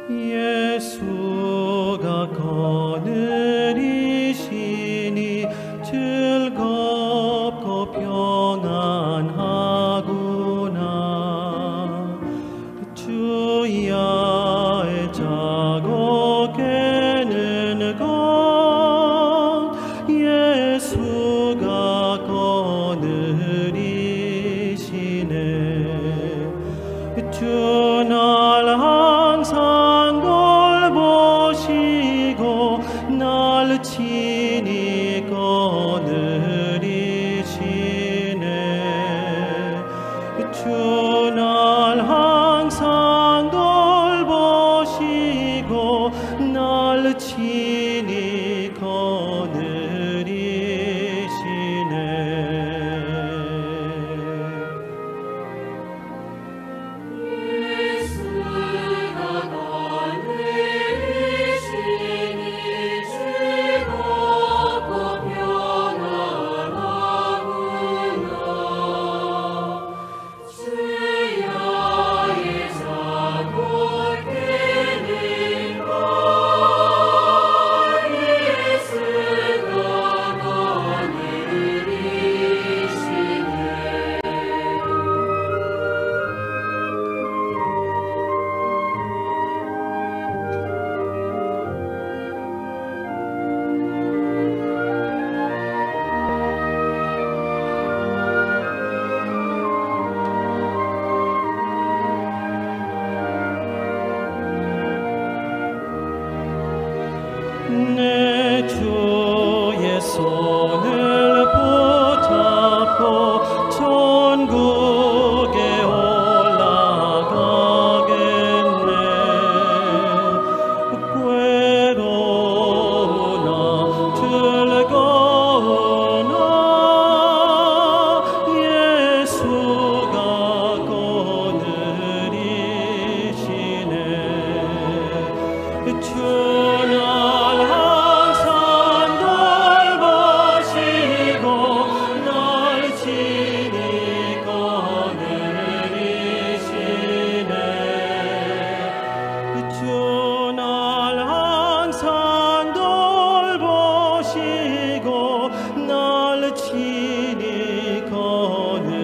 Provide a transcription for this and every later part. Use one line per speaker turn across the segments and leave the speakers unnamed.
예수가 거느리시니 즐겁고 평안하구나. 주야의 자고 깨는 것 예수가 거느리시네. 주 날 항상 돌보시고 날 친히 거느리시네. 주 날 항상 돌보시고 날 친히 거느리시네.
예수가 거느리시니 즐겁고 평안하구나. 주야의 자고 깨는 것 예수가 거느리시네.
내 주의 손을 붙잡고 천국에 올라가겠네. 괴로우나 즐거우나 예수가 거느리시네. 주 날 항상 돌보시고 날 친히 거느리시네. 주 날 항상 돌보시고 날 친히 거느리시네.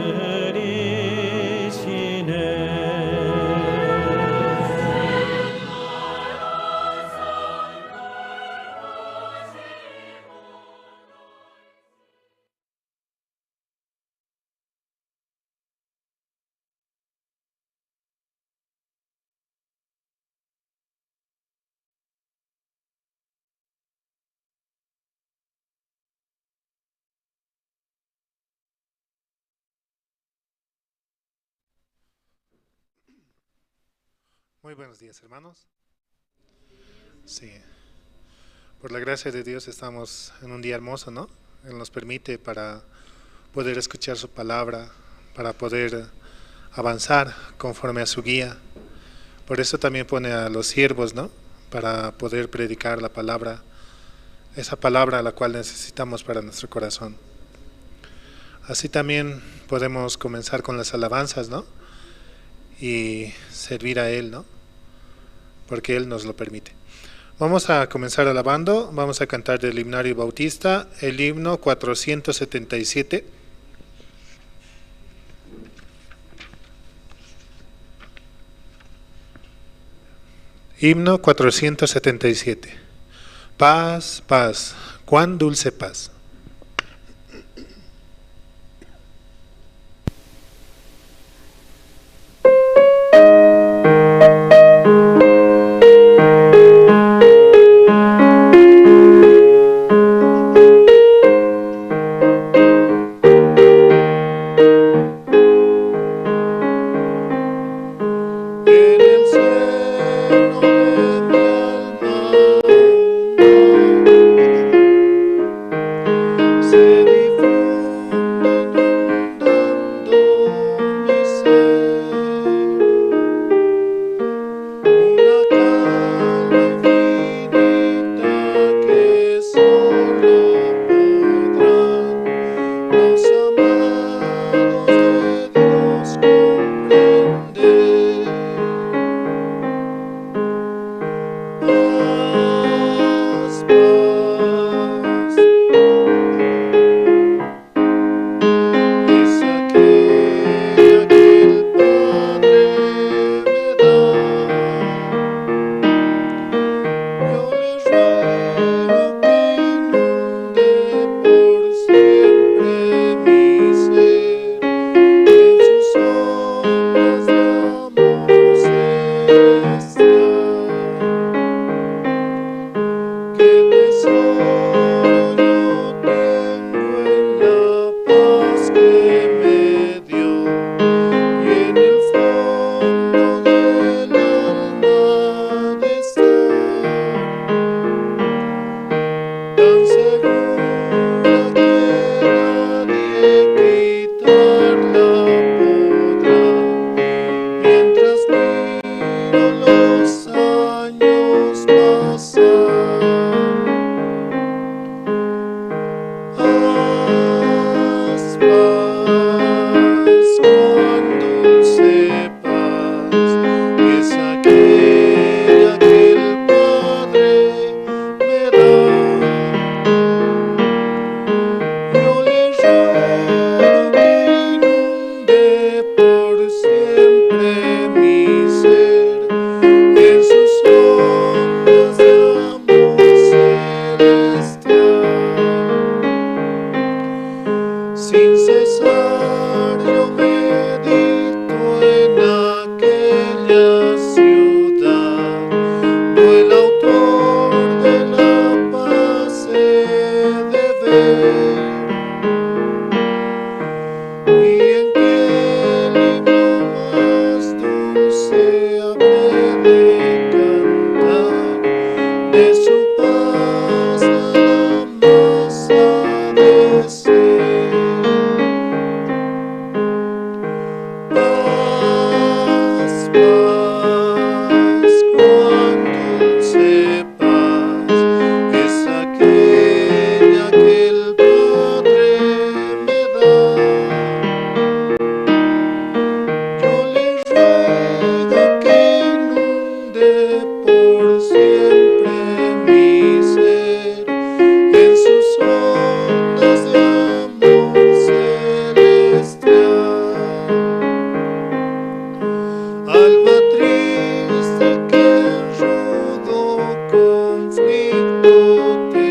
Muy buenos días, hermanos. Sí, por la gracia de Dios estamos en un día hermoso, ¿no? Él nos permite para poder escuchar su palabra, para poder avanzar conforme a su guía. Por eso también pone a los siervos, ¿no? Para poder predicar la palabra, esa palabra la cual necesitamos para nuestro corazón. Así también podemos comenzar con las alabanzas, ¿no? Y servir a Él, ¿no? Porque Él nos lo permite. Vamos a comenzar alabando, vamos a cantar del himnario bautista, el himno 477. Himno 477. Paz, paz, cuán dulce paz. En el seno de mi alma por siempre mi ser en sus ondas de amor celestial. Alma triste que en rudo conflicto te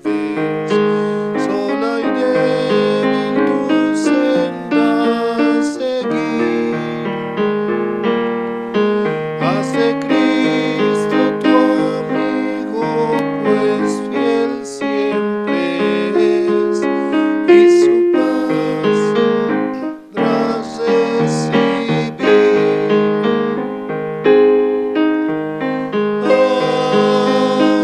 ves, sola y débil tu senda seguir. Haz de Cristo tu amigo, pues fiel siempre es, y su paz podrás recibir.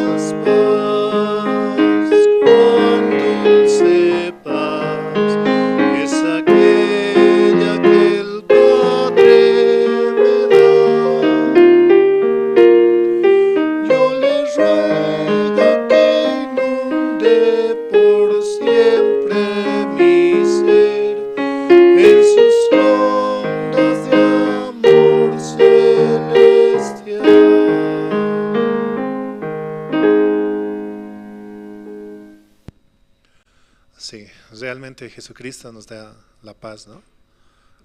Paz, paz, cuán dulce paz es aquella que el Padre me da. Yo le ruego que inunde por siempre mi ser en sus ondas de amor celestial. Sí, realmente Jesucristo nos da la paz, ¿no?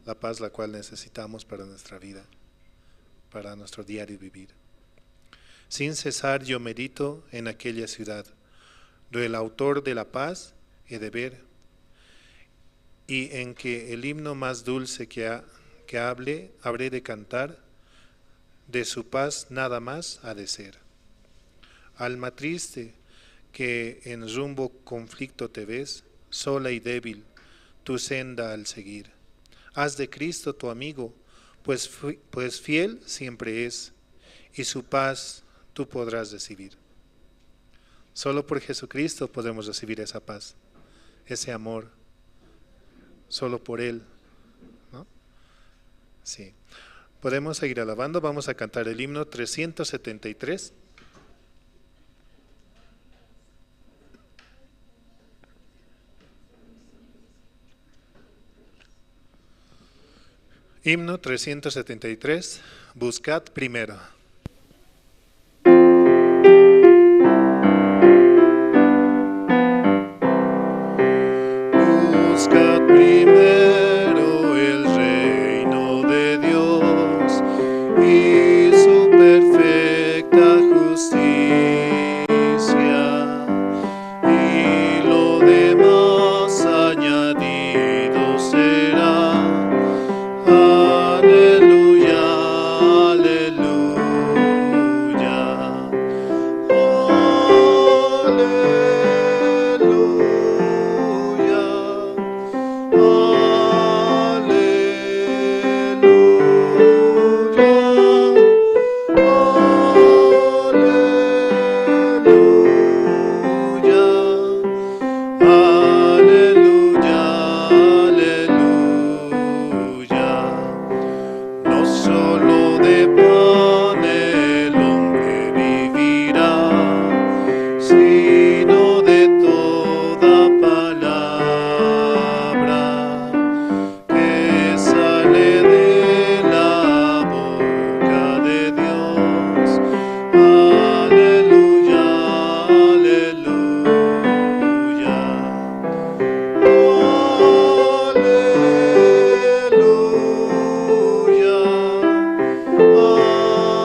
La paz la cual necesitamos para nuestra vida, para nuestro diario vivir. Sin cesar yo medito en aquella ciudad, do el autor de la paz he de ver, y en que el himno más dulce que hable habré de cantar, de su paz nada más ha de ser. Alma triste que en rumbo conflicto te ves, sola y débil, tu senda al seguir. Haz de Cristo tu amigo, pues fiel siempre es, y su paz tú podrás recibir. Solo por Jesucristo podemos recibir esa paz, ese amor, solo por Él, ¿no? Sí. Podemos seguir alabando, vamos a cantar el himno 373. Himno 373, Buscad primero. Buscad primero el reino de Dios y su perfecta justicia, y lo demás añadido será. Aleluya, aleluya, aleluya, aleluya, aleluya, aleluya. No solo de pan el hombre vivirá, sino de toda palabra que sale de la boca de Dios. Aleluya, aleluya. Aleluya,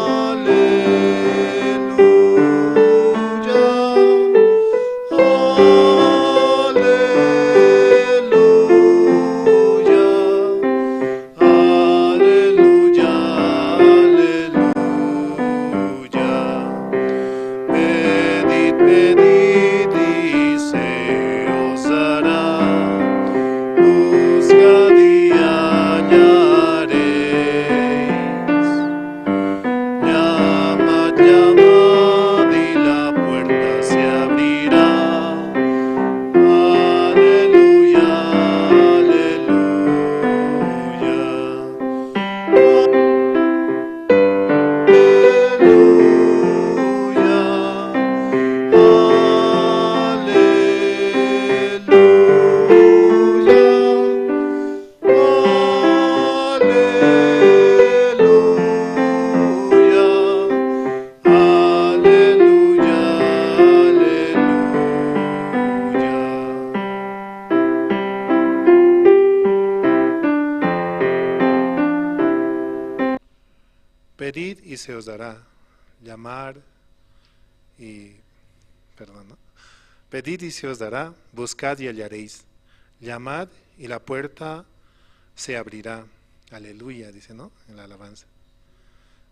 aleluya, aleluya, aleluya, aleluya. Pedid, pedid y se os dará. Buscad y hallaréis. Llamad, llamad y la puerta se abrirá. Aleluya, aleluya. Aleluya, se os dará. Llamar y, perdón, ¿no? Pedid y se os dará, buscad y hallaréis. Llamad y la puerta se abrirá. Aleluya, dice, ¿no? En la alabanza.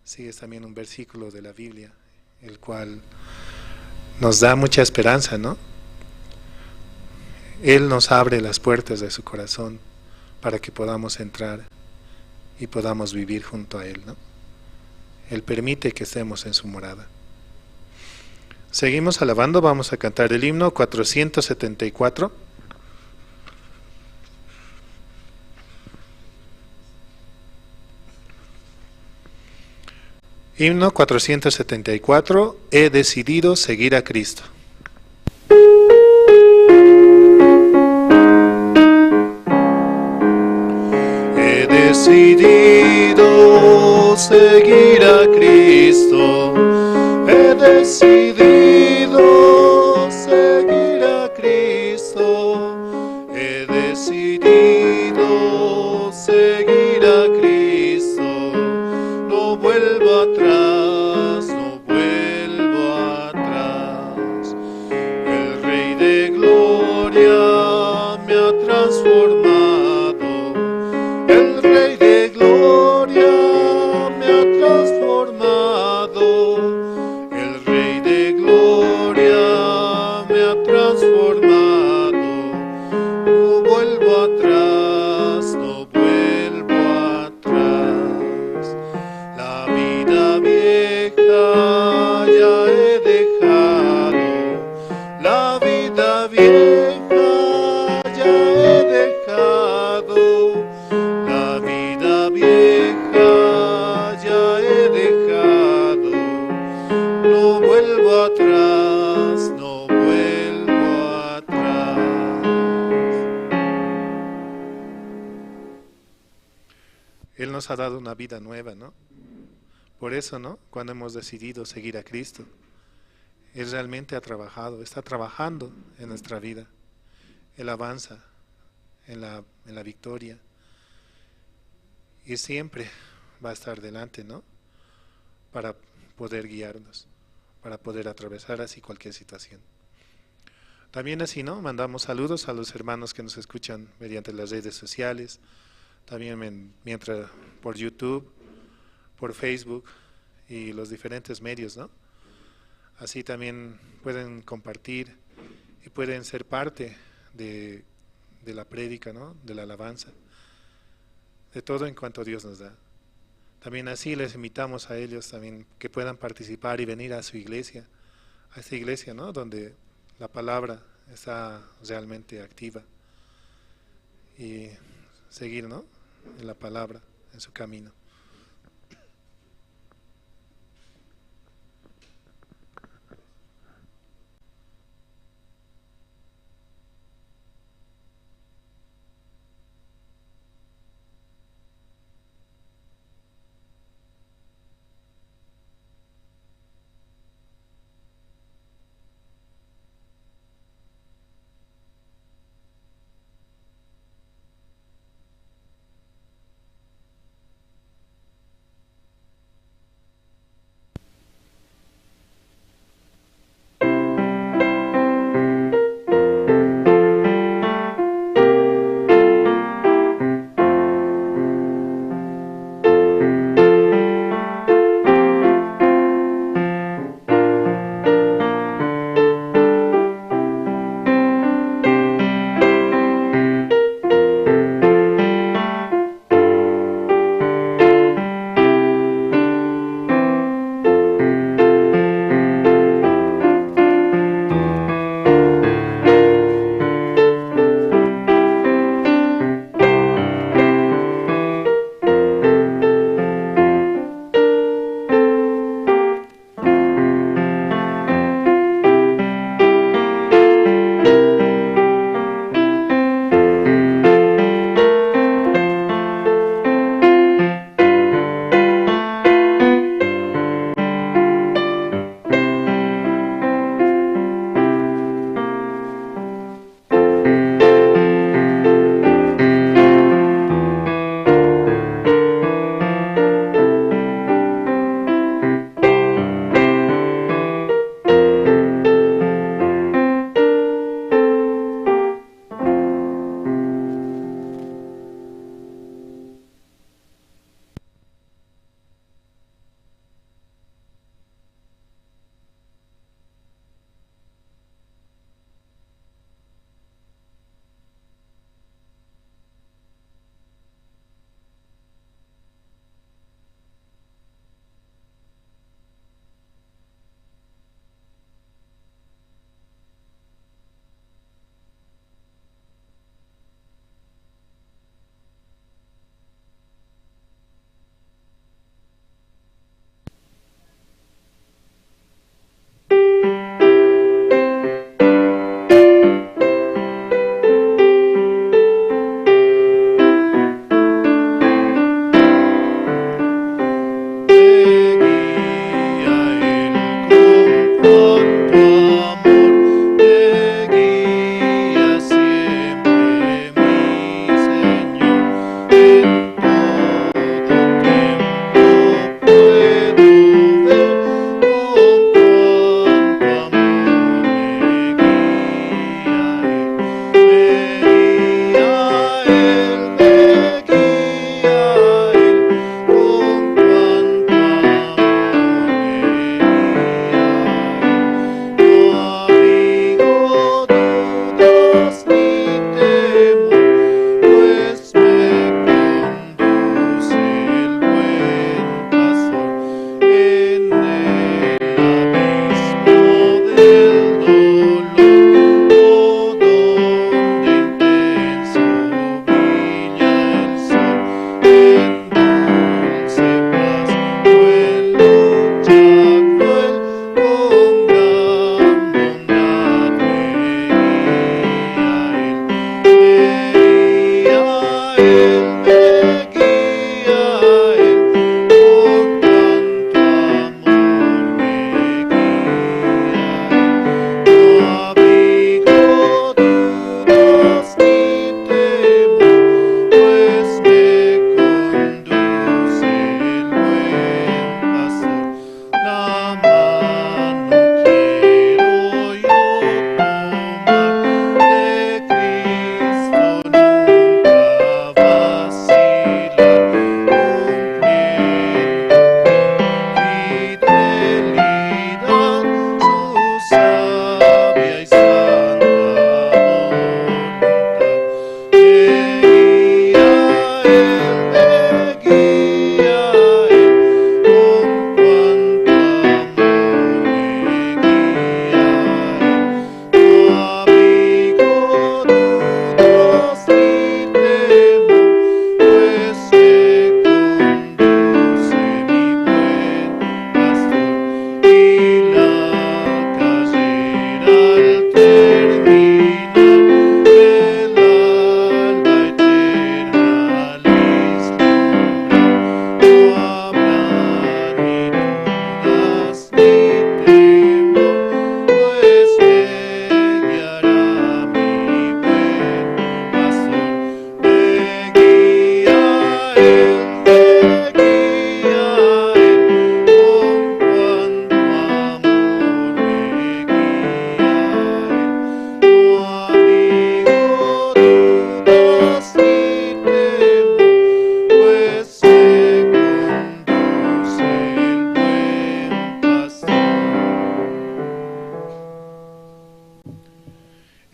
Sí, es también un versículo de la Biblia, el cual nos da mucha esperanza, ¿no? Él nos abre las puertas de su corazón para que podamos entrar y podamos vivir junto a Él, ¿no? Él permite que estemos en su morada. Seguimos alabando, vamos a cantar el himno 474. Himno 474, he decidido seguir a Cristo. He decidido seguir a Cristo. He decidido seguir a Cristo. He decidido seguir a Cristo. No vuelvo atrás, no vuelvo atrás. El Rey de Gloria me ha transformado. El Rey de Gloria me ha transformado. El Rey de Gloria me ha transformado. No vuelvo atrás, no vuelvo atrás. La vida vieja ya he dejado. La vida vieja ya he dejado. La vida vieja ya he dejado. No vuelvo atrás, no vuelvo atrás. Él nos ha dado una vida nueva, ¿no? Por eso, ¿no? Cuando hemos decidido seguir a Cristo, Él realmente ha trabajado, está trabajando en nuestra vida. Él avanza en la victoria. Y siempre va a estar delante, ¿no? Para poder guiarnos, para poder atravesar así cualquier situación. También así, ¿no? Mandamos saludos a los hermanos que nos escuchan mediante las redes sociales, también mientras por YouTube, por Facebook y los diferentes medios, ¿no? Así también pueden compartir y pueden ser parte de la prédica, ¿no? De la alabanza, de todo en cuanto Dios nos da. También así les invitamos a ellos también que puedan participar y venir a su iglesia, a esta iglesia, ¿no? Donde la palabra está realmente activa y seguir, ¿no? En la palabra, en su camino.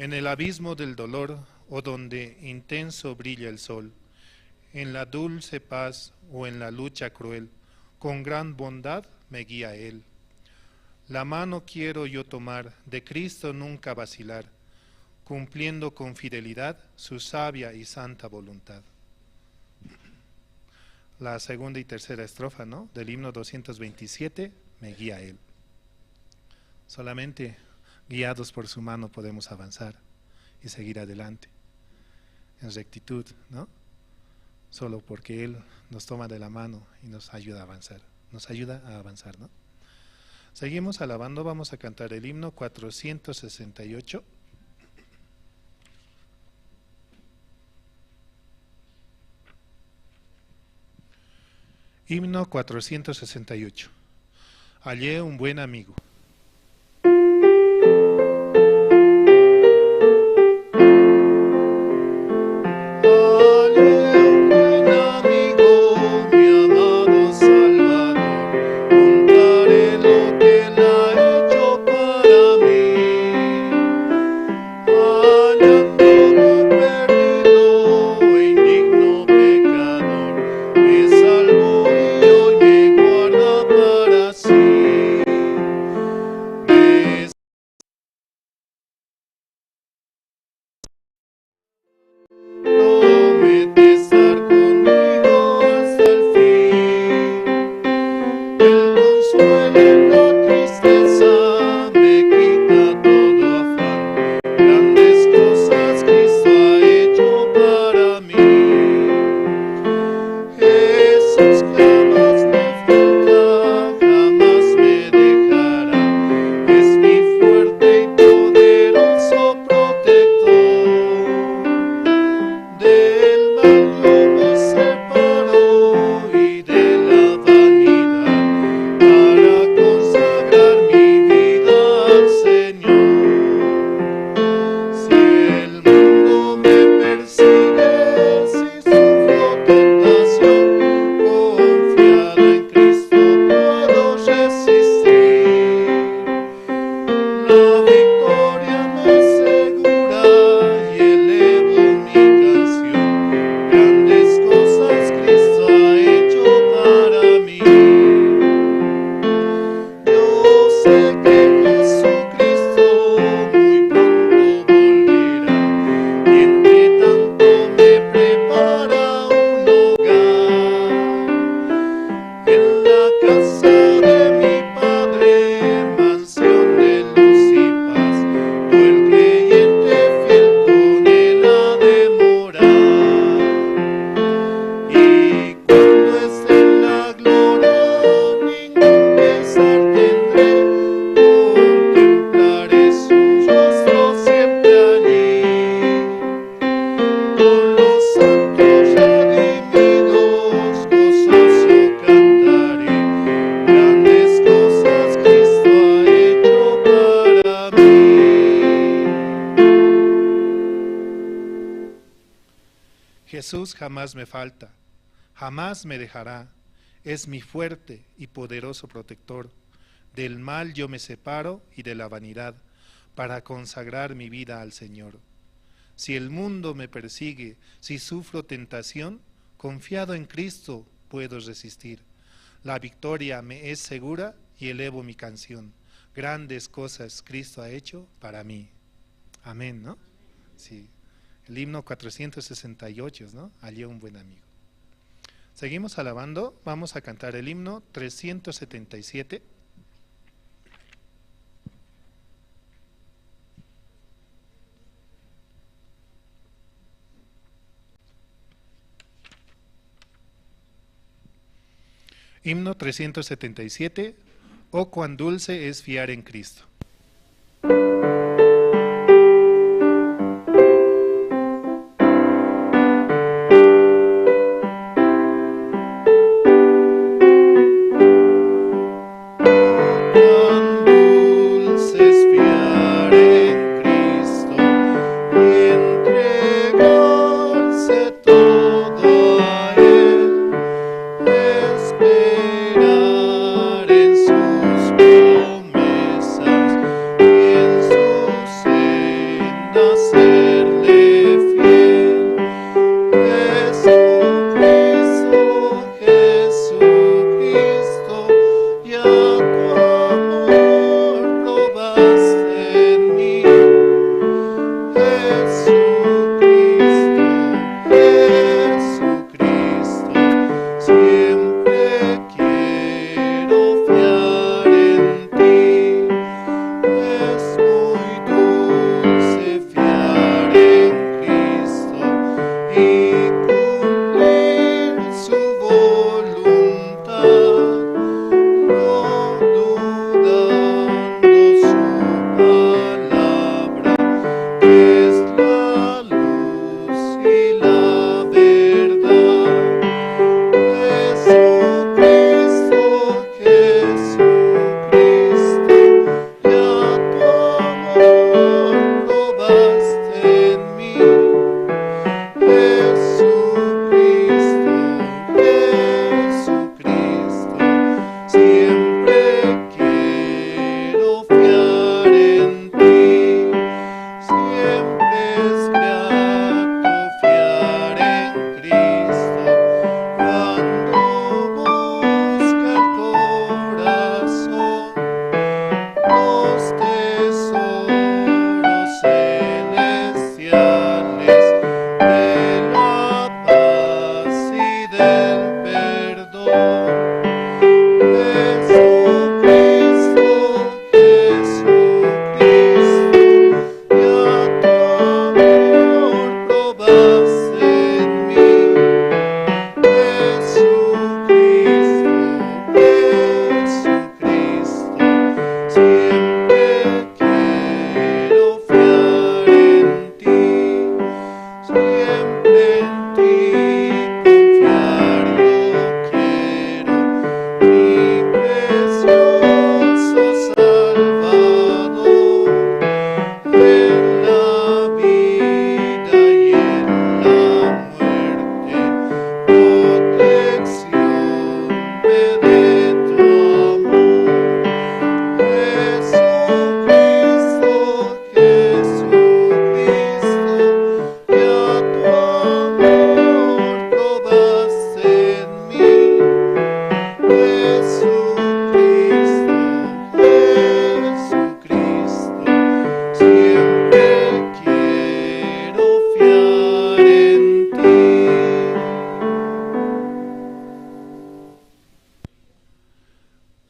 En el abismo del dolor o donde intenso brilla el sol, en la dulce paz o en la lucha cruel, con gran bondad me guía Él. La mano quiero yo tomar, de Cristo nunca vacilar, cumpliendo con fidelidad su sabia y santa voluntad. La segunda y tercera estrofa, ¿no?, del himno 227, me guía Él. Solamente guiados por su mano podemos avanzar y seguir adelante en rectitud, ¿no? Solo porque Él nos toma de la mano y nos ayuda a avanzar, nos ayuda a avanzar, ¿no? Seguimos alabando, vamos a cantar el himno 468. Himno 468. Hallé un buen amigo. Jesús jamás me falta, jamás me dejará, es mi fuerte y poderoso protector. Del mal yo me separo y de la vanidad, para consagrar mi vida al Señor. Si el mundo me persigue, si sufro tentación, confiado en Cristo puedo resistir. La victoria me es segura y elevo mi canción. Grandes cosas Cristo ha hecho para mí. Amén, ¿no? Sí. El himno 468, ¿no? Hallé un buen amigo. Seguimos alabando, vamos a cantar el himno 377. Himno 377, Oh, cuán dulce es fiar en Cristo. Esperar en sus promesas.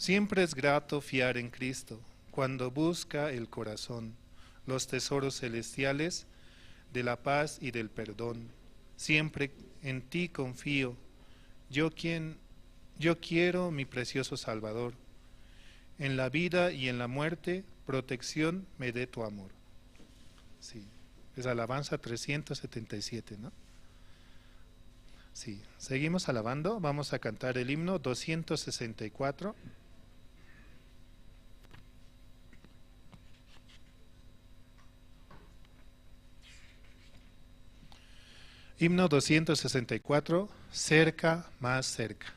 Siempre es grato fiar en Cristo cuando busca el corazón, los tesoros celestiales de la paz y del perdón. Siempre en ti confío, yo quiero mi precioso Salvador. En la vida y en la muerte, protección me dé tu amor. Sí, es alabanza 377, ¿no? Sí, seguimos alabando, vamos a cantar el himno 264. Himno 264, cerca, más cerca.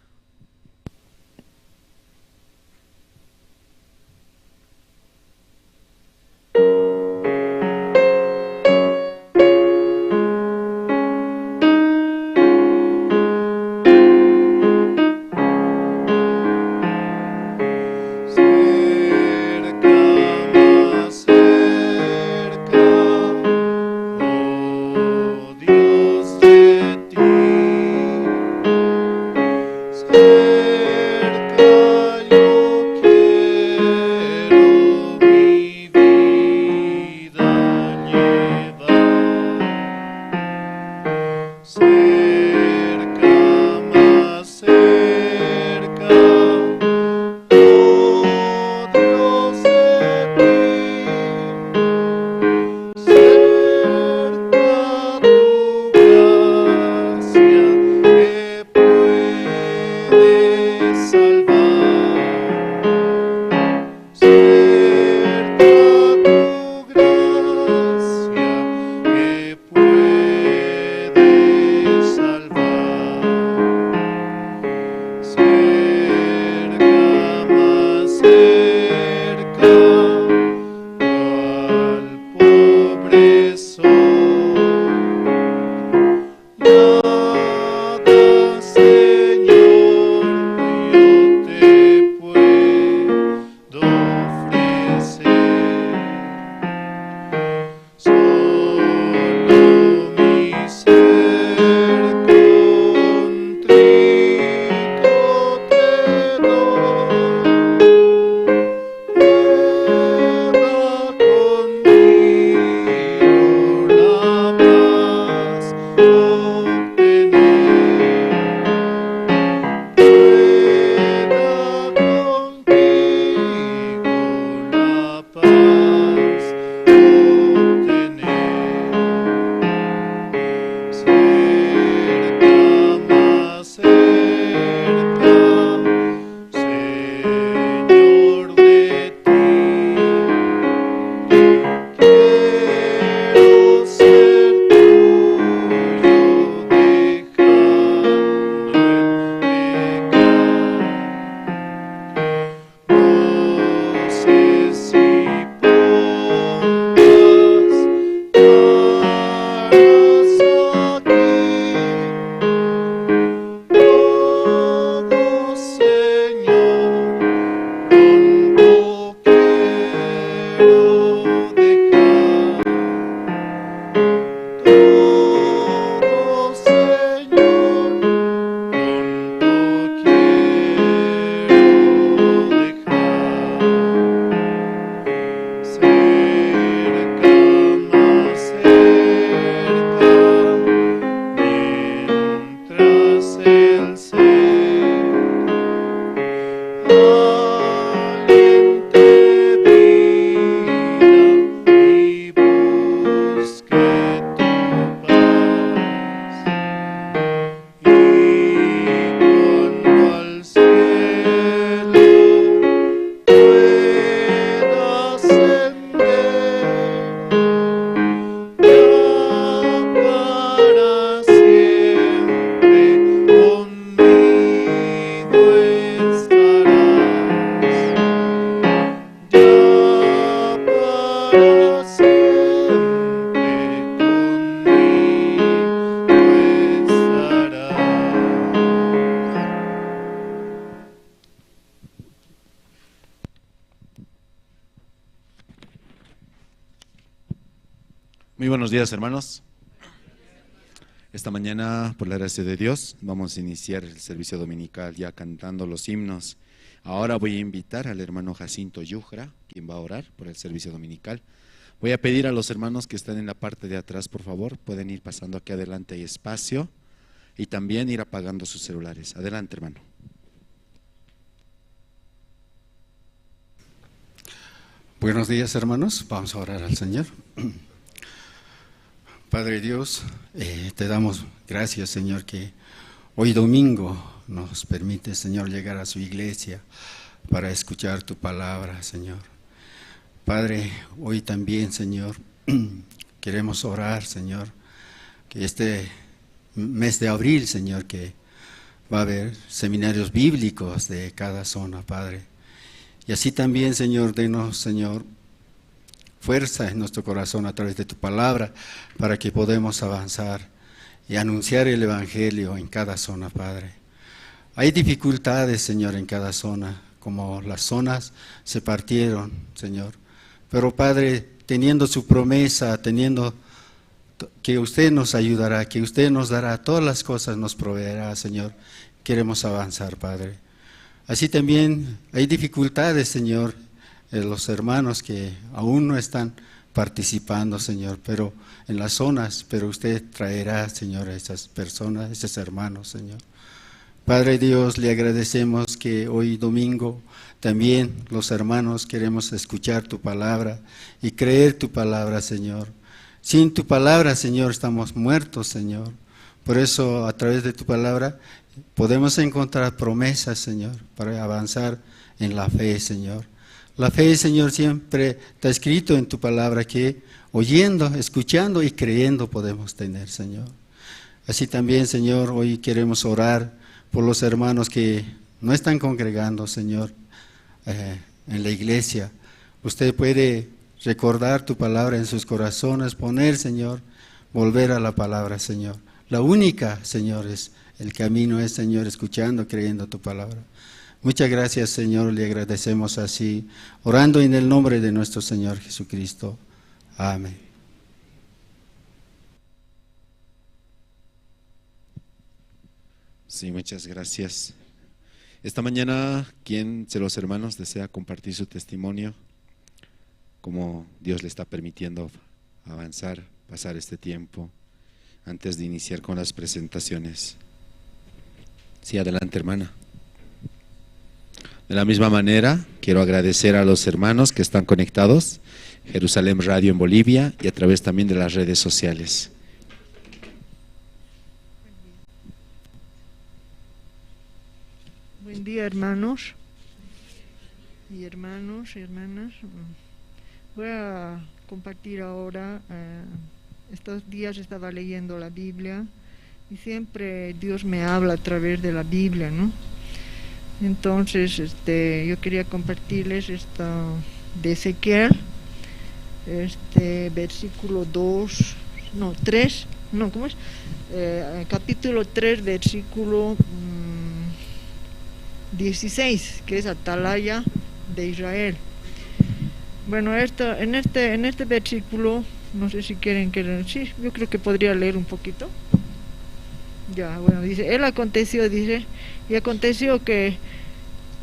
Muy buenos días, hermanos. Esta mañana, por la gracia de Dios, vamos a iniciar el servicio dominical ya cantando los himnos. Ahora voy a invitar al hermano Jacinto Yujra, quien va a orar por el servicio dominical. Voy a pedir a los hermanos que están en la parte de atrás, por favor, pueden ir pasando aquí adelante, hay espacio, y también ir apagando sus celulares. Adelante, hermano.
Buenos días, hermanos. Vamos a orar al Señor. Padre Dios, te damos gracias, Señor, que hoy domingo nos permite, Señor, llegar a su iglesia para escuchar tu palabra, Señor. Padre, hoy también, Señor, queremos orar, Señor, que este mes de abril, Señor, que va a haber seminarios bíblicos de cada zona, Padre. Y así también, Señor, denos, Señor, fuerza en nuestro corazón a través de tu palabra para que podamos avanzar y anunciar el Evangelio en cada zona, Padre. Hay dificultades, Señor, en cada zona, como las zonas se partieron, Señor. Pero, Padre, teniendo su promesa, teniendo que usted nos ayudará, que usted nos dará todas las cosas, nos proveerá, Señor. Queremos avanzar, Padre. Así también hay dificultades, Señor, en los hermanos que aún no están participando, Señor, pero en las zonas, pero usted traerá, Señor, a esas personas, a esos hermanos, Señor. Padre Dios, le agradecemos que hoy domingo también los hermanos queremos escuchar tu palabra y creer tu palabra, Señor. Sin tu palabra, Señor, estamos muertos, Señor. Por eso, a través de tu palabra, podemos encontrar promesas, Señor, para avanzar en la fe, Señor. La fe, Señor, siempre está escrito en tu palabra que oyendo, escuchando y creyendo podemos tener, Señor. Así también, Señor, hoy queremos orar por los hermanos que no están congregando, Señor, en la iglesia. Usted puede recordar tu palabra en sus corazones, poner, Señor, volver a la palabra, Señor. La única, Señor, es el camino es, Señor, escuchando, creyendo tu palabra. Muchas gracias, Señor, le agradecemos así, orando en el nombre de nuestro Señor Jesucristo. Amén.
Sí, muchas gracias. Esta mañana, ¿quién de los hermanos desea compartir su testimonio? Cómo Dios le está permitiendo avanzar, pasar este tiempo, antes de iniciar con las presentaciones. Sí, adelante, hermana. De la misma manera, quiero agradecer a los hermanos que están conectados, Jerusalén Radio en Bolivia y a través también de las redes sociales.
Buen día, hermanos y hermanos y hermanas. Voy a compartir ahora, estos días estaba leyendo la Biblia y siempre Dios me habla a través de la Biblia, ¿no? Entonces, yo quería compartirles esto de Ezequiel, versículo 2, no, 3, no, ¿cómo es? Capítulo 3, versículo 16, que es Atalaya de Israel. Bueno, en este versículo, no sé si quieren que... Sí, yo creo que podría leer un poquito. Ya, bueno, dice, él aconteció, dice, y aconteció que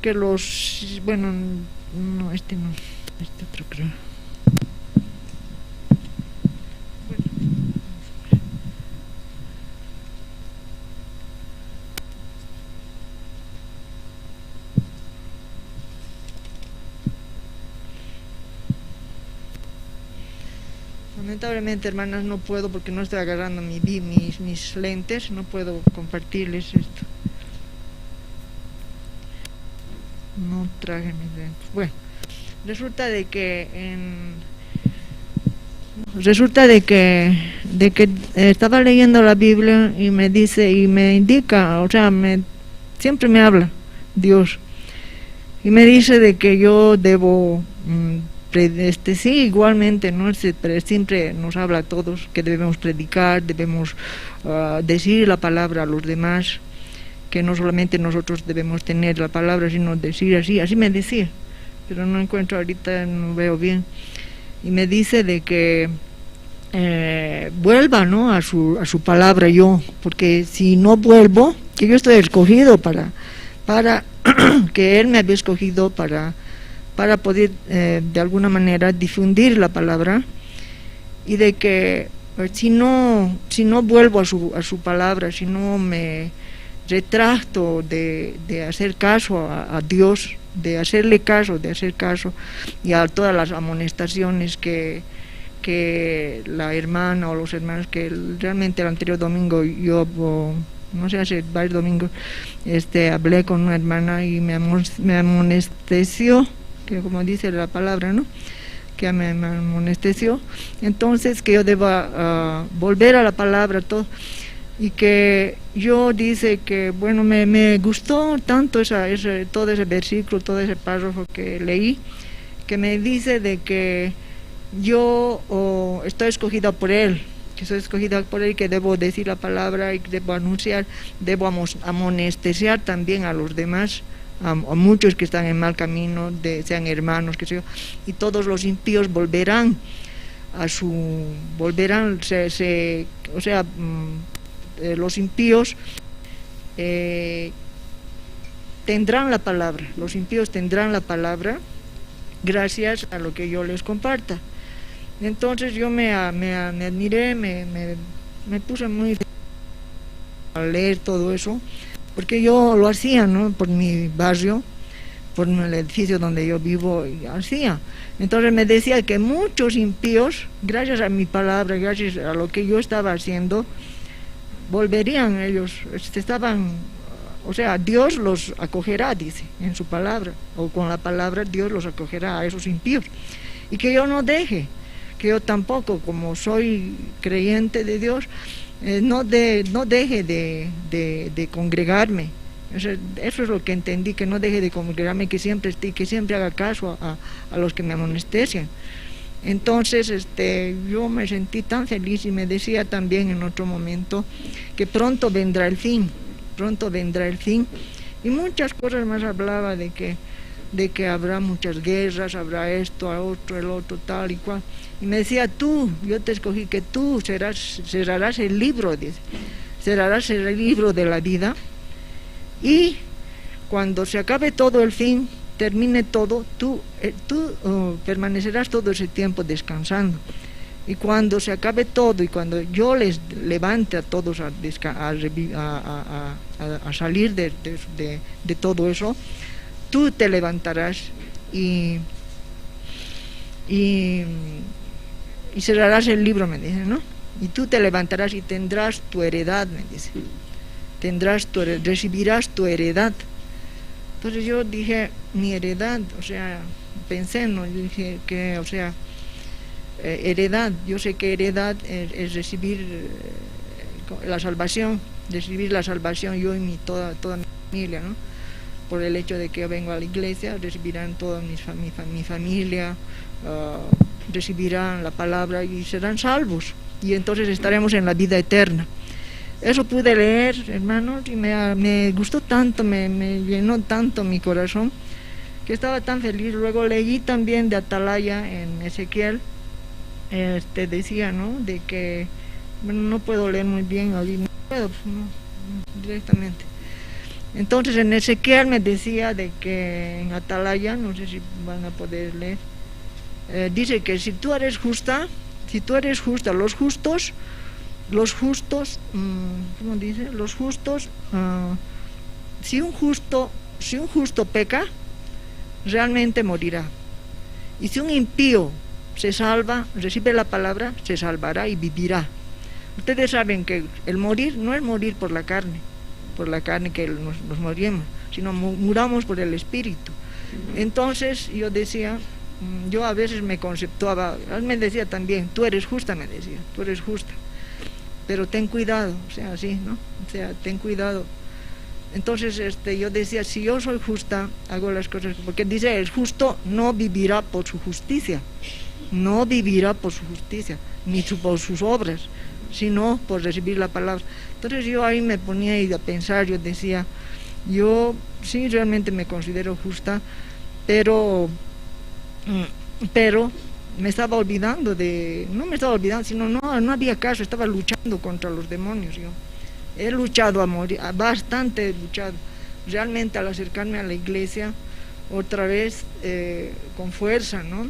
los... Bueno, no, este no, este otro creo. Bueno. Lamentablemente, hermanas, no puedo porque no estoy agarrando mis lentes, no puedo compartirles esto. No traje mis lentes. Bueno, resulta de que estaba leyendo la Biblia y me dice y me indica, o sea, siempre me habla Dios y me dice de que yo debo sí, igualmente, ¿no? Siempre nos habla a todos que debemos predicar, debemos decir la palabra a los demás, que no solamente nosotros debemos tener la palabra, sino decir así, así me decía, pero no encuentro ahorita, no veo bien. Y me dice de que vuelva, ¿no?, a su palabra yo, porque si no vuelvo, que yo estoy escogido para que Él me había escogido para poder de alguna manera difundir la palabra, y de que si no vuelvo a su palabra, si no me retracto de hacer caso a Dios, de hacerle caso, y a todas las amonestaciones que la hermana o los hermanos, que realmente el anterior domingo yo, no sé, hace varios domingos, hablé con una hermana y me amonesteció, que como dice la palabra, ¿no?, que me amonesteció, entonces que yo deba volver a la palabra, todo, y que yo dice que, bueno, me gustó tanto todo ese versículo, todo ese párrafo que leí, que me dice de que yo estoy escogida por Él, que soy escogida por Él, que debo decir la palabra y que debo anunciar, debo amonesteciar también a los demás, a muchos que están en mal camino, sean hermanos, que sé yo, y todos los impíos volverán a su, o sea, los impíos tendrán la palabra, los impíos tendrán la palabra gracias a lo que yo les comparta. Entonces yo me admiré, me puse muy a leer todo eso, porque yo lo hacía, ¿no?, por mi barrio, por el edificio donde yo vivo, y hacía. Entonces me decía que muchos impíos, gracias a mi palabra, gracias a lo que yo estaba haciendo, volverían ellos, estaban, o sea, Dios los acogerá, dice, en su palabra, o con la palabra Dios los acogerá a esos impíos. Y que yo no deje, que yo tampoco, como soy creyente de Dios, no deje de congregarme. Eso es lo que entendí, que no deje de congregarme, que siempre esté, que siempre haga caso a los que me amonestecian. Entonces yo me sentí tan feliz, y me decía también en otro momento que pronto vendrá el fin, pronto vendrá el fin, y muchas cosas más hablaba de que habrá muchas guerras, habrá esto, a otro, el otro, tal y cual. Y me decía, tú, yo te escogí, que tú cerrarás el libro, dice, cerrarás el libro de la vida, y cuando se acabe todo el fin, termine todo, tú permanecerás todo ese tiempo descansando. Y cuando se acabe todo, y cuando yo les levante a todos a salir de todo eso, tú te levantarás y cerrarás el libro, me dice, ¿no? Y tú te levantarás y tendrás tu heredad, me dice. Recibirás tu heredad. Entonces yo dije, mi heredad, o sea, pensé, ¿no? Yo dije que, o sea, heredad, yo sé que heredad es recibir la salvación, recibir la salvación yo y toda mi familia, ¿no? Por el hecho de que yo vengo a la iglesia, recibirán toda mi familia, recibirán la palabra y serán salvos, y entonces estaremos en la vida eterna. Eso pude leer, hermanos, y me gustó tanto, me llenó tanto mi corazón, que estaba tan feliz. Luego leí también de Atalaya en Ezequiel, decía, ¿no?, de que, bueno, no puedo leer muy bien, ahí no puedo, pues, no, directamente. Entonces en Ezequiel me decía de que en Atalaya, no sé si van a poder leer, dice que si tú eres justa, los justos, ¿cómo dice? Los justos, si un justo peca, realmente morirá. Y si un impío se salva, recibe la palabra, se salvará y vivirá. Ustedes saben que el morir no es morir por la carne que nos morimos, sino muramos por el espíritu. Entonces yo decía, yo a veces me conceptuaba, él me decía también, tú eres justa, me decía, tú eres justa, pero ten cuidado, o sea, así, ¿no? O sea, ten cuidado. Entonces yo decía, si yo soy justa, hago las cosas, porque dice, el justo no vivirá por su justicia, no vivirá por su justicia, ni por sus obras, sino por recibir la palabra. Entonces yo ahí me ponía a pensar, yo decía, yo sí realmente me considero justa, pero me estaba olvidando de, no me estaba olvidando, sino no había caso, estaba luchando contra los demonios yo. He luchado a morir, bastante he luchado, Realmente al acercarme a la iglesia, otra vez con fuerza, ¿no?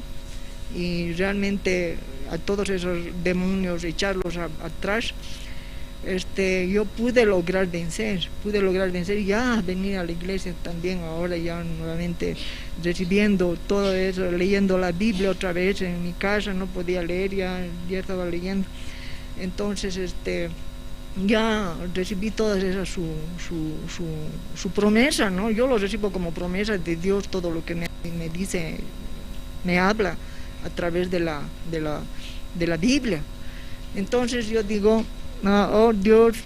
Y realmente a todos esos demonios echarlos atrás, yo pude lograr vencer, y ya venir a la iglesia también ahora ya nuevamente recibiendo todo eso, leyendo la Biblia otra vez en mi casa, no podía leer, ya estaba leyendo. Entonces ya recibí todas esas su promesa, ¿no? Yo lo recibo como promesa de Dios, todo lo que me dice, me habla a través de la Biblia. Entonces yo digo, oh Dios,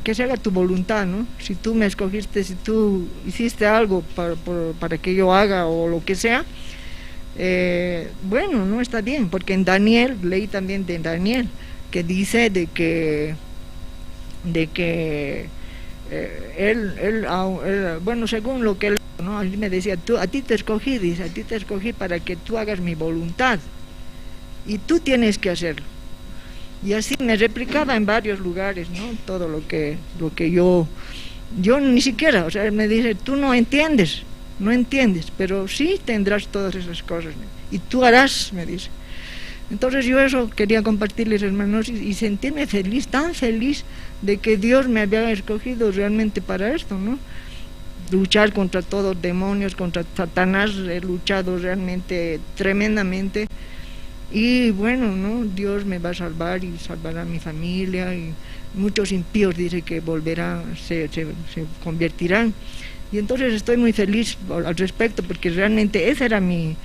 que se haga tu voluntad, ¿no? Si tú me escogiste, si tú hiciste algo para que yo haga o lo que sea, bueno, no está bien, porque en Daniel, leí también de Daniel, que dice de que él, bueno, según lo que él, ¿no? Él me decía, tú, a ti te escogí, dice, a ti te escogí para que tú hagas mi voluntad, y tú tienes que hacerlo. Y así me replicaba en varios lugares, ¿no? Todo lo que yo ni siquiera, o sea, él me dice, tú no entiendes, pero sí tendrás todas esas cosas, y tú harás, me dice. Entonces yo eso quería compartirles, hermanos, y sentirme feliz, tan feliz de que Dios me había escogido realmente para esto, ¿no? Luchar contra todos los demonios, contra Satanás, he luchado realmente tremendamente. Y bueno, ¿no? Dios me va a salvar y salvará a mi familia, y muchos impíos dice que volverán, se convertirán. Y entonces estoy muy feliz al respecto, porque realmente esa era mi,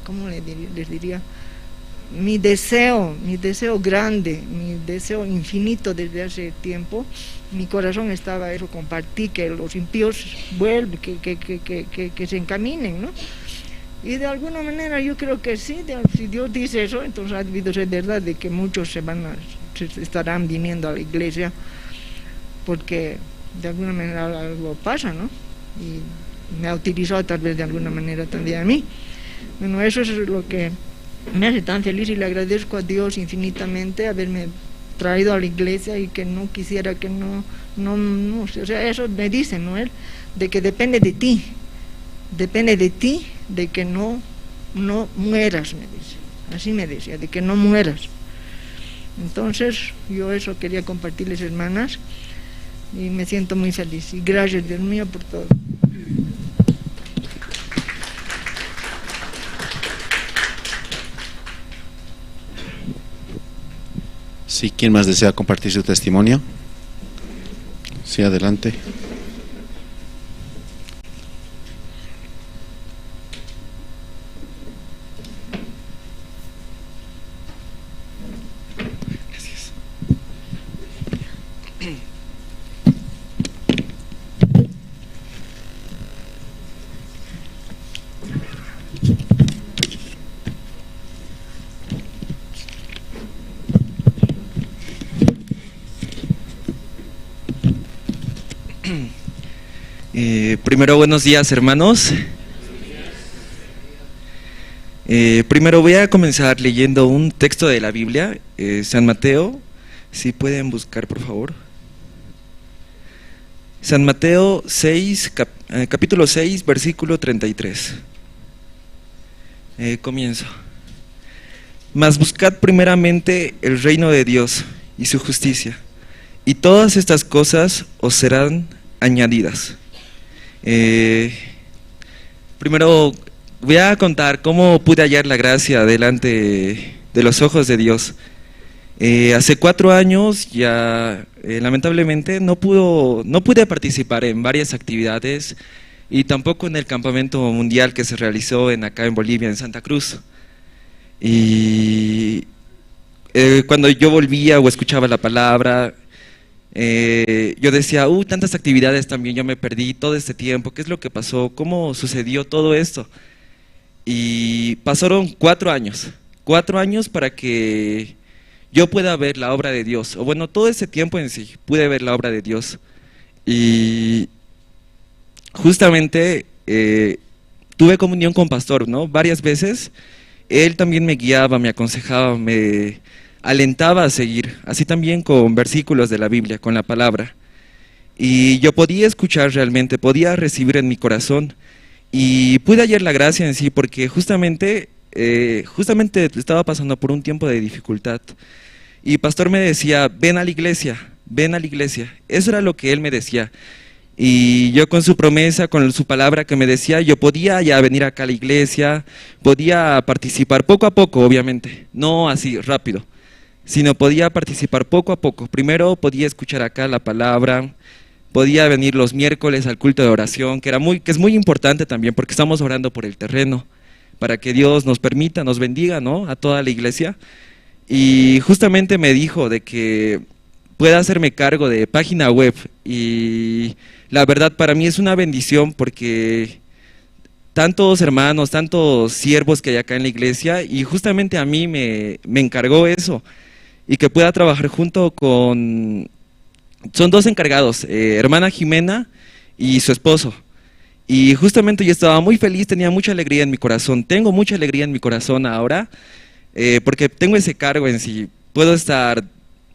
¿cómo les diría? Mi deseo grande, mi deseo infinito desde hace tiempo. Mi corazón estaba eso, compartí, que los impíos vuelven, que se encaminen, ¿no? Y de alguna manera yo creo que sí, si Dios dice eso, entonces ha debido ser verdad de que muchos se estarán viniendo a la iglesia, porque de alguna manera algo pasa, ¿no? Y me ha utilizado tal vez de alguna manera también a mí. Bueno, eso es lo que me hace tan feliz, y le agradezco a Dios infinitamente haberme traído a la iglesia, y que no quisiera que no, o sea, eso me dice, ¿no? Él, de que depende de ti, de que no mueras, me dice, así me decía, de que no mueras. Entonces, yo eso quería compartirles, hermanas, y me siento muy feliz, y gracias, Dios mío, por todo.
Sí, ¿quién más desea compartir su testimonio? Sí, adelante.
Gracias. Primero, buenos días, hermanos. Primero voy a comenzar leyendo un texto de la Biblia, San Mateo, si pueden buscar, por favor. San Mateo 6, capítulo 6, versículo 33. Comienzo. Mas buscad primeramente el reino de Dios y su justicia, y todas estas cosas os serán añadidas. Primero voy a contar cómo pude hallar la gracia delante de los ojos de Dios. Hace 4 años ya, lamentablemente no pude participar en varias actividades y tampoco en el campamento mundial que se realizó acá en Bolivia, en Santa Cruz. Y cuando yo volvía o escuchaba la palabra, yo decía, tantas actividades también, yo me perdí todo este tiempo, ¿qué es lo que pasó? ¿Cómo sucedió todo esto? Y pasaron 4 años, 4 años para que yo pueda ver la obra de Dios, o bueno, todo ese tiempo en sí, pude ver la obra de Dios. Y justamente tuve comunión con pastor, ¿no? Varias veces, él también me guiaba, me aconsejaba, me alentaba a seguir, así también con versículos de la Biblia, con la palabra. Y yo podía escuchar realmente, podía recibir en mi corazón. Y pude hallar la gracia en sí porque justamente estaba pasando por un tiempo de dificultad. Y pastor me decía, ven a la iglesia, ven a la iglesia. Eso era lo que él me decía. Y yo con su promesa, con su palabra que me decía, yo podía ya venir acá a la iglesia, podía participar poco a poco, obviamente, no así rápido, sino podía participar poco a poco. Primero podía escuchar acá la palabra, podía venir los miércoles al culto de oración, que es muy importante también, porque estamos orando por el terreno, para que Dios nos permita, nos bendiga, ¿no?, a toda la iglesia. Y justamente me dijo de que pueda hacerme cargo de página web, y la verdad para mí es una bendición porque tantos hermanos, tantos siervos que hay acá en la iglesia, y justamente a mí me encargó eso, y que pueda trabajar junto con... Son dos encargados, hermana Jimena y su esposo. Y justamente yo estaba muy feliz, tenía mucha alegría en mi corazón, tengo mucha alegría en mi corazón ahora, porque tengo ese cargo en sí, puedo estar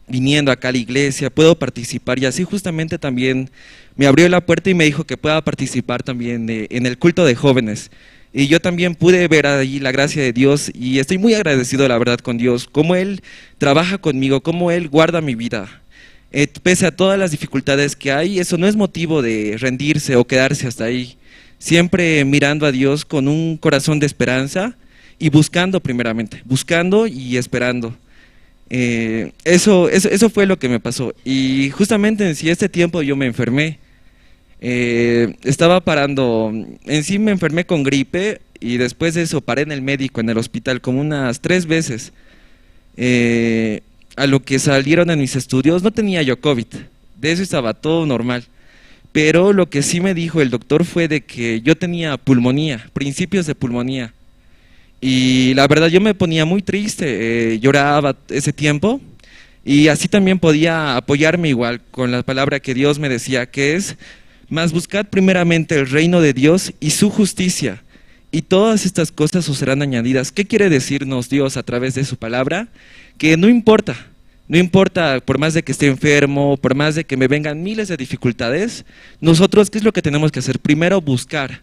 viniendo acá a la iglesia, puedo participar, y así justamente también me abrió la puerta y me dijo que pueda participar también en el culto de jóvenes. Y yo también pude ver ahí la gracia de Dios, y estoy muy agradecido, la verdad, con Dios, cómo Él trabaja conmigo, cómo Él guarda mi vida. Pese a todas las dificultades que hay, eso no es motivo de rendirse o quedarse hasta ahí. Siempre mirando a Dios con un corazón de esperanza y buscando primeramente, buscando y esperando. Eso fue lo que me pasó. Y justamente en sí este tiempo yo me enfermé. Estaba parando, en sí me enfermé con gripe, y después de eso paré en el médico, en el hospital, como unas 3 veces. A lo que salieron en mis estudios, no tenía yo COVID, de eso estaba todo normal. Pero lo que sí me dijo el doctor fue de que yo tenía pulmonía, principios de pulmonía. Y la verdad yo me ponía muy triste, lloraba ese tiempo, y así también podía apoyarme igual con la palabra que Dios me decía, que es: mas buscad primeramente el reino de Dios y su justicia, y todas estas cosas os serán añadidas. ¿Qué quiere decirnos Dios a través de su palabra? Que no importa, no importa por más de que esté enfermo, por más de que me vengan miles de dificultades, nosotros, ¿qué es lo que tenemos que hacer? Primero buscar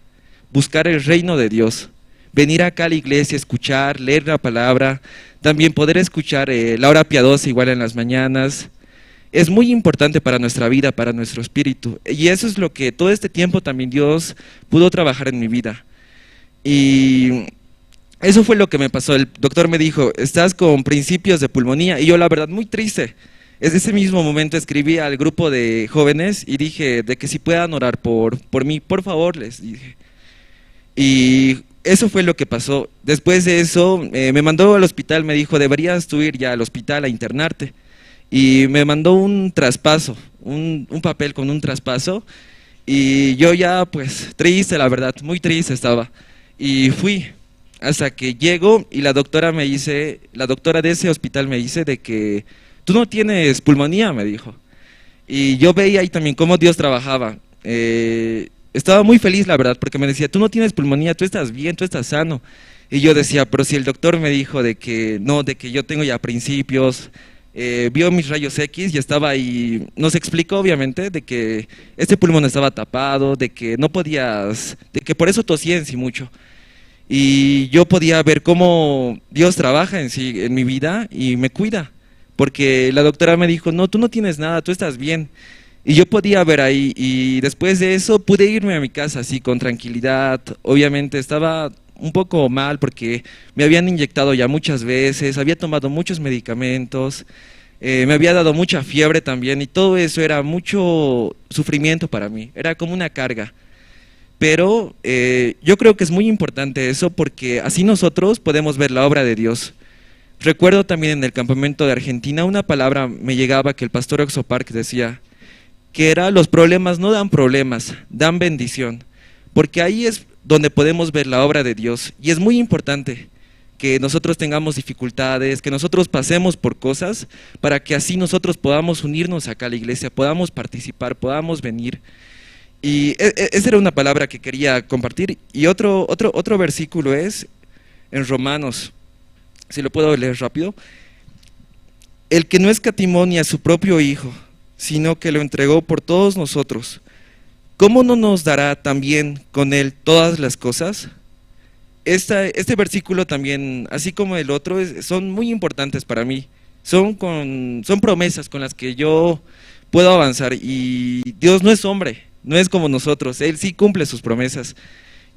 el reino de Dios. Venir acá a la iglesia, escuchar, leer la palabra, también poder escuchar la hora piadosa igual en las mañanas. Es muy importante para nuestra vida, para nuestro espíritu. Y eso es lo que todo este tiempo también Dios pudo trabajar en mi vida. Y eso fue lo que me pasó. El doctor me dijo, estás con principios de pulmonía. Y yo, la verdad, muy triste. Desde ese mismo momento escribí al grupo de jóvenes y dije de que si puedan orar por mí, por favor, les dije. Y eso fue lo que pasó. Después de eso, me mandó al hospital, me dijo, deberías tú ir ya al hospital a internarte. Y me mandó un traspaso, un papel con un traspaso. Y yo ya, pues, triste, la verdad, muy triste estaba. Y fui, hasta que llego y la doctora me dice, la doctora de ese hospital me dice de que tú no tienes pulmonía, me dijo. Y yo veía ahí también cómo Dios trabajaba. Estaba muy feliz, la verdad, porque me decía, tú no tienes pulmonía, tú estás bien, tú estás sano. Y yo decía, pero si el doctor me dijo de que no, de que yo tengo ya principios, vio mis rayos X y estaba ahí, nos explicó obviamente de que este pulmón estaba tapado, de que no podías, de que por eso tosía en sí mucho. Y yo podía ver cómo Dios trabaja en sí, en mi vida, y me cuida, porque la doctora me dijo, no, tú no tienes nada, tú estás bien. Y yo podía ver ahí, y después de eso pude irme a mi casa así con tranquilidad. Obviamente estaba un poco mal porque me habían inyectado ya muchas veces, había tomado muchos medicamentos, me había dado mucha fiebre también, y todo eso era mucho sufrimiento para mí, era como una carga. Pero yo creo que es muy importante eso, porque así nosotros podemos ver la obra de Dios. Recuerdo también en el campamento de Argentina una palabra me llegaba que el pastor Oxopark decía, que era: los problemas no dan problemas, dan bendición, porque ahí es donde podemos ver la obra de Dios. Y es muy importante que nosotros tengamos dificultades, que nosotros pasemos por cosas, para que así nosotros podamos unirnos acá a la iglesia, podamos participar, podamos venir. Y esa era una palabra que quería compartir. Y otro versículo es en Romanos, si lo puedo leer rápido. El que no escatimó ni a su propio Hijo, sino que lo entregó por todos nosotros, ¿cómo no nos dará también con él todas las cosas? Este versículo también, así como el otro, son muy importantes para mí. Son promesas con las que yo puedo avanzar. Y Dios no es hombre, no es como nosotros, Él sí cumple sus promesas.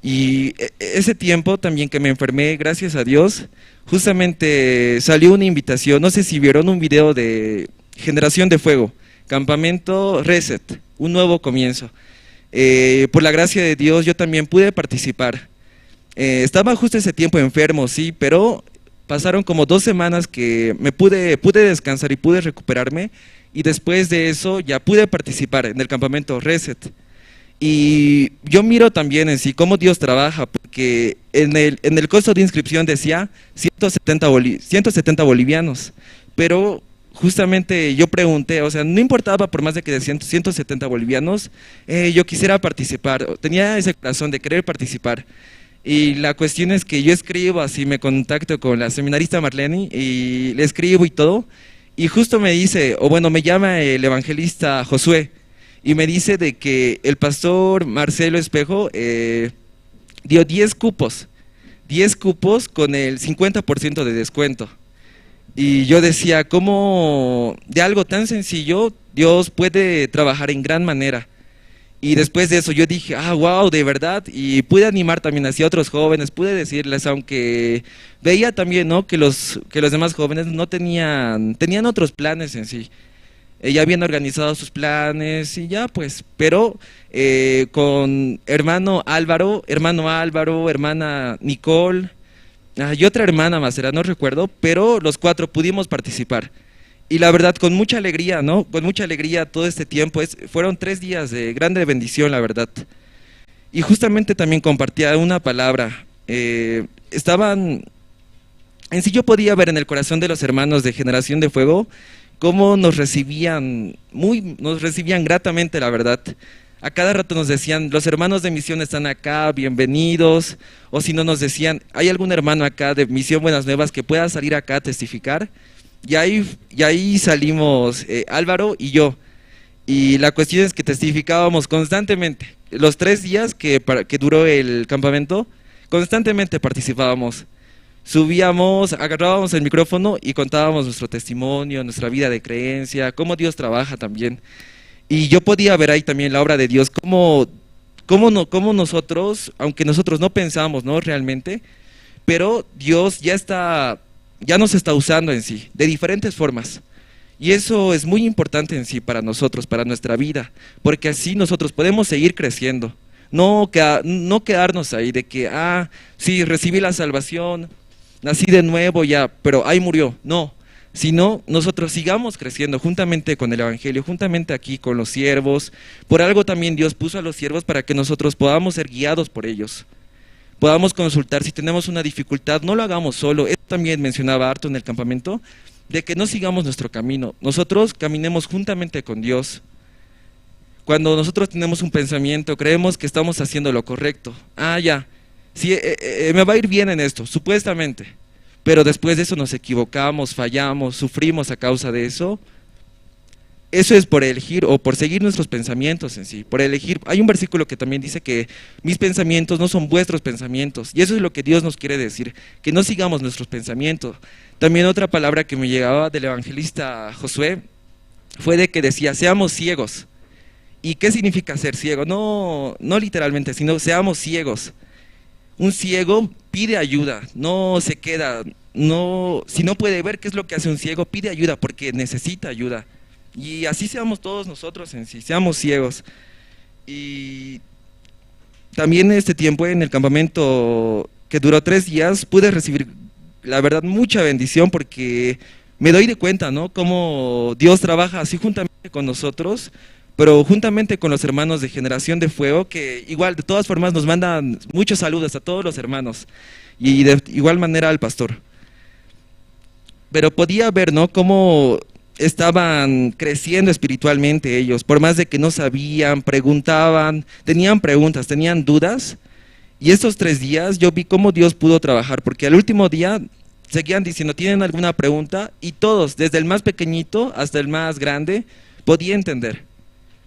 Y ese tiempo también que me enfermé, gracias a Dios, justamente salió una invitación, no sé si vieron un video de Generación de Fuego, Campamento Reset, un nuevo comienzo. Por la gracia de Dios yo también pude participar. Estaba justo ese tiempo enfermo, sí, pero pasaron como 2 semanas que me pude descansar y pude recuperarme, y después de eso ya pude participar en el campamento Reset. Y yo miro también en sí cómo Dios trabaja, porque en el costo de inscripción decía 170 bolivianos, pero justamente yo pregunté, o sea, no importaba por más de que decían 170 bolivianos, yo quisiera participar, tenía ese corazón de querer participar. Y la cuestión es que yo escribo así, me contacto con la seminarista Marlene y le escribo y todo, y justo me dice, o bueno, me llama el evangelista Josué, y me dice de que el pastor Marcelo Espejo dio 10 cupos, 10 cupos con el 50% de descuento. Y yo decía, ¿cómo de algo tan sencillo Dios puede trabajar en gran manera? Y después de eso yo dije, ah, wow, de verdad, y pude animar también hacia otros jóvenes, pude decirles, aunque veía también, ¿no?, que los demás jóvenes no tenían otros planes en sí. Ya habían organizado sus planes y ya pues, pero con hermano Álvaro, hermana Nicole, y otra hermana más, era, no recuerdo, pero los 4 pudimos participar. Y la verdad, con mucha alegría, ¿no? Con mucha alegría todo este tiempo, fueron 3 días de grande bendición, la verdad. Y justamente también compartía una palabra, en sí yo podía ver en el corazón de los hermanos de Generación de Fuego, cómo nos recibían, nos recibían gratamente, la verdad. A cada rato nos decían, los hermanos de Misión están acá, bienvenidos. O si no nos decían, ¿hay algún hermano acá de Misión Buenas Nuevas que pueda salir acá a testificar? Y ahí salimos Álvaro y yo. Y la cuestión es que testificábamos constantemente. Los 3 días que duró el campamento, constantemente participábamos. Subíamos, agarrábamos el micrófono y contábamos nuestro testimonio, nuestra vida de creencia, cómo Dios trabaja también. Y yo podía ver ahí también la obra de Dios, cómo nosotros, aunque nosotros no pensamos, ¿no?, realmente, pero Dios ya nos está usando en sí, de diferentes formas. Y eso es muy importante en sí para nosotros, para nuestra vida, porque así nosotros podemos seguir creciendo. No quedarnos ahí de que, ah, sí, recibí la salvación, nací de nuevo ya, pero ahí murió. No, sino nosotros sigamos creciendo juntamente con el Evangelio, juntamente aquí con los siervos. Por algo también Dios puso a los siervos para que nosotros podamos ser guiados por ellos. Podamos consultar si tenemos una dificultad, no lo hagamos solo. Eso también mencionaba harto en el campamento, de que no sigamos nuestro camino, nosotros caminemos juntamente con Dios. Cuando nosotros tenemos un pensamiento, creemos que estamos haciendo lo correcto. Ah, ya, sí, me va a ir bien en esto, supuestamente. Pero después de eso nos equivocamos, fallamos, sufrimos a causa de eso. Eso es por elegir o por seguir nuestros pensamientos en sí, por elegir. Hay un versículo que también dice que mis pensamientos no son vuestros pensamientos, y eso es lo que Dios nos quiere decir, que no sigamos nuestros pensamientos. También otra palabra que me llegaba del evangelista Josué fue de que decía, seamos ciegos. ¿Y qué significa ser ciego? No, no literalmente, sino seamos ciegos. Un ciego pide ayuda, no se queda, no, si no puede ver qué es lo que hace un ciego, pide ayuda porque necesita ayuda. Y así seamos todos nosotros en sí, seamos ciegos. Y también este tiempo en el campamento que duró 3 días, pude recibir, la verdad, mucha bendición porque me doy de cuenta, ¿no?, cómo Dios trabaja así juntamente con nosotros, pero juntamente con los hermanos de Generación de Fuego, que igual de todas formas nos mandan muchos saludos a todos los hermanos, y de igual manera al pastor. Pero podía ver, ¿no?, cómo estaban creciendo espiritualmente ellos, por más de que no sabían, preguntaban, tenían preguntas, tenían dudas. Y estos 3 días yo vi cómo Dios pudo trabajar, porque al último día seguían diciendo, ¿tienen alguna pregunta? Y todos, desde el más pequeñito hasta el más grande, Podía entender.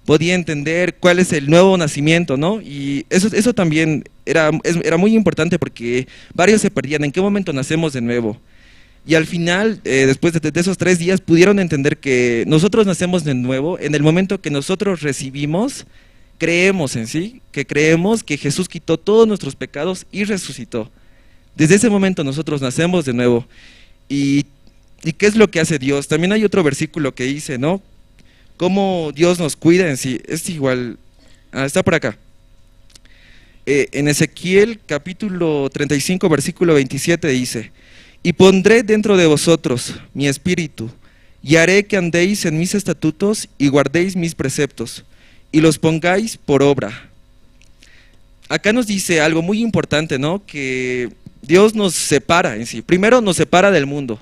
Podía entender cuál es el nuevo nacimiento, ¿no? Y eso también era muy importante porque varios se perdían. ¿En qué momento nacemos de nuevo? Y al final, después de esos 3 días, pudieron entender que nosotros nacemos de nuevo en el momento que nosotros recibimos, creemos en sí, que creemos que Jesús quitó todos nuestros pecados y resucitó. Desde ese momento nosotros nacemos de nuevo. ¿Y qué es lo que hace Dios? También hay otro versículo que dice, ¿no? Cómo Dios nos cuida en sí. Es igual, está por acá. En Ezequiel capítulo 35, versículo 27 dice: y pondré dentro de vosotros mi espíritu, y haré que andéis en mis estatutos y guardéis mis preceptos, y los pongáis por obra. Acá nos dice algo muy importante, ¿no? Que Dios nos separa en sí. Primero nos separa del mundo.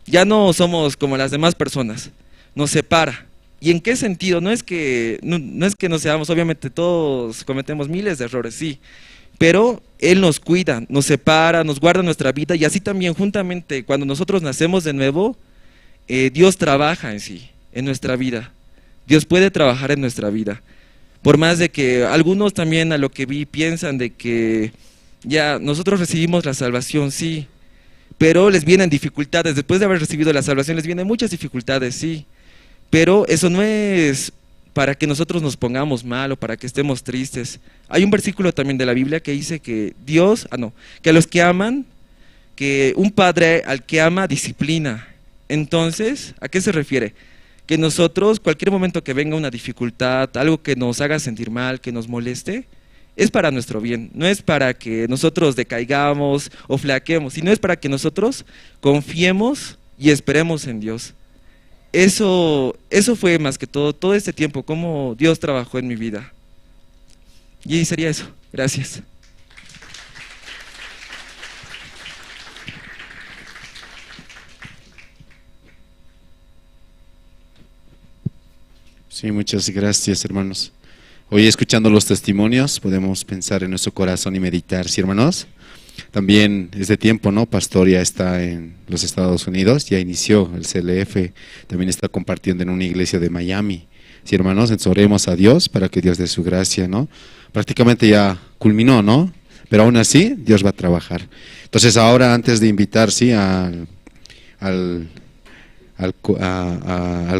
Ya no somos como las demás personas. Nos separa. ¿Y en qué sentido? No es que no seamos, obviamente todos cometemos miles de errores, sí. Pero Él nos cuida, nos separa, nos guarda nuestra vida, y así también juntamente cuando nosotros nacemos de nuevo, Dios trabaja en sí, en nuestra vida. Dios puede trabajar en nuestra vida. Por más de que algunos también a lo que vi piensan de que ya nosotros recibimos la salvación, sí, pero les vienen dificultades. Después de haber recibido la salvación les vienen muchas dificultades, sí, pero eso no es para que nosotros nos pongamos mal o para que estemos tristes. Hay un versículo también de la Biblia que dice que Dios, que a los que aman, que un padre al que ama disciplina. Entonces, ¿a qué se refiere? Que nosotros, cualquier momento que venga una dificultad, algo que nos haga sentir mal, que nos moleste, es para nuestro bien, no es para que nosotros decaigamos o flaqueemos, sino es para que nosotros confiemos y esperemos en Dios. Eso fue más que todo este tiempo, cómo Dios trabajó en mi vida. Y sería eso. Gracias.
Sí, muchas gracias, hermanos. Hoy, escuchando los testimonios, podemos pensar en nuestro corazón y meditar, ¿sí, hermanos? También es de tiempo, ¿no? Pastor ya está en los Estados Unidos, ya inició el CLF, también está compartiendo en una iglesia de Miami. Sí, hermanos, entonces oremos a Dios para que Dios dé su gracia, ¿no? Prácticamente ya culminó, ¿no? Pero aún así, Dios va a trabajar. Entonces ahora, antes de invitar, sí, al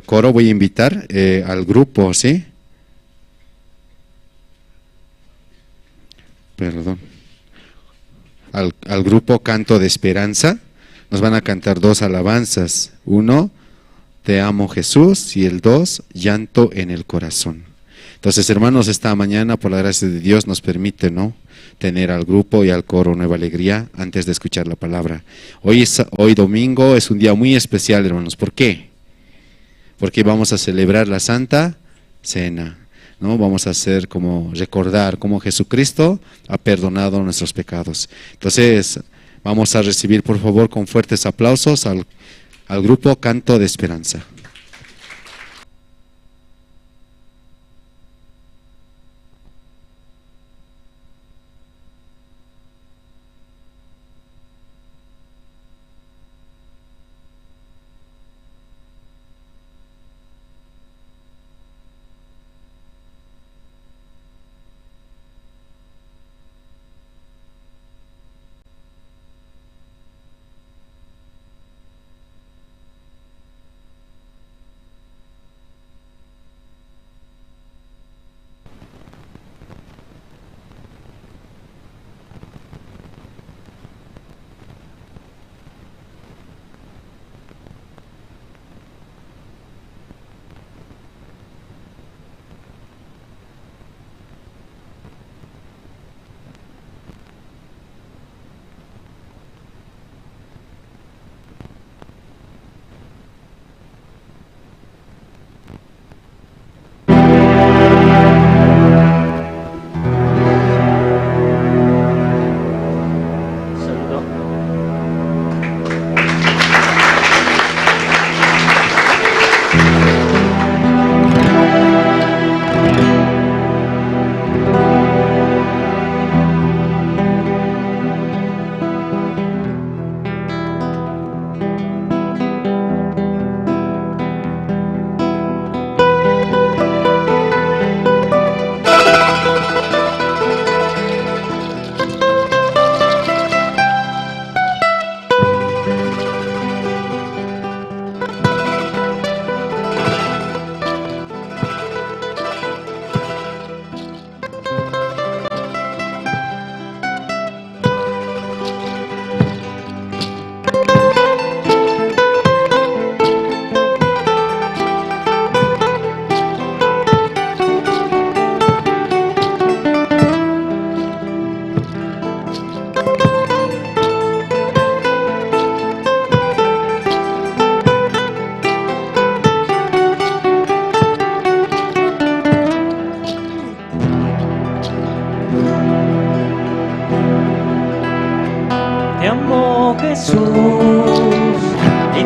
coro, voy a invitar al grupo, ¿sí? Perdón. Al grupo Canto de Esperanza. Nos van a cantar 2 alabanzas. 1, Te amo Jesús, y el 2, Llanto en el corazón. Entonces, hermanos, esta mañana, por la gracia de Dios, nos permite, ¿no?, tener al grupo y al coro Nueva Alegría antes de escuchar la palabra. Hoy domingo es un día muy especial, hermanos. ¿Por qué? Porque vamos a celebrar la Santa Cena, ¿no? Vamos a hacer como recordar cómo Jesucristo ha perdonado nuestros pecados. Entonces, vamos a recibir, por favor, con fuertes aplausos al grupo Canto de Esperanza.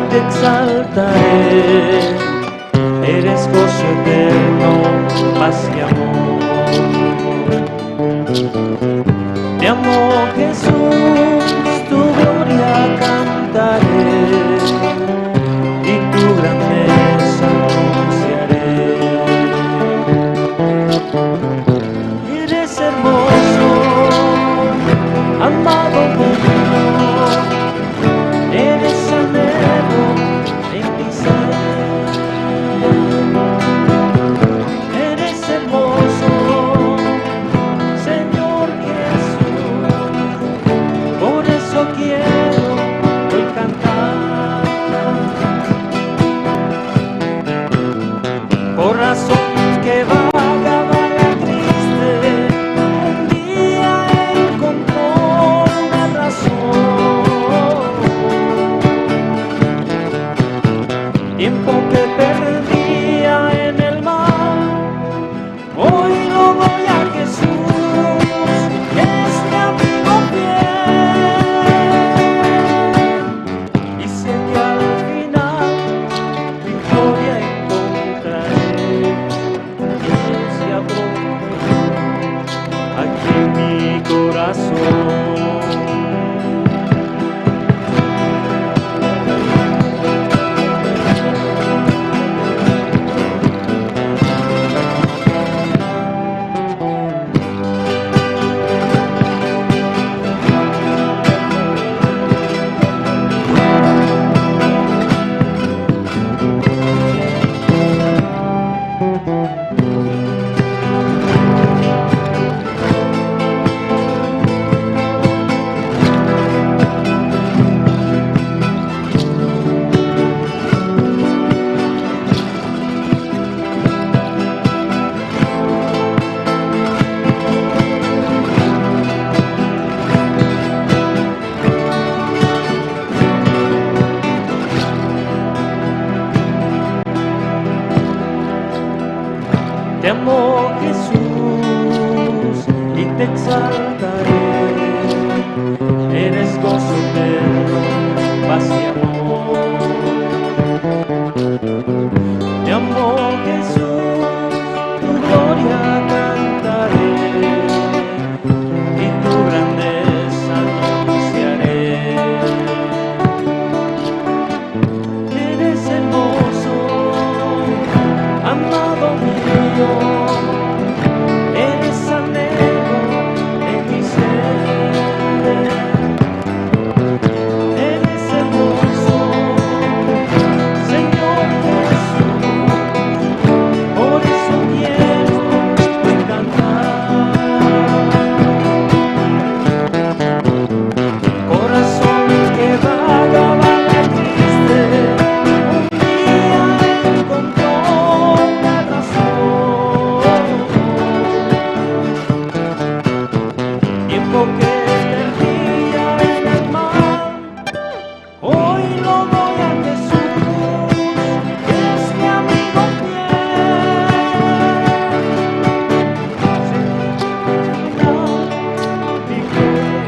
te exaltaré. Eres gozo eterno, paz y amor. Te amo, Jesús, tu gloria cantaré y tu grandeza anunciaré. Eres hermoso, amado mío, eres anhelo en mi ser. Eres hermoso, Señor Jesús, por eso quiero hoy cantar. Corazón que vagaba triste, un día encontró una razón. Tiempo que perdía en el mar, hoy lo doy a Jesús, que es mi amigo fiel. Y sé que al final victoria encontraré. Tienes ya aquí en mi corazón. Te amo, Jesús, y te exaltaré. Eres gozo eterno, paz y amor. Te amo, Jesús, tu gloria cantaré y tu grandeza anunciaré. Eres hermoso, amado mío, eres anhelo de mi ser. Eres hermoso, Señor Jesús, por eso quiero hoy cantar. Corazón que vagaba triste, un día encontró una razón. Tiempo que perdía en el mal, hoy lo doy a Jesús, que es mi amigo fiel. Victoria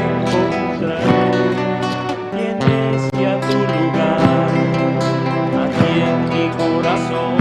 encontraré, tienes ya tu lugar aquí en mi corazón.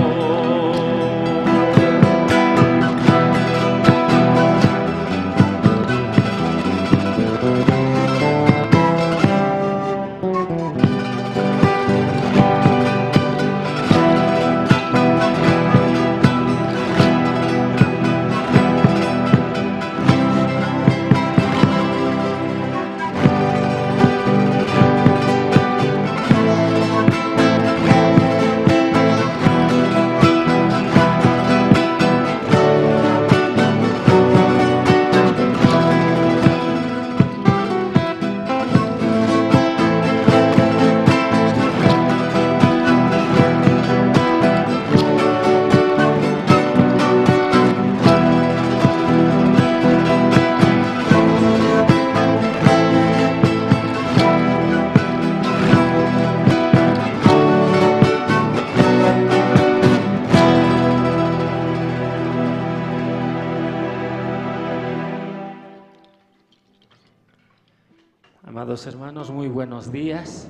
Amados hermanos, muy buenos días.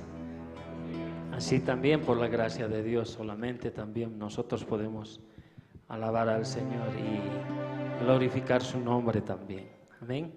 Así también por la gracia de Dios solamente también nosotros podemos alabar al Señor y glorificar su nombre también. Amén.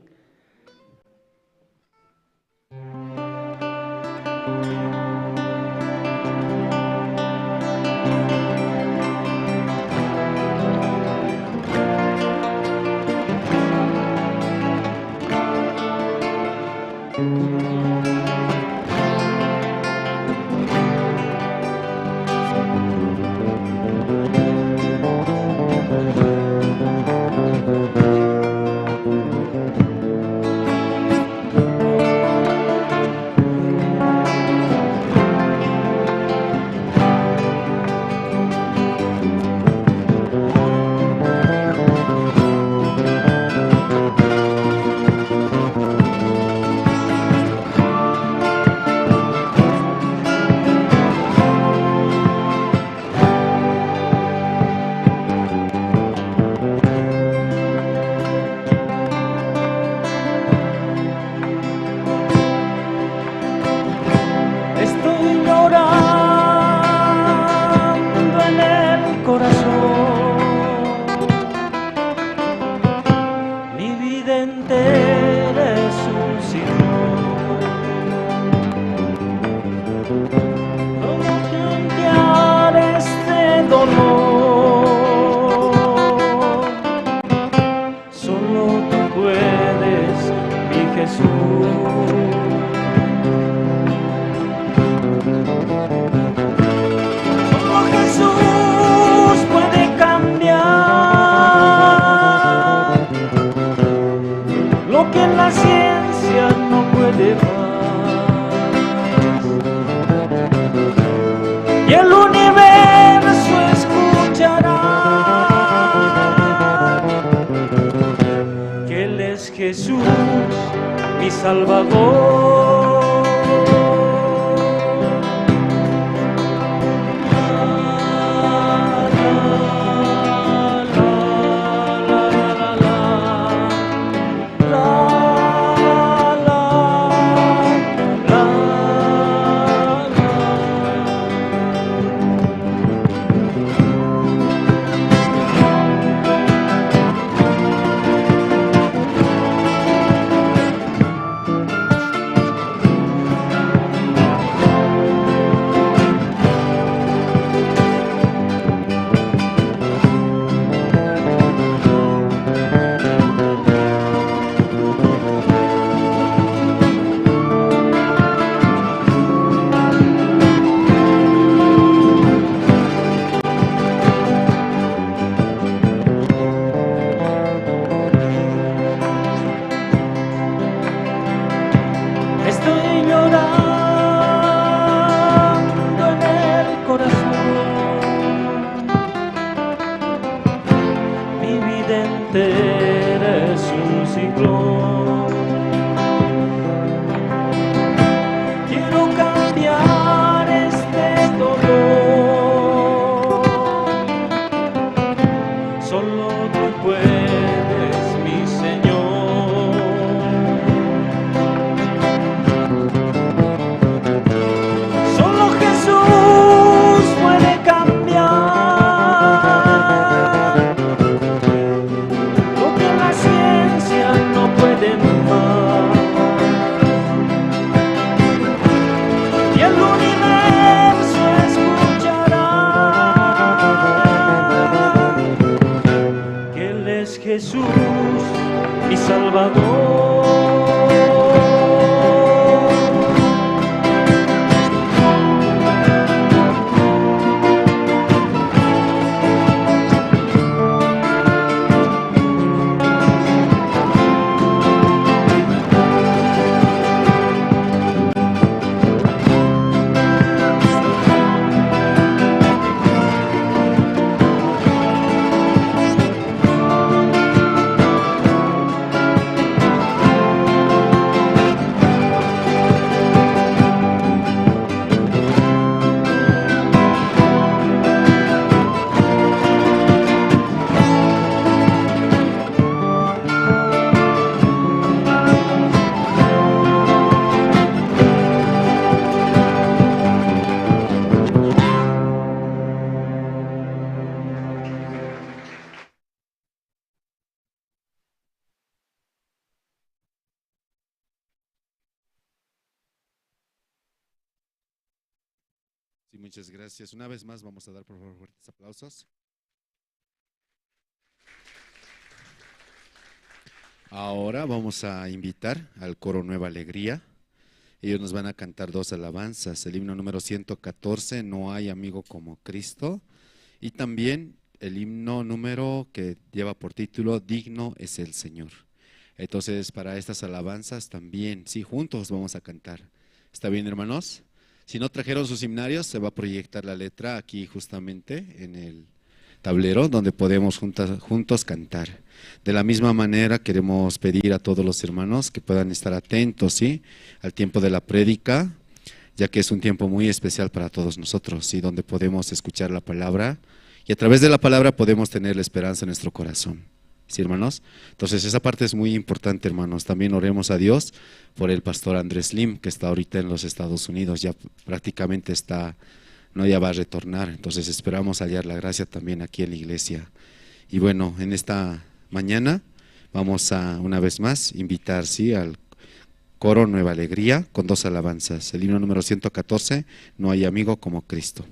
Estoy llorando en el corazón. Mi vida entera es un sinfín. ¿Cómo cambiar este dolor? Solo tú puedes, mi Jesús. Solo Jesús puede cambiar lo que la ciencia no puede más. Y el universo escuchará que Él es Jesús, mi Salvador.
Sí, muchas gracias. Una vez más vamos a dar por favor fuertes aplausos. Ahora vamos a invitar al coro Nueva Alegría. Ellos nos van a cantar dos alabanzas, el himno número 114, No hay amigo como Cristo, y también el himno número que lleva por título Digno es el Señor. Entonces, para estas alabanzas también, sí, juntos vamos a cantar. ¿Está bien, hermanos? Si no trajeron sus himnarios, se va a proyectar la letra aquí justamente en el tablero donde podemos juntos cantar. De la misma manera queremos pedir a todos los hermanos que puedan estar atentos, ¿sí?, al tiempo de la prédica, ya que es un tiempo muy especial para todos nosotros, ¿sí?, donde podemos escuchar la palabra y a través de la palabra podemos tener la esperanza en nuestro corazón. ¿Sí, hermanos? Entonces esa parte es muy importante, hermanos. También oremos a Dios por el pastor Andrés Lim, que está ahorita en los Estados Unidos, ya prácticamente está, no, ya va a retornar. Entonces esperamos hallar la gracia también aquí en la iglesia. Y bueno, en esta mañana vamos a una vez más invitar, sí, al coro Nueva Alegría con dos alabanzas. El himno número 114, No hay amigo como Cristo.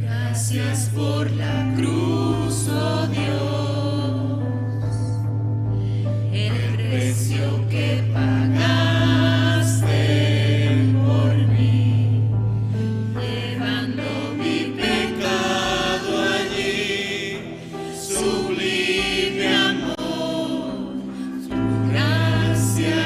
Gracias por la cruz, oh Dios, el precio que pagaste por mí, llevando mi pecado allí, sublime amor, tu gracia.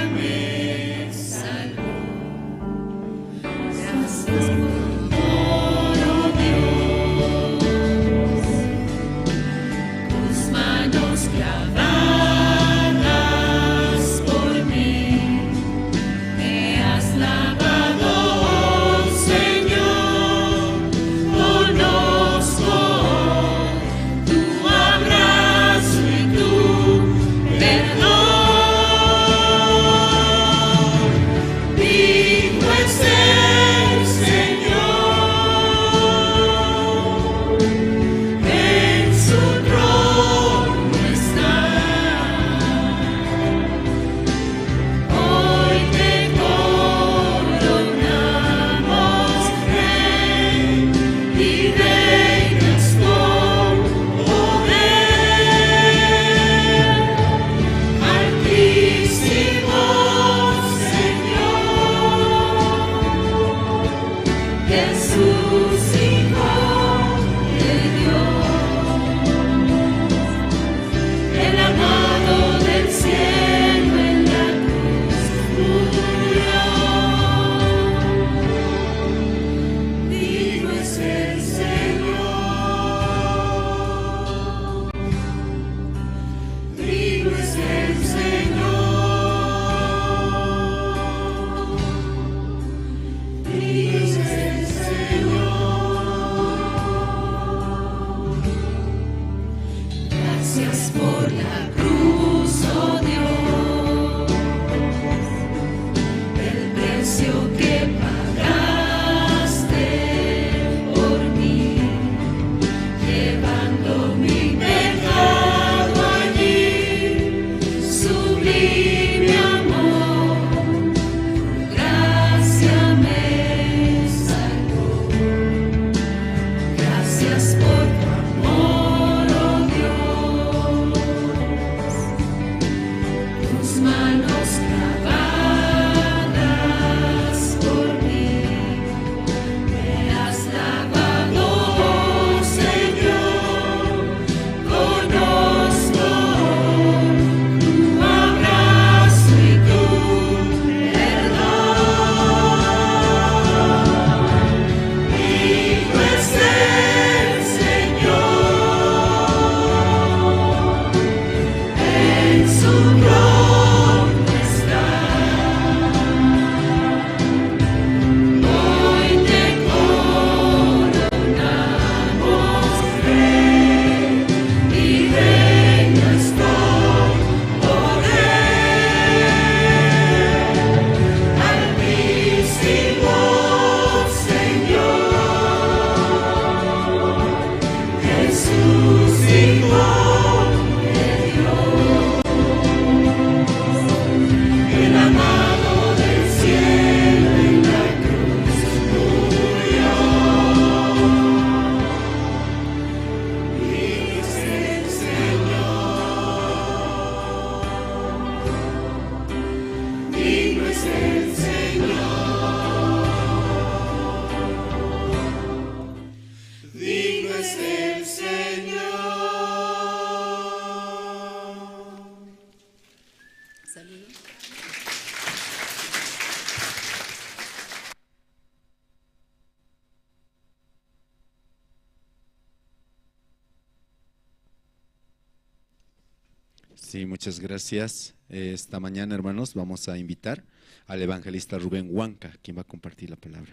Sí, muchas gracias. Esta mañana, hermanos, vamos a invitar al evangelista Rubén Huanca, quien va a compartir la palabra.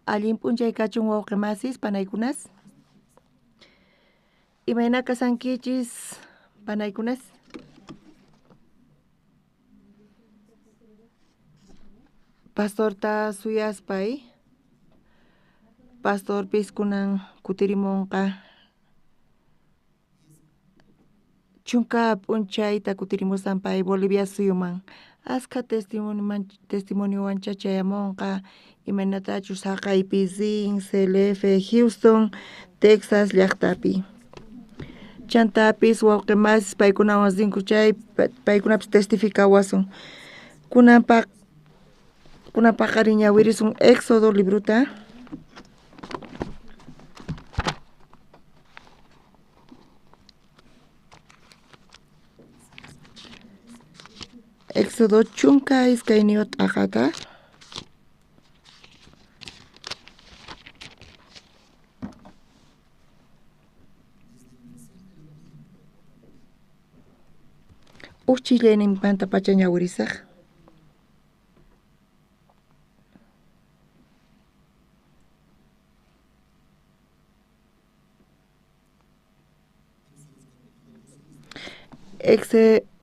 Allin p'unchay kachun wawqi masis panaykunas. Imayna kasankichis panaykunas. Pastorta suyaspay. Pastorpis kunan kutirimunqa. Chunka p'unchayta kutirimusan pay Bolivia suyuman. Askha testimoniowancha chayamunqa imaynatachus haqaypi rin CLF Houston, Texas llaqtapi. Chantapis wawqi masis paykunawan rinku chay paykunapis testifikawasun. Kunan paqarin ñawirisun Éxodo libruta. Éxodo chunka iskayniyuq t'aqata. Uj chillayninmanta pacha ñawirisaq.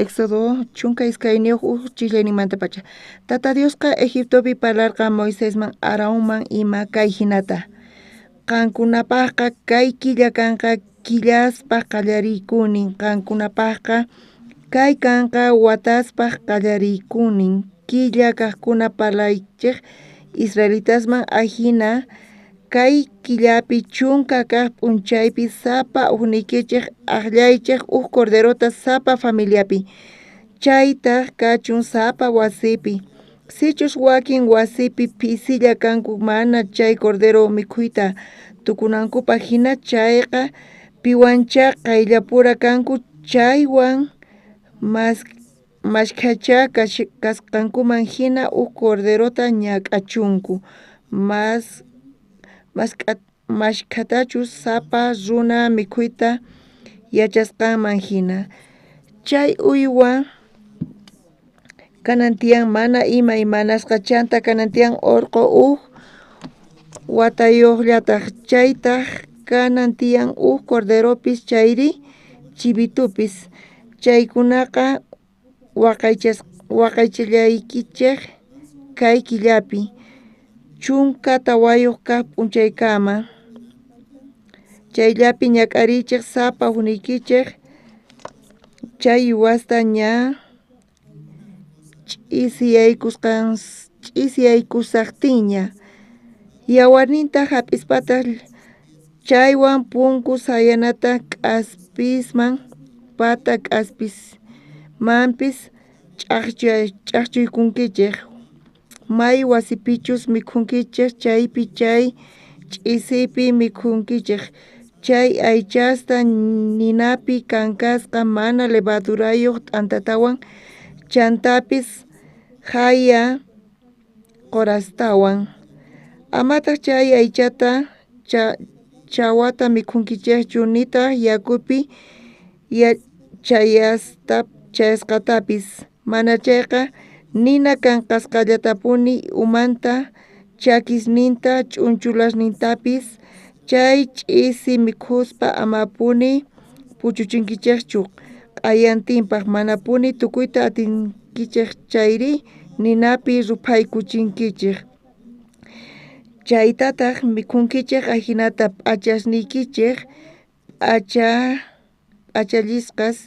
Éxodo chunka iskayniyuq uj chillayninmanta pacha. Tata Diosqa Egiptopi parlarqa Moisesman Aaronman ima kay hinata. Qankunapaqqa kay killa kanqa killaspaq qallariykunin. Qankunapaqqa kay kanqa wataspaq qallariykunin. Killa kaqkuna parlaychej israelitasman ajina kay killapi chunka kaq p'unchaypi sapa ujniykichej aqllaychej uj corderota sapa familiapi. Chaytaj kachun sapa wasipi. Sichus wakin wasipi pisilla kanku mana chay cordero mikhuyta tukunankupaq hina chayqa piwancha qayllapura kanku chaywan mashkhacha kasqankuman hina uj corderota ñak'achunku. Mashkhatachus sapa runa mikhuyta yachasqanman hina. Chay uywa kanan tiyan mana ima imanasqa chanta kanan tiyan orqo uj watayuqllataq chaytaj kanan tiyan uj corderopis chayri chivitupis. Chaykunaqa waqaychallaykichej kay killapi 14 kaq p'unchaykama. Chayllapi ñak'arichej sapa ujniykichej chay uywasta ña ch'isiyaykusaqtinña. Yawarninta hap'ispataq chaywan punku sayanata k'aspisman pata k'aspismanpis ch'ajchuykunkichej. May wasipichus mikhunkichej chaypi chay ch'isipi mikhunkichej. Chay aychasta ninapi kankasqa mana levadurayuq t'antatawan chantapis jaya qurastawan. Amataq chay aychata chawata mikhunkichejchu nitaq yakupi chayasqatapis. Mana chayqa nina kankasqallatapuni umanta chakisninta ch'unchulasnintapis chay ch'isi mikhuspa amapuni puchuchinkichejchu q'ayantinpaq manapuni tukuyta atinkichej chayri ninapi ruphaykuchinkichej. Chaytataq mikhunkichej ajinata p'achasniykichej p'achallisqas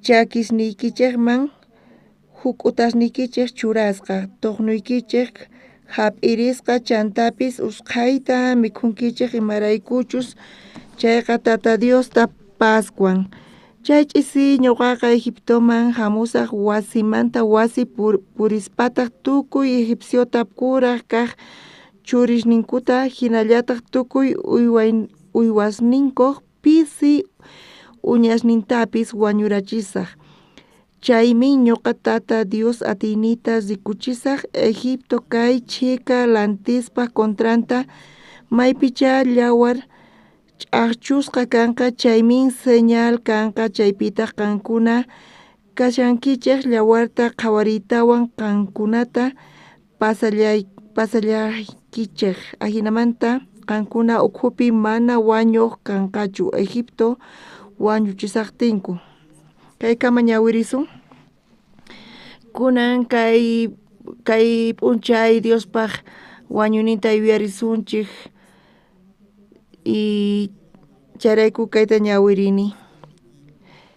chakisniykichejman huk'utasniykichej churasqa tuqnuykichej hap'irisqa chantapis usqhayta mikhunkichej imaraykuchus chayqa Tata Diosta Pascuan. Chay ch'isi ñuqaqa Egiptoman hamusaq wasimanta wasi purispataq tukuy egipciota kuraj kaq churisninkuta hinallataq tukuy uywasninkuq pisi uñasnintapis wañurachisaj. Chaymin ñoqa Tata Dios atiyniyta rikuchisaj Egipto kay chhika lantispaj contranta, maypichá yawar ch'ajchusqa kanqa, chaymin señal kanqa, chaypitaj qankuna kashankichej yawarta qhawariytawan qankunata pasallaykichej. Ajinamanta qankuna ukhupi mana wañoj kanqachu Egipto wañuchisajtinku. Kaykama ñawirisun. Kunan kay p'unchay Diospaj wañuyninta yuyarisunchej y chayrayku kayta ñawirini.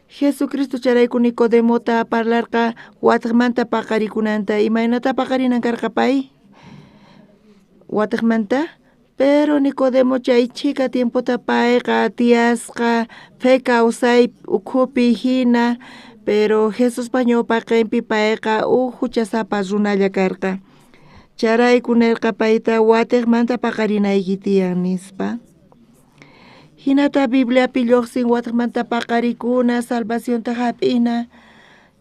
Jesucristo chayrayku Nicodemota parlarqa watejmanta paqarikunanta. Imaynata paqarinan karqa pay watejmanta? Pero Nicodemo chay chhika tiempota payqa tiyasqa fe kawsay ukhupi hina, pero Jesuspa ñawpaqenpi payqa uj huchasapa runalla karqa. Chayrayku nerqa payta watejmanta paqarinayki tiyan nispa. Hinata Bibliapi lluqsin watejmanta paqarikuna, salvacionta hap'ina,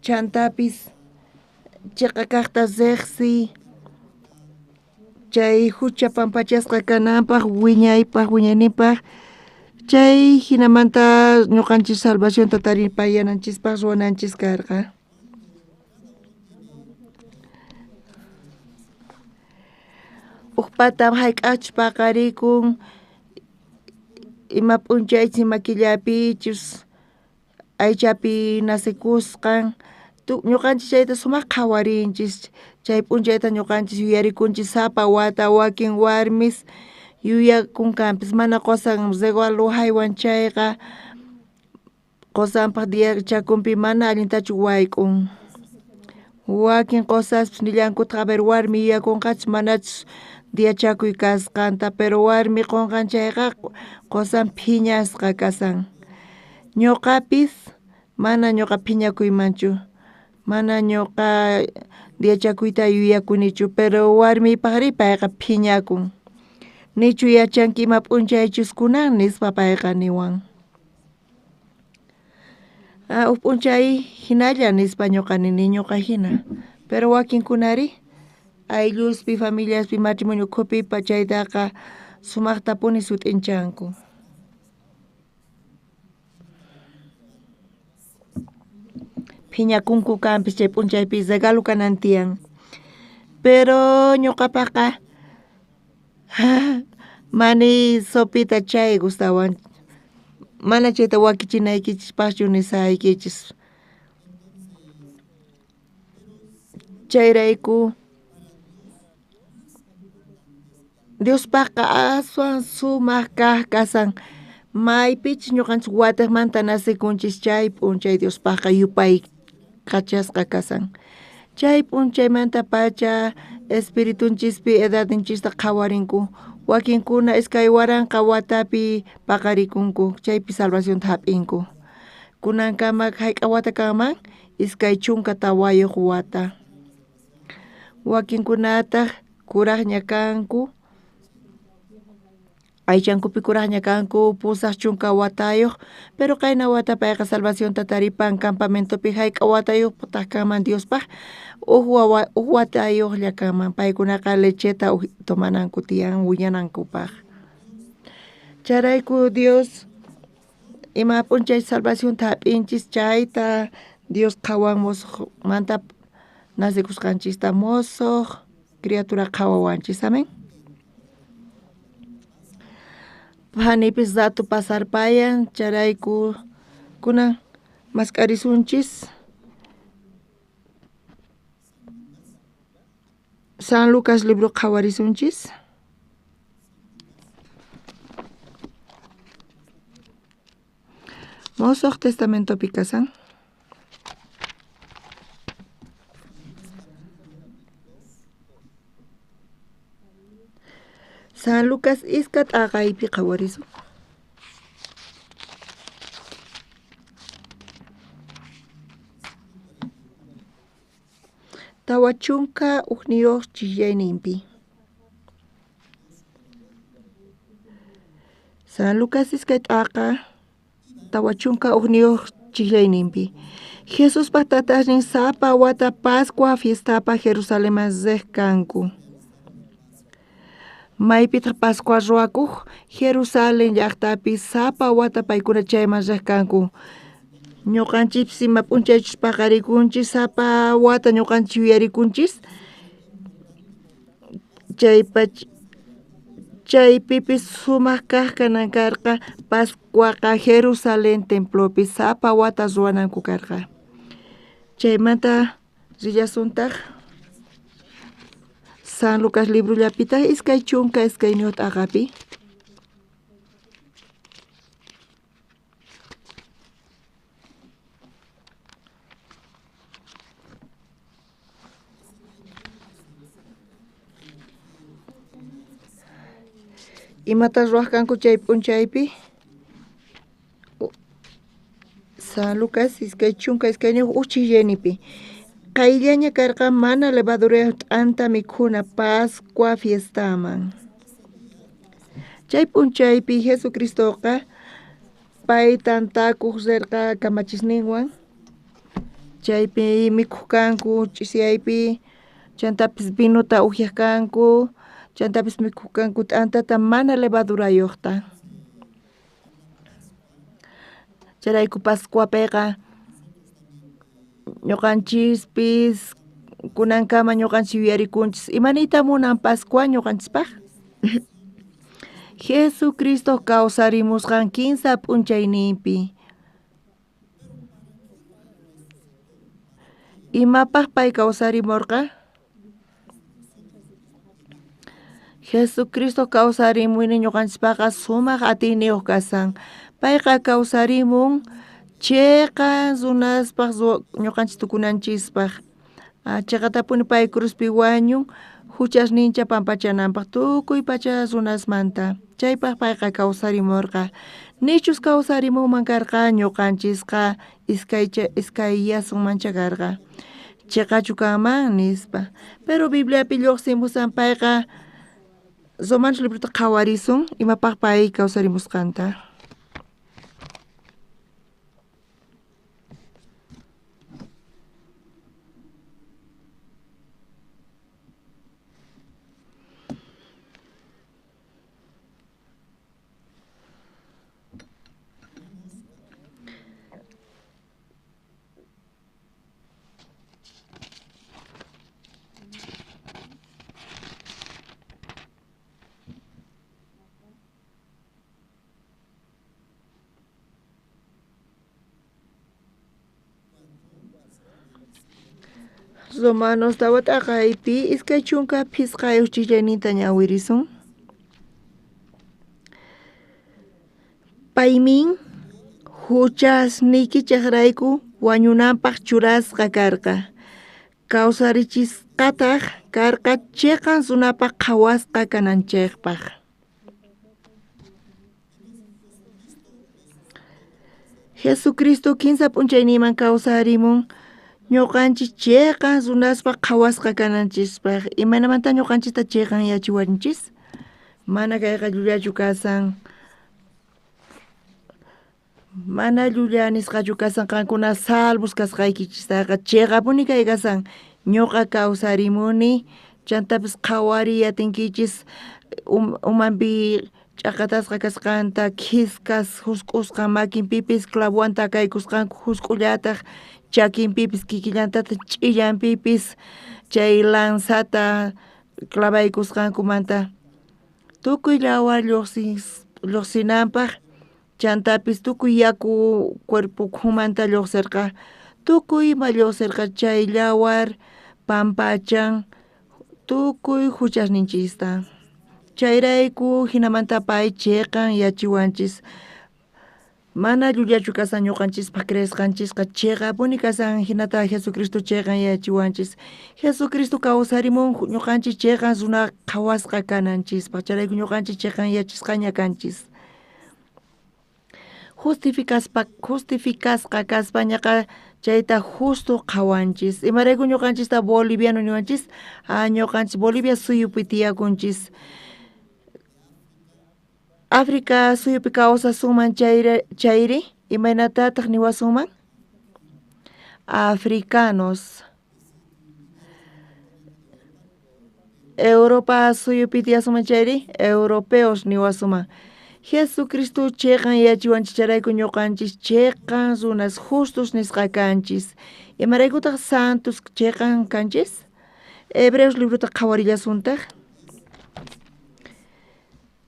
chantapis chiqa kaqta riqsiy, chay hucha pampachasqa kananpaq wiñaypaq wiñayninpaq, chay hinamanta ñuqanchis salvacionta taripayananchispaq ruwananchis karqa. Uj pata hayk'aqchus paqarikun, ima p'unchaychus ima killapichus aychapi nacekusqan, ñuqanchis chayta sumaq qhawarinchis, chay p'unchayta ñuqanchis yuyarikunchis sapa wata wakin warmis yuyakunkanpis mana qusan regalo haywan chayqa qusanpaq diachakunpi mana allintachu wayk'un. Wakin qusaspis nillankutaq a ver warmi yuyakunqachus manachus diachakuy kasqanta, pero warmi qunqan chayqa qusan phiñasqa kasan. Ñuqapis mana ñuqa phiñakuymanchu, mana ñuqa diachakuyta yuyakunichu, pero warmiypaqri payqa phiñakun. Nichu yachanki ima p'unchaychus kunan nispa payqa niwan. Uj p'unchay hinalla nispa ñuqa nini ñuqa hina, pero wakinkunari aylluspi familiaspi matrimonio ukhupi chaytaqa sumaqtapuni sut'inchanku. Phiñakunku kanpis chay p'unchaypi regalo kanan tiyan, pero ñuqapaqqa mani sopita chay gustawan, mana chayta wakichinaykichispaqchu nisaykichis. Chayrayku Diospaqqa aswan sumaq kaq kasan, maypichus ñuqanchis watejmanta nacekunchis chay p'unchay Diospaqqa yupay qachasqa kasan. Chay p'unchaymantapacha espiritunchispi edadninchista qhawarinku, wakinkuna 2000 watapi paqarikunku, chaypi salvacionta hap'inku. Kunankama hayk'a wata kanman? 24 wata. Wakinkunataq kuraqña kanku, aychankupi kuraqña kanku 80 watayuq, pero qayna wata payqa salvacionta taripan campamentopi hayk'a watayuqtaq kanman Diospaq, uj watayuqlla kanman, paykunaqa lecheta tomananku tiyan wiñanankupaq. Chayrayku Dios ima p'unchay salvacionta hap'inchis chayta Dios qhawan mosoqmanta nacekusqanchista, mosoq criatura qhawawanchis. Amén. Phanipis rato pasarpayan, chayrayku kunan mask'arisunchis San Lucas libro qhawarisunchis. Mosoq Testamentopi kasan. San Lucas iska t'aqaypi qhawarisun. 41 chillayninpi. San Lucas iskay t'aqa 41 chijllayninpi. Jesuspa tatasnin sapa wata Pascua fiestapaj Jerusalenman rej kanku. Maypitaq Pascua ruwakuq? Jerusalén llaqtapi sapa wata paykuna chayman rej kanku. Ñuqanchikpis ima p'unchaychus paqarikunchis sapa wata ñuqanchik yuyarikunchis chaypipis sumaq kaq kanan karqa Pascuaqa Jerusalén templopi sapa wata ruwananku karqa. Chaymanta rillasuntaq San Lucas librollapitaq 22 t'aqapi. Imata ruwaq kanku chay p'unchaypi? San Lucas 22 uchillaynipi. Qayllaña karqa mana levadurayuq t'anta mikhuna Pascua fiestaman. Chay p'unchaypi Jesucristoqa pay tantakuq rirqa kamachisninwan. Chaypi mikhuq kanku ch'isiyaypi, chantapis vinuta upyaq kanku, chantapis mikhuq kanku t'antata mana levadurayuqta. Chayrayku Pascuapiqa ñuqanchispis kunankama ñuqanchis yuyarikunchis. Imaniyta munan Pascua ñuqanchispaq? Jesucristo kawsarimusqan 15 p'unchayninpi. Imapaq pay kawsarimurqa? Jesucristo kawsarimuynin ñuqanchispaqqa sumaq atiyniyuq kasan. Payqa kawsarimun chiqan runaspaq ñuqanchis tukunanchispaq. Chiqatapuni pay cruzpi wañun huchasnincha pampachananpaq tukuy pacha runasmanta. Chaypaq payqa kawsarimurqa. Nichus kawsarimunman karqa ñuqanchisqa iskayyasunmancha karqa. Chiqachu kanman nispa. Pero Bibliapi lluqsimusan payqa Romanos librota qhawarisun imapaq pay kawsarimusqanta. Romanos 4 t'aqaypi 25 chillayninta ñawirisun. Paymin huchasniykichejrayku wañunanpaq churasqa karqa. Kawsarichisqataq karqa chiqan runapaq qhawasqa kananchikpaq. Jesucristo 15 p'unchayninman kawsarimun ñuqanchis chiqan runaspaq qhawasqa kananchispaq. Imaynamanta ñuqanchista chiqan yachiwanchis? Mana kayqa llullachu kasan. Mana llulla nisqachu kasan qankuna salvos kasqaykichistaqa chiqapuni kay kasan. Ñuqa kawsarimuni chantapis qhawariy atinkichis umanpi ch'aqatasqa kasqanta, khiskas husk'usqa makinpipis clavowan takaykusqanku husk'ullataq, chakinpipis kikillantataq ch'illanpipis chay lanzata clavaykusqankumanta. Tukuy yawar lluqsinanpaq chantapis tukuy yaku cuerpo ukhumanta lluqsirqa, tukuy ima lluqsirqa chay yawar pampachan tukuy huchasninchista. Chayrayku hinamanta pay chiqan yachiwanchis. Mana llullachu kasan ñuqanchispaq creesqanchisqa chiqapuni kasan hinata Jesucristo chiqan yachiwanchis. Jesucristo kawsarimun ñuqanchis chiqan runa qhawasqa kananchispaq. Chayrayku ñuqanchis chiqan yachisqaña kanchis. Justificasqa kaspañaqa chayta justo qhawanchis. Imarayku ñuqanchista boliviano niwanchis? Ñuqanchis Bolivia suyupi tiyakunchis. África suyupi kawsasunman chayri Imaynatataq niwasunman? Africanos. Europa suyupi tiyasuman chayri europeos niwasuman. Jesucristo cheqan yachiwanchis chayrayku ñuqanchis cheqan runas justos nisqa kanchis. Imaraykutaq santos cheqan kanchis? Hebreos librota qhawarillasuntaq.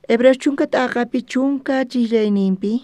Hebreos chunka t'aqapi chunka chislayninpi.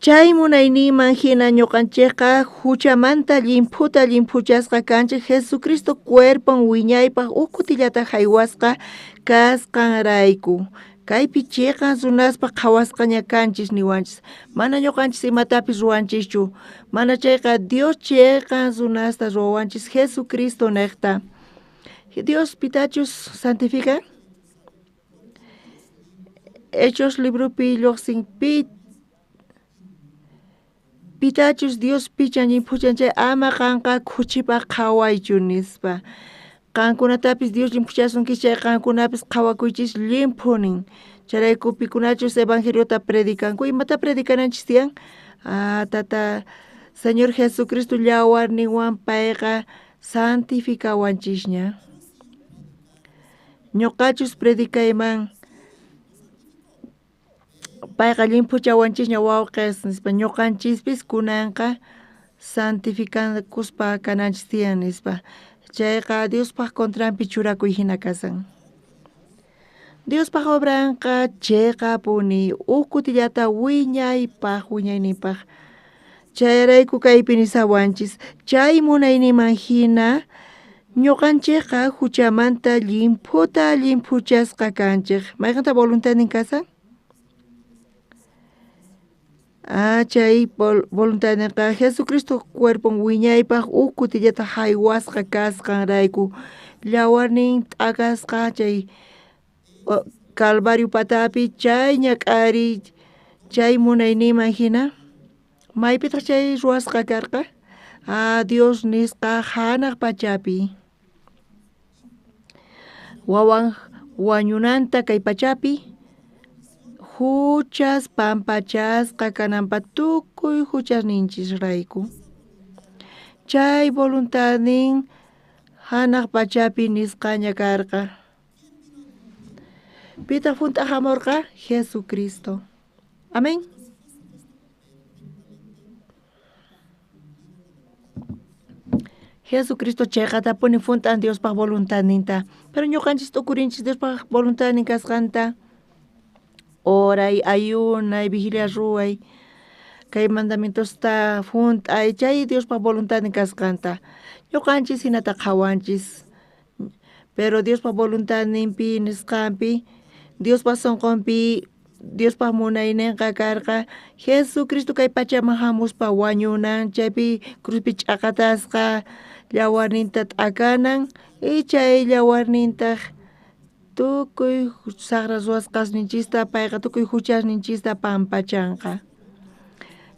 Chay munayninman hina ñuqanchikqa huchamanta llimphuta llimphuchasqa kanchik Jesucristo cuerpon wiñaypaq huk kutillata haywasqa kasqanrayku. Kaypi chiqan runaspa qhawasqaña kanchis niwanchis. Mana ñuqanchis imatapis ruwanchischu. Mana chayqa Dios chiqan runasta ruwawanchis Jesucristo niqta. Dios pitachus santifica? Hechos libropi lluqsin pi pitachus Dios pichan llimphuchan chay ama qanqa khuchipaq qhawaychu nispa. Qankunatapis Dios llimphuchasunkichis chay qankunapis qhawakuychis llimphunin. Chayrayku pikunachus evangeliota predicanku. Imata predicananchis tiyan? Ah, tata Señor Jesucristo llawarninwan payqa santificawanchisña. Ñuqachus predicayman payqa llimphuchawanchisña wawqis nispa ñuqanchispis kunanqa santificakuspa kananchis tiyan nispa. Chayqa Diospaq contranpi churakuy hina kasan. Diospaq obranqa chiqapuni huk kutillata wiñaypaq wiñayninpaq. Chayrayku kaypi nisawanchis chay munayninman hina ñuqanchikqa huchamanta llimphuta llimphuchasqa kanchik. Mayqanta voluntadnin kasan? Ah, chay voluntadninqa Jesucristo cuerpon wiñaypaq huk kutillata haywasqa kasqanrayku. Llawarnin t'akasqa chay Calvario patapi chay ñak'ariy chay munayninman hina. Maypitaq chay ruwasqa karqa? Ah, Dios nisqa hanaq pachapi. Wawan wañunanta kay pachapi huchas pampachasqa kananpaq tukuy huchasninchisrayku. Chay voluntadnin hanaq pachapi nisqaña karqa. Pitaq hunt'aq hamurqa? Jesucristo. Amén. Jesucristo chayqatapuni hunt'an Diospaq voluntadninta. Pero ñuqanchis t'ukurinchis Diospaq voluntadnin kasqanta. Oray, ayunay, vigilia ruway, kay mandamientosta hunt'ay, chay Diospaq voluntadnin kasqanta. Ñuqanchis hinata qhawanchis. Pero Diospaq voluntadninpi nisqanpi, Diospaq sunqunpi, Diospaq munayninqa karqa Jesucristo kay pachaman hamuspa wañunan, chaypi cruzpi ch'aqatasqa llawarninta t'akanan y chay llawarnintaq tukuy saqra ruwasqasninchista payqa tukuy huchasninchista pampachanqa.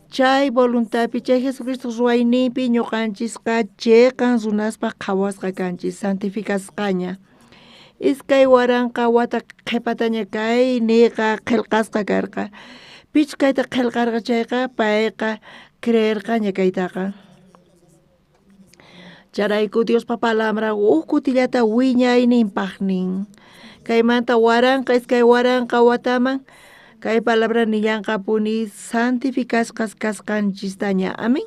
Chay voluntadpi, chay Jesucristo ruwayninpi ñuqanchisqa chiqan runaspaq qhawasqa kanchis, santificasqaña. 2000 wata qhipataña kay niqa qillqasqa karqa. Pichus kayta qillqarqa chayqa payqa creerqaña kaytaqa. Chayrayku Diospa palabra huk kutillata wiñayninpaq nin. Kaymanta 1000 2000 wataman kay palabra nillanqapuni santificasqas kasqanchistaña. Amén.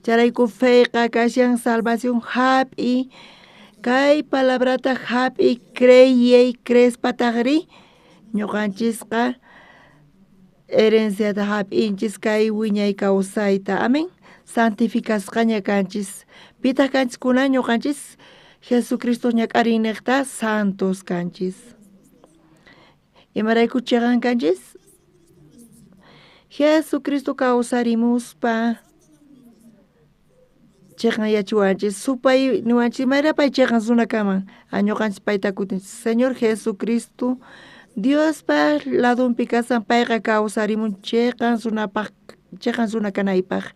Chayrayku feyqa kashan salvación hap'i. Kay palabrata hap'i creyey crespataqri ñuqanchisqa herenciata hap'inchis kay wiñay kawsayta. Amén. Santificasqaña kanchis. Pitaq kanchis kunan ñuqanchis Jesucristo ñak'arinniqta santos kanchis. Imarayku chiqan kanchis? Jesucristo kawsarimuspa chiqan yachiwanchis. Supay niwanchis imayna pay chiqan runa kaman. Ñuqanchis payta kutinchis. Señor Jesucristo Diospa ladunpi kasan payqa kawsarimun chiqan runapaq, chiqan runa kanaypaq.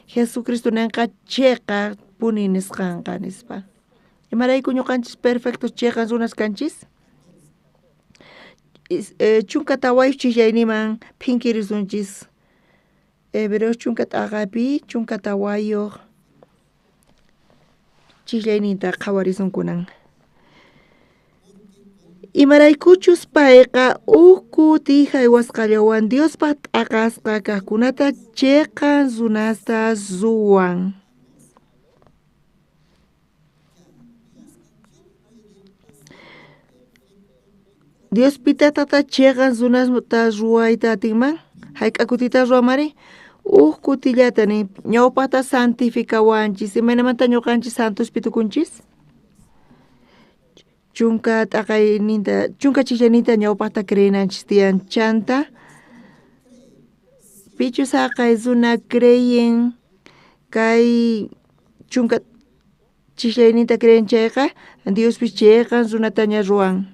Jesucristo ninqa chiqa puni nisqanqa nispa. Imarayku ñuqanchis perfectos chiqan runas kanchis? 14 chillayniman phinkirisunchis. Hebreos 10 t'aqapi 14 chillayninta qhawarisunkunan. Imaraykuchus payqa uj kuti haywasqallawan Diospaq t'aqasqa kaqkunata chiqan runasta ruwan. Dios pitatata chiqan runasta ruwayta atinman? Hayk'a kutita ruwamari? Uj kutillata nin ñawpaqta santificawanchis. Imaynamanta ñuqanchis santospi tukunchis? Chunka t'aqayninta, chunka chillayninta ñawpaqta creenanchis tiyan. Chanta pichus haqay runa creyen kay chunka chillayninta creen chayqa Diospis chiqan runataña ruwan.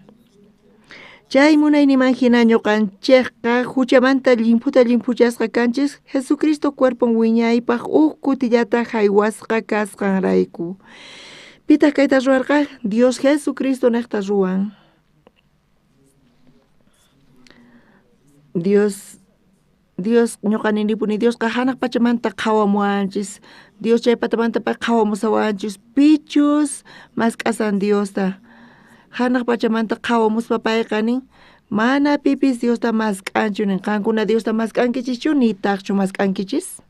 Chay munayniman hina ñuqanchikqa huchamanta llimphuta llimphuchasqa kanchis Jesucristo cuerpon wiñaypaq uj kutillata haywasqa kasqanrayku. Pitaq kayta ruwarqa? Dios Jesucristo niqta ruwan. Dios ñuqa ninipuni Diosqa hanaq pachamanta qhawamuwanchis. Dios chay patamanta pay qhawamusawanchis pichus mask'asan Diosta. Hanaq pachamanta qhawamuspa payqa nin mana pipis Diosta mask'anchu nin. Qankuna Diosta mask'ankichischu nitaqchu mask'ankichis?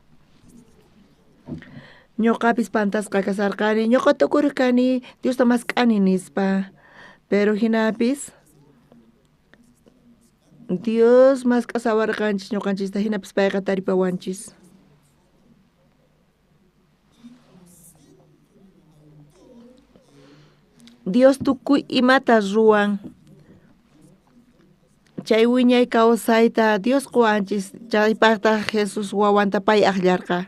Ñuqapis pantasqa kasarqani, ñuqa tukuriq kani Diosta mask'ani nispa. Pero hinapis Dios mask'asawarqanchis ñuqanchista, hinapis payqa taripawanchis. Dios tukuy imata ruwan. Chay wiñay kawsayta Dios quwanchis, chaypaqtaq Jesús wawanta pay aqllarqa.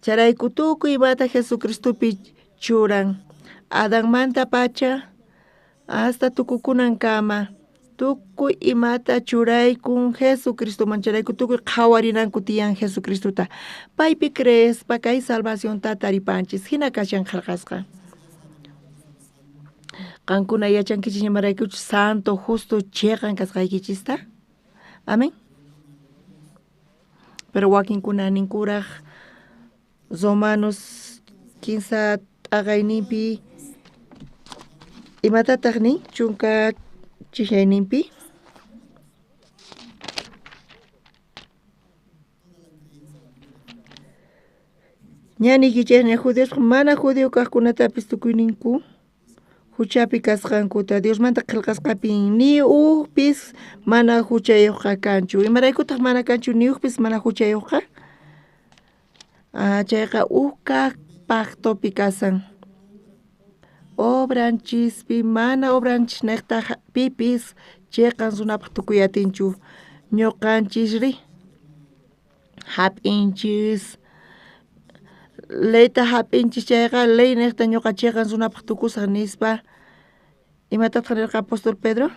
Chayrayku tukuy imata Jesucristopi churan. Adanmanta pacha hasta tukukunankama tukuy imata churaykun Jesucristoman. Chayrayku tukuy qhawarinanku tiyan Jesucristota. Paypi creespa kay salvacionta taripanchis. Hina kashan qhelqasqa. Qankuna yachankichis imaraykuchus santo, justo, chiqan kasqaykichista. Amén. Pero wakinkuna ninkuraq Romanos 15 t'aqayninpi imatataq nin chunka chillayninpi? Ña niykichikña judiosqa mana judío kaqkunatapis tukuyninku huchapi kasqankuta Diosmanta qhelqasqapi ni ujpis mana huchayuqqa kanchu. Imaraykutaq mana kanchu ni ujpis mana huchayuqqa? Chayqa uj kaq pactopi kasan. Obranchispi mana obranchis niqtaq pipis chiqan runapaq tukuy atinchu. Ñuqanchisri hap'inchis leyta hap'inchis chayqa ley niqta ñuqa chiqan runapaq tukusaq nispa. Imatataq nirqa apóstol Pedro?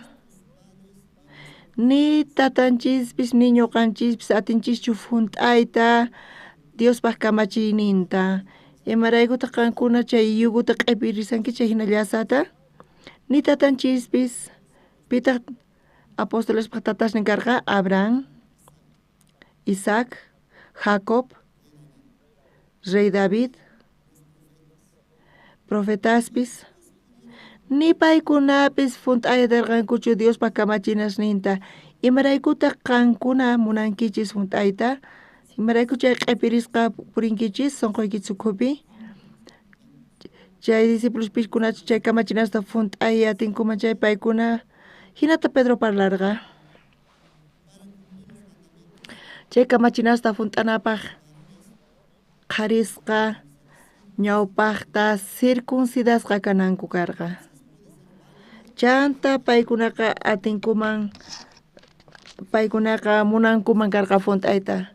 Ni tatanchispis ni ñuqanchispis atinchischu hunt'ayta Diospaq kamachiyninta. Imaraykutaq qankuna chay yuguta q'ipirisankichik chay hina llasata? Ni tatanchispis. Pitaq apostolespaq tatasnin karqa? Abraham, Isaac, Jacob, Rey David, profetaspis. Ni paykunapis hunt'aytarqankuchu Diospaq kamachinasninta. Imaraykutaq qankuna munankichis hunt'ayta? Imarayku chay q'ipirisqa purinkichis sunquykichis ukhupi? Chay discípulos pikunachu chay kamachinasta hunt'ay atinkuman chay paykuna hinata Pedro parlarqa. Chay kamachinasta hunt'anapaq qharisqa ñawpaqta circuncidasqa kananku karqa. Chanta paykunaqa atinkuman, paykunaqa munankuman karqa hunt'ayta.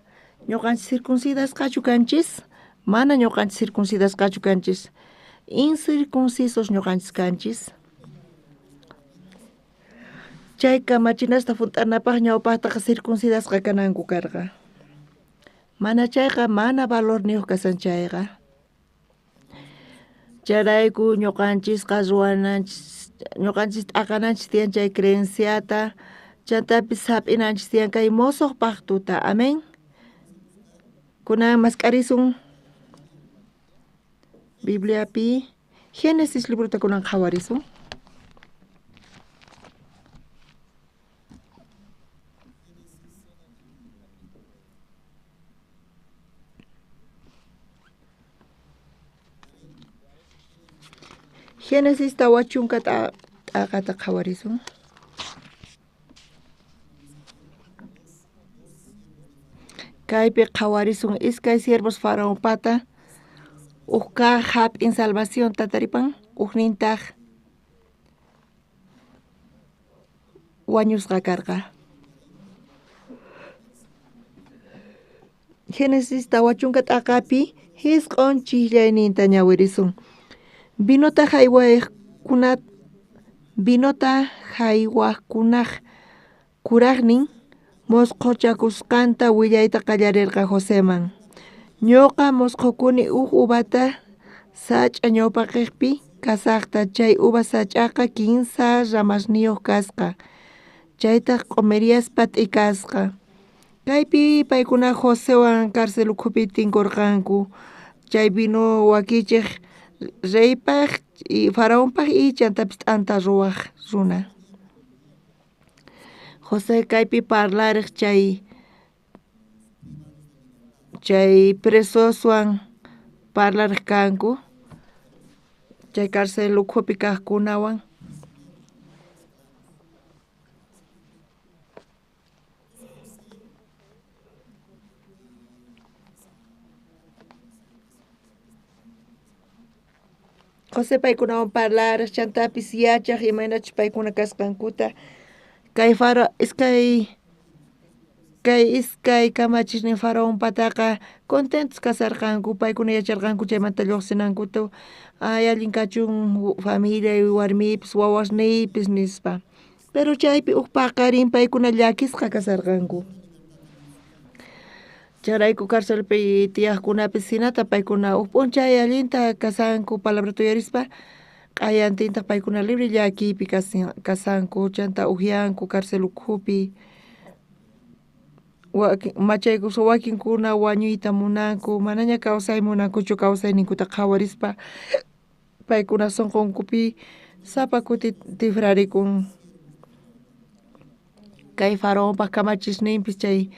Ñuqanchis circuncidasqachu kanchis? Mana ñuqanchis circuncidasqachu kanchis. Incircuncisos ñuqanchis kanchis. Chay kamachinasta hunt'anapaq ñawpaqtaqa circuncidasqa kananku karqa. Mana chayqa mana valorniyuq kasan chayqa. Chayrayku ñuqanchisqa ruwananchis, ñuqanchis t'aqananchis tiyan chay creenciata, chantapis hap'inanchis tiyan kay mosoq pactuta. Amén. Kunan mask'arisun Bibliapi Génesis librota kunan qhawarisun. Génesis 40 t'aqata qhawarisun. Kaypi qhawarisun iskay siervos faraonpata, uj kaq hap'in salvacionta taripan, ujnintaq wañusqa karqa. Génesis 40 t'aqapi jisq'on chijllayninta ñawirisun. Vinota jaywajkunaj kurajnin mosqochakusqanta willayta qallarerqa Joseman. Ñuqa mosqokuni uj uvata sach'a ñawpaqejpi kasajta, chay uva sach'aqa 15 ramasniyuq kasqa, chaytaq q'umiriaspa t'ikasqa. Kaypi paykuna Josewan cárcel ukhupi tinkurqanku, chay vino wakichej reypaj y faraonpaj y chantapis t'anta ruwaj runa. José kaypi parlarej chay presoswan parlarej kanku, chay cárcel ukhupi kajkunawan. José paykunawan parlarej chantapis yachaj imaynachus paykuna kasqankuta. Kay iskay kamachisnin faraonpataqa contentos kasarqanku, paykuna yacharqanku chaymanta lluqsinankuta, ay allin kachun familiay, warmiypis, wawasniypis nispa. Pero chaypi uj paqarin paykuna llakisqa kasarqanku. Chayrayku carcelpi tiyaqkunapis hinata paykuna uj p'unchay allinta kasanku palabrata uyarispa, q'ayantintaq paykuna libre llakiypi kasanku, chanta ujyanku cárcel ukhupi. Machaykuspa wakinkuna wañuyta munanku, manaña kawsay munankuchu kawsayninkuta qhawarispa, paykuna sunqunkupi sapa kuti tifrarikun. Kay faraonpaj kamachisninpis chay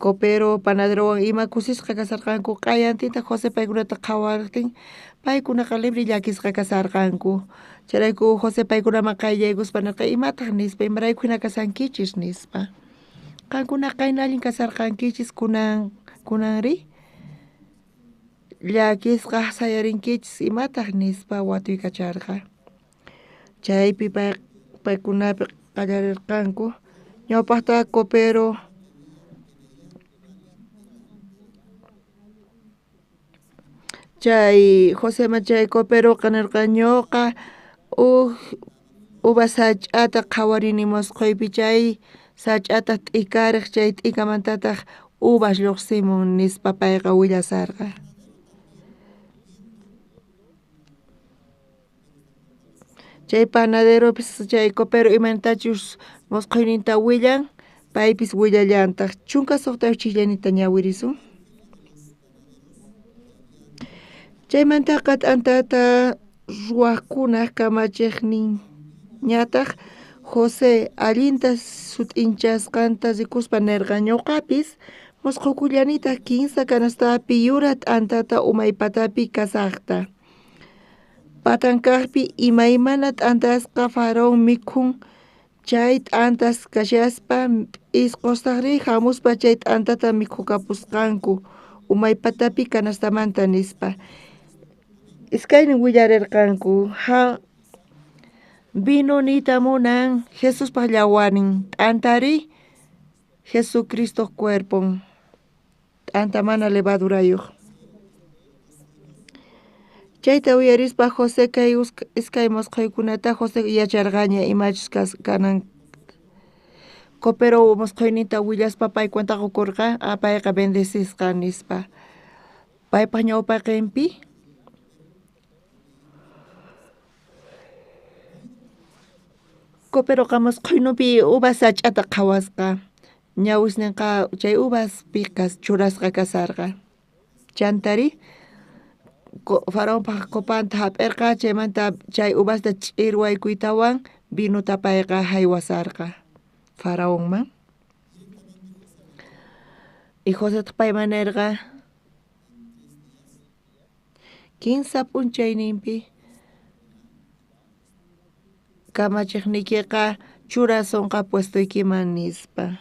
copero, panaderowan ima kusisqa kasarqanku, q'ayantintaq José paykunata qhawarqtin, paykunaqa libre llakisqa kasarqanku. Chayrayku José paykunaman qayllaykuspa nirqa, imataq nispa, imarayku hina kasankichis nispa. Qankuna qayna allin kasarqankichis, kunanri llakisqa sayarinkichis, imataq nispa watuykacharqa. Chaypi paykunapi qallarirqanku. Ñawpaqta copero chay Joseman chay coperoqa nirqa, ñuqa uj uva sach'ata qhawarini mosqoypi, chay sach'ata t'ikarej, chay t'ikamantataq uvas lluqsimun nispa payqa willasarqa. Chay panaderopis chay copero imaynatachus mosqoyninta willan, paypis willallantaq. 16 chijllayninta ñawirisun. Chaymantaqa t'antata ruwajkunaj kamachejninñataq José allinta sut'inchasqanta rikuspa nirqa, ñuqapis mosqokullanitaq 15 canastapi yura t'antata umaypatapi kasajta. Patankaqpi imaymana t'antasqa faraón mikhun, chay t'antas kashaspa p'isqostaqri hamuspa chay t'antata mikhukapusqanku umaypatapi canastamanta nispa. Iskaynin willarerqanku, vino niyta munan Jesuspaj llawarnin, t'antari Jesucristoj cuerpon, t'anta mana levadurayuq. Chayta uyarispa José kay iskay mosqoykunata José yacharqaña imachus kanan. Copero mosqoyninta willaspa pay cuenta qukurqa, payqa bendecisqa nispa. Paypaj ñawpaqinpi Coperoqa mosqhoynupi uvas sach'ata qhawasqa. Ñawisninqa chay uvaspi churasqa kasarqa. Chantari faraonpaj copanta hap'irqa, chaymanta chay uvasta ch'irwaykuytawan vinota payqa haywasarqa faraonman. Y Josetaq payman nerqa kinsa p'unchayninpi kamachiqniykiqa churasonqa puestoykiman nispa.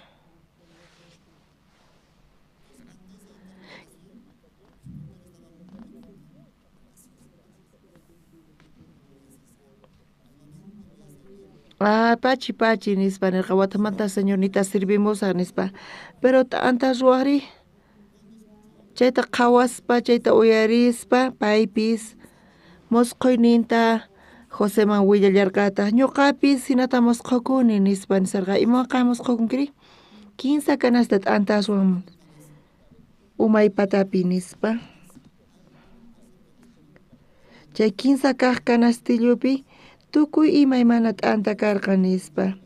Ah, pachi pachi nispa nerqa watamanta señornita servimusaq nispa. Pero t'anta ruwaqri chayta qhawaspa chayta uyarispa paypis mosqhoyninta Joseman willallarqataq ñuqapis hinata mosqhokuni nispa nisarqa. Imawan qan mosqhokunkiri? Kinsa canasta t'antaswan umay patapi nispa. Chay kinsa kaq canastillopi tukuy imaymana t'anta karqa nispa.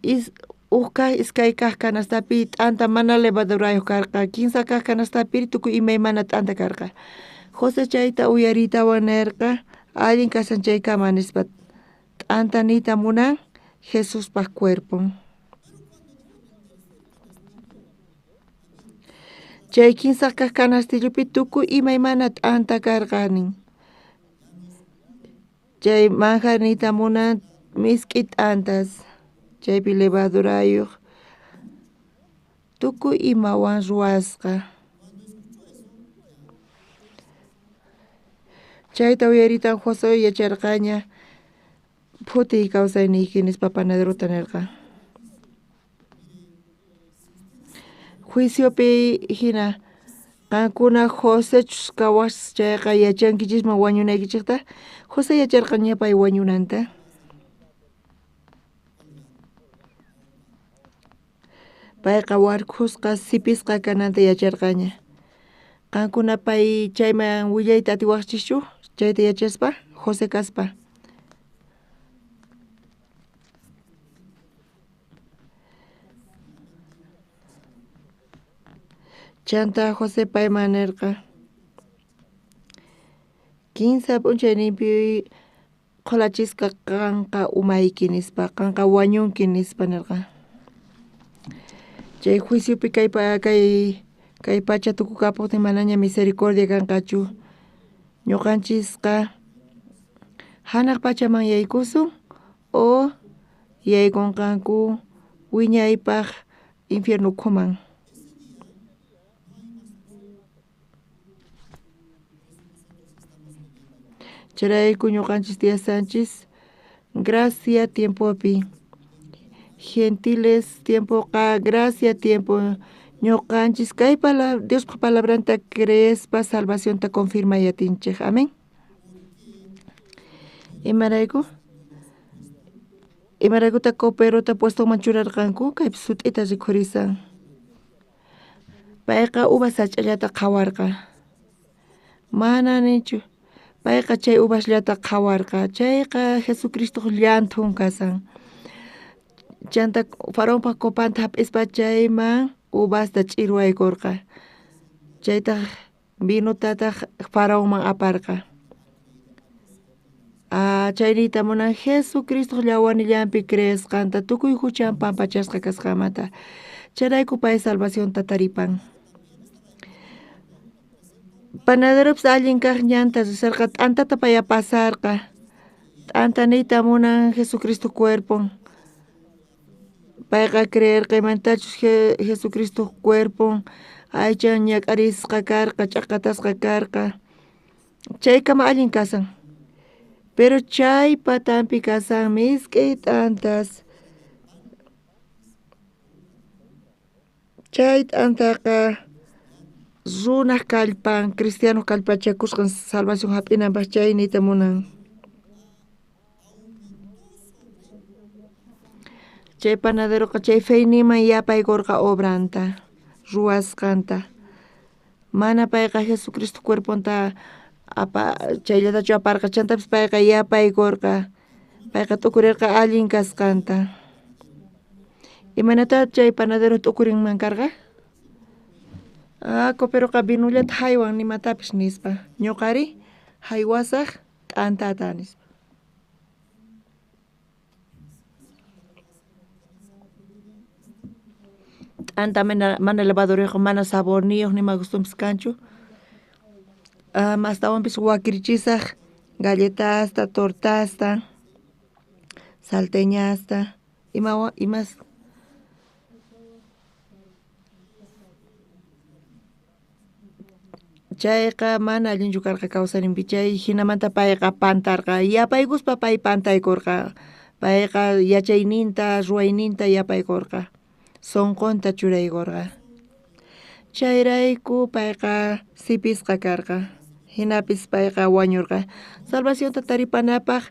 Uj kaq iskay kaq canastapi t'anta mana levadurayuq karqa, kinsa kaq canastapi tukuy imaymana t'anta karqa. José chayta uyariytawan nerqa allin kasan chaykama nispa. T'anta niyta munan Jesuspaj cuerpon. Chay kinsa kaq canastillopi tukuy imaymana t'anta karqa nin. Chay manjar niyta munan misk'i t'antas, chaypi levadurayuq tukuy imawan ruwasqa. Chayta uyaritan José yacharqaña phutiy kawsayniyki nispa panaderota nerqa. Juiciopi hina qankuna Josechus kawasqa chayqa yachankichisman wañunaykichikta. José yacharqaña pay wañunanta. Payqa warkhusqa sipisqa kananta yacharqaña. Qankuna pay chayman willayta atiwaqchischu chayta yachaspa José kaspa. Chanta José payman nerqa kinsa p'unchayninpi qholachisqa qanqa umayki nispa, qanqa wañunki nispa nerqa. Chay juiciopi kay pacha tukukapuqtin manaña misericordia kanqachu. Ñuqanchisqa hanaq pachaman yaykusun o yaykunqanku wiñaypaq infierno ukhuman. Chayrayku ñuqanchis tiyasanchis gracia tiempopi. Gentiles tiempoqa gracia tiempo. Ñuqanchis kay Diospaj palabranta creespa salvacionta confirmay atinchik. Amén. Imarayku? Imaraykuta coperota puestoman churarqanku kaypi sut'ita rikhurisan. Payqa uvas sach'allata qhawarqa. Mana nichu. Payqa chay uvasllata qhawarqa. Chayqa Jesucristoq llanthun kasan. Chanta faraonpaj copanta hap'ispa chayman uvasta ch'irwaykurqa. Chaytaq vinotataq faraonman aparqa. Chay niyta munan Jesucristoq llawanillanpi creesqanta tukuy huchan pampachasqa kasqanmanta. Chayrayku pay salvacionta taripan. Panaderopis allin kaq ñanta risarqa t'antata pay apasarqa. T'anta niyta munan Jesucristo cuerpon. Payqa creerqa imantachus Jesucristo cuerpon aychan ñak'arisqa karqa, ch'aqatasqa karqa. Chaykama allin kasan. Pero chay patampi kasan misk'i t'antas. Chay t'antaqa runaq kallpan, cristianoq kallpachakusqan salvación hap'inanpaq chay niyta munan. Chay panaderoqa chay feyninman yapaykurqa obranta, ruwasqanta. Mana payqa Jesucristo cuerponta chayllatachu aparqa, chantapis payqa yapaykurqa. Payqa t'ukurerqa allin kasqanta. Imaynatá chay panadero t'ukurinman karqa? Ah, coperoqa vinollata haywan nimatapis nispa. Ñuqari haywasaj t'antata nispa. T'anta mana levadurayuq, mana saborniyuq, nima gustunpis kanchu. Astawanpis wakirichisaj galletasta, tortasta, salteñasta, imas chayqa mana allinchu karqa kawsayninpi, chay jinamanta payqa pantarqa, yapaykuspa pay pantaykurqa, payqa yachayninta, ruwayninta yapaykurqa, sonqonta churaykurqa. Chayrayku payqa sipisqa karqa, jinapis payqa wañurqa. Salvacionta taripanapaj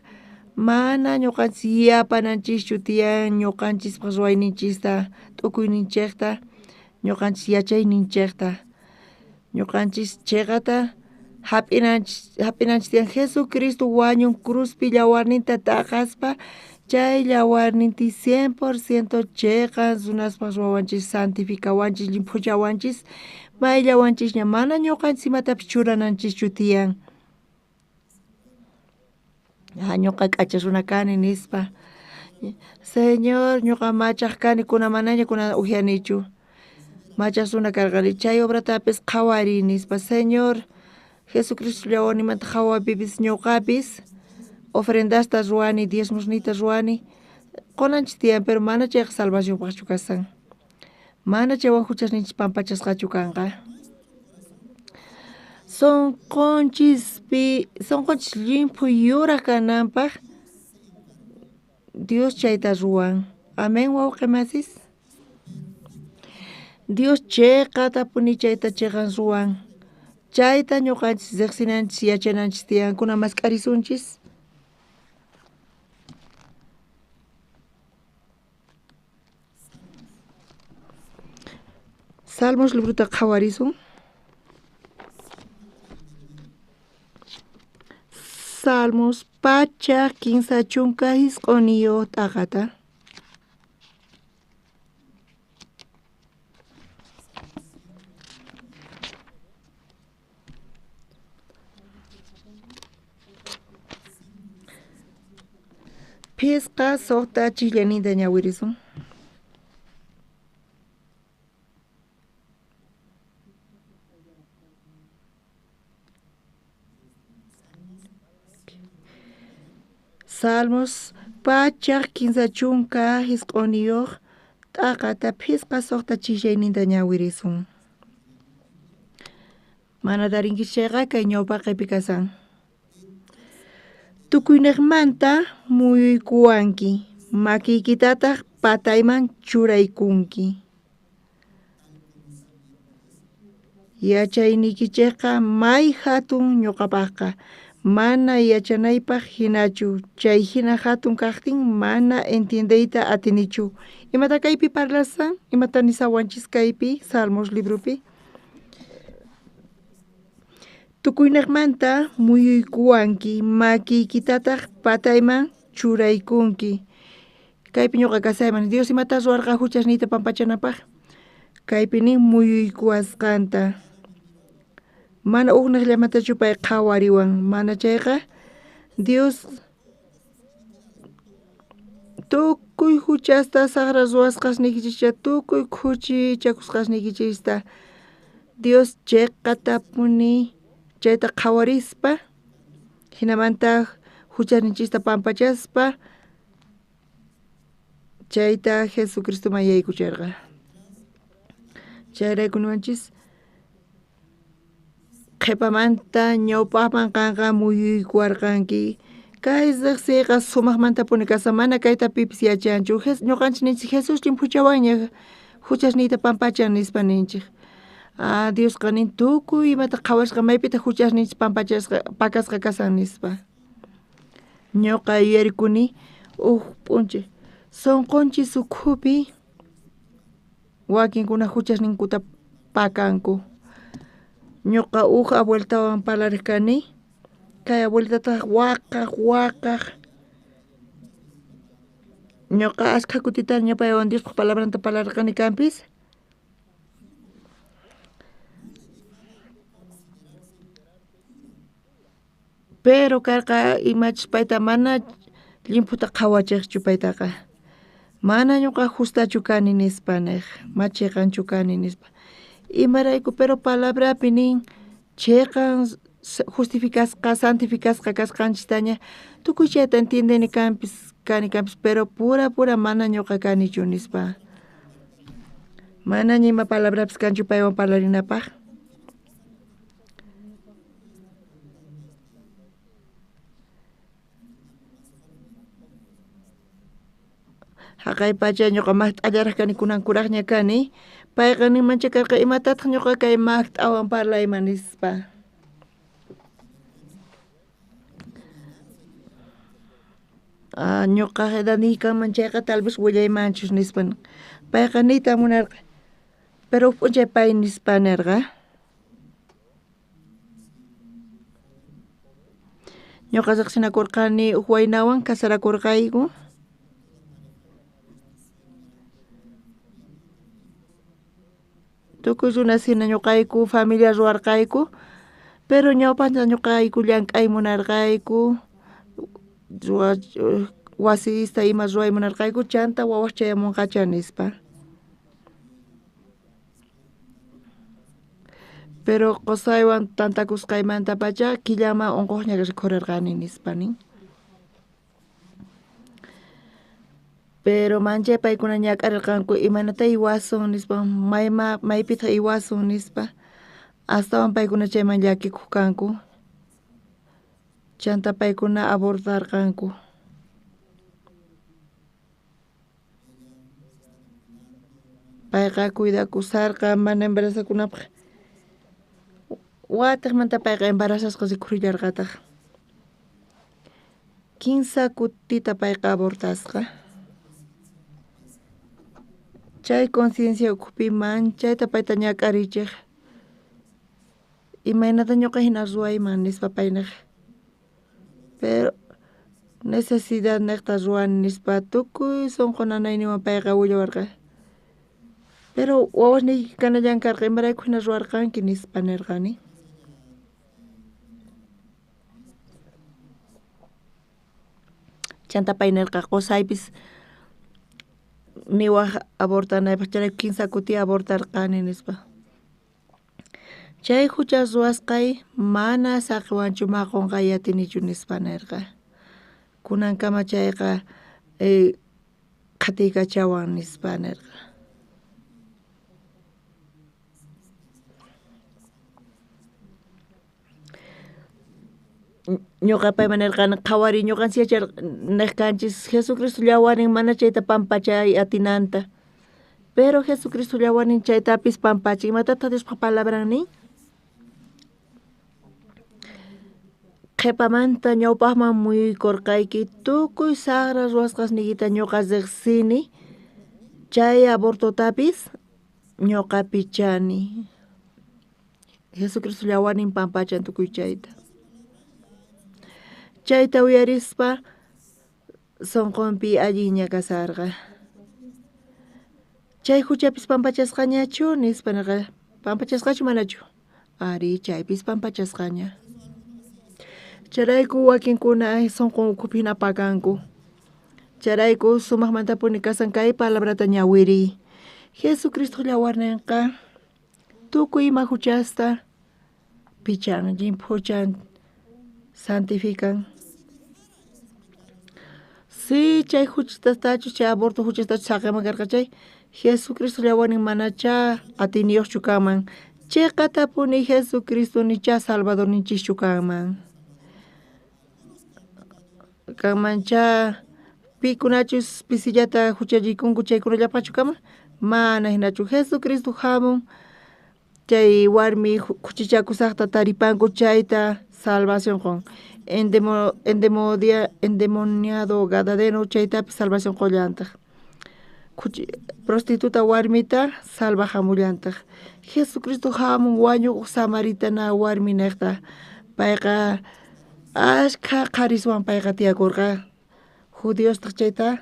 mana ñuqanchis yapananchischu tiyan ñuqanchispaj ruwayninchista, t'ukuyninchejta, ñuqanchis yachayninchejta, ñuqanchis cheqata hap'inanchis tiyan. Jesucristo wañun cruzpi llawarninta t'aqaspa, chay llawarninti 100% cheqan runaspaj ruwawanchis, santificawanchis, llimphuchawanchis, mayllawanchisña, mana ñuqanchis imatapis churananchischu tiyan. Ñuqa k'acha runa kani nispa. Señor, ñuqa machaj kani, kuna manaña kuna ujyanichu. Machaj runa karqani, chay obratapis qhawariy nispa. Señor, Jesucristo llawarninmanta qhawapipis ñuqapis ofrendasta ruwani, diezmosniyta ruwani, qonanchis tiyan, pero mana chayqa salvacionpaqchu kasan. Mana chaywan huchasninchis pampachasqachu kanqa. Sonqonchispi, sonqonchis llimphu yuraj kananpaq Dios chayta ruwan. Amén, wawqi masis. Dios cheqatapuni chayta cheqan ruwan. Chayta ñuqanchis riqsinanchis, yachananchis tiyan. Kuna mask'arisunchis. Salmos librota qhawarisun. Salmos 139 t'aqata. Phisqa suqta chikllaninta ñawirisun. Salmos 139 t'aqata phisqa suqta chikllayninta ñawirisun. Mana tarinkichu chayqa kay ñawpaqepi kasan. Tukuyniqmanta muyuykuwanki, makiykitataq patayman churaykunki. Yachayniykichikqa may hatun ñuqapaqqa, mana yachanaypaq hinachu, chay hina hatun kaqtin mana entiendeyta atinichu. Imata kaypi parlasan? Imata nisawanchis kaypi Salmos libropi? Tukuyniqmanta muyuykuwanki, makiykitataq patayman churaykunki. Kaypi ñuqa kasayman, Dios imata ruwarqa huchasniyta pampachanapaq? Kaypi nin muyuykuwasqanta. Mana uqniqllamantachu pay qhawariwan, mana chayqa Dios tukuy huchasta saqra ruwasqasniykichista, tukuy khuchichakusqasniykichista Dios cheqatapuni chayta qhawarispa, hinamanta huchasninchista pampachaspa chayta Jesucristoman yaykucherqa. Chayrayku niwanchis qhipamanta ñawpaqman qanqa muyuykuwarqanki. Kay riqsiyqa sumaqmantapuni kasan, mana kayta pipis yachanchu. Ñuqanchis ninchik Jesús llimphuchawanña huchasniyta pampachan nispa ninchik. Diosqa nin tukuy imata qhawasqa maypitaq huchasninchis pampachasqa pakasqa kasan nispa. Ñuqa yuyarikuni uj p'unchay sonqonchis ukhupi wakinkuna huchasninkuta pakanku. Ñuqa uj abueltawan parlariq kani, kay abuelitataq waqaq waqaq Ñuqa askha kutitaña paywan Diospaj palabranta parlarqani kanpis. Pero karqa imachus payta mana llimphuta qhawachiqchu paytaqa. Mana ñuqa justachu kani nispa nej, ma chiqanchu kani nispa. Imarayku pero palabrapi nin chiqan justificasqa santificasqa kasqanchistaña tukuy chayta entiendeni kanpis kani kanpis pero pura pura mana ñuqa kanichu nispa. Manaña ima palabrapis kanchu paywan parlarinapaq. Jaqay pacha ñuqa maqt'allaraq kani kunan kuraqña kani payqa ninmancha karqa imatataq ñuqa kay maqt'awan parlayman nispa. Ñuqaq edadniy kanman chayqa tal vez willaymanchus nispa payqa niyta munarqa pero huk p'unchay pay nispa nirqa. Ñuqa riqsinakurqani huk waynawan casarakurqayku. Tukuy runas hina ñuqayku familia ruwarqayku pero ñawpaqta ñuqayku llank'ay munarqayku wasista ima ruway munarqayku chanta wawas chayamunqacha nispa. Pero qusaywan tantakusqaymantapacha killaman unquqña rikhurirqani nispa nin. Pero manchay paykuna ñak'arirqanku imaynata iwasun nispa maypitaq iwasun nispa astawan paykuna chayman llakikuq kanku chanta paykuna abortarqanku. Payqa cuidakusarqa mana embarazakunapaq watiqmanta payqa embarazasqa rikhurillarqataq. 15 kutita payqa abortasqa. Chay conciencia ukhupi manchayta payta ñak'arichiq. Imaynata ñuqa hina ruwayman nispa pay niq. Pero necesidad niqta ruwani nispa tukuy sunqu nanayninwan payqa willawarqa. Pero wawasniyki kanallan karqa imarayku hina ruwarqanki nispa nirqani. Chanta pay nirqa qusaypis niwaq abortanaypaq chayrayku 15 kuti abortarqani nispa. Chay hucha ruwasqay mana saqiwanchu ma qunqay atinichu nispa nirqa. Kunankama chayqa qhatiykachawan nispa nirqa. Ñuqa payman nirqani qhawariy ñuqanchis yachar niq kanchis Jesucristo llawarin mana chayta pampachay atinanta. Pero Jesucristo llawarin chaytapis pampachin. Imatataq Diospaq palabran nin? Qhipamanta ñawpaqman muyuykurqayki tukuy saqra ruwasqasniykita ñuqa riqsini chay abortotapis ñuqa pichani. Jesucristo llawarin pampachan tukuy chayta. Chayta uyarispa sunqunpi allinña kasarqa. Chay huchapis pampachasqañachu nispa nirqa. Pampachasqachu manachu? Ari, chaypis pampachasqaña. Chayrayku wakinkuna sunqun ukhupi hina pakanku. Chayrayku sumaqmantapuni kasan kay palabrata ñawiriy. Jesucristo llawarninqa tukuy ima huchasta pichan, llimphuchan, santifican. Si chay huchastachus chay aborto huchastachus saqiman karqa chay Jesucristo llawarin manacha atiniyuqchu kanman. Chiqatapuni Jesucristo nicha salvadorninchischu kanman. Kanmancha pikunachus pisillata huchallikunku chaykunallapaqchu kanman mana hinachu Jesucristo hamun chay warmi khuchichakusaqta taripanku chayta salvación qun. Endemoniado gadareno chaytapis salvación qullantaq. Prostituta warmita salva hamullantaq. Jesucristo hamun wañuq samaritana warmi niqta. Payqa ashkha qhariswan payqa tiyakurqa. Judiostaq chayta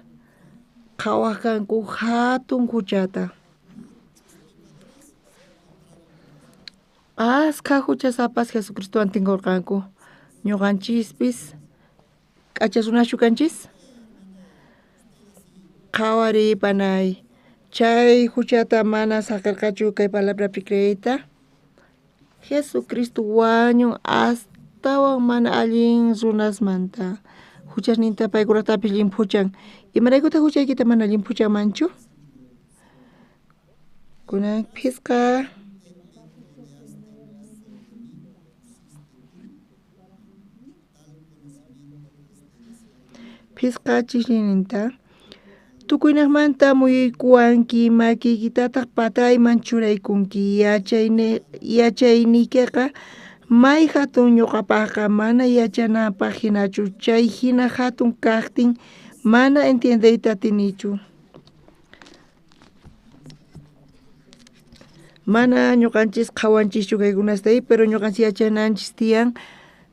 Qhawaj kanku jatun juchata. Askha juchasapas Jesucristowan tinkorqanku. Ñuqanchispis k'acha runachu kanchis? Qhawariy panay, chay juchata mana saqerqachu kay palabrapi creeyta. Jesucristo wañun astawan mana allin runasmanta. Juchasninta paykunatapis llimphuchan. Imaraykutaq juchaykita mana llimphuchanmanchu? Kunan phisqa Phisqa chisninta tukuynejmanta muyuykuwanki, makiykitataq patayman churaykunki. Yachayniykeqa may jatun ñuqapaqqa mana yachanapaq hinachu, chay hina jatun kaqtin mana entiendeyta atinichu. Mana ñuqanchis qhawanchischu kaykunasta, pero ñuqanchis yachananchis tiyan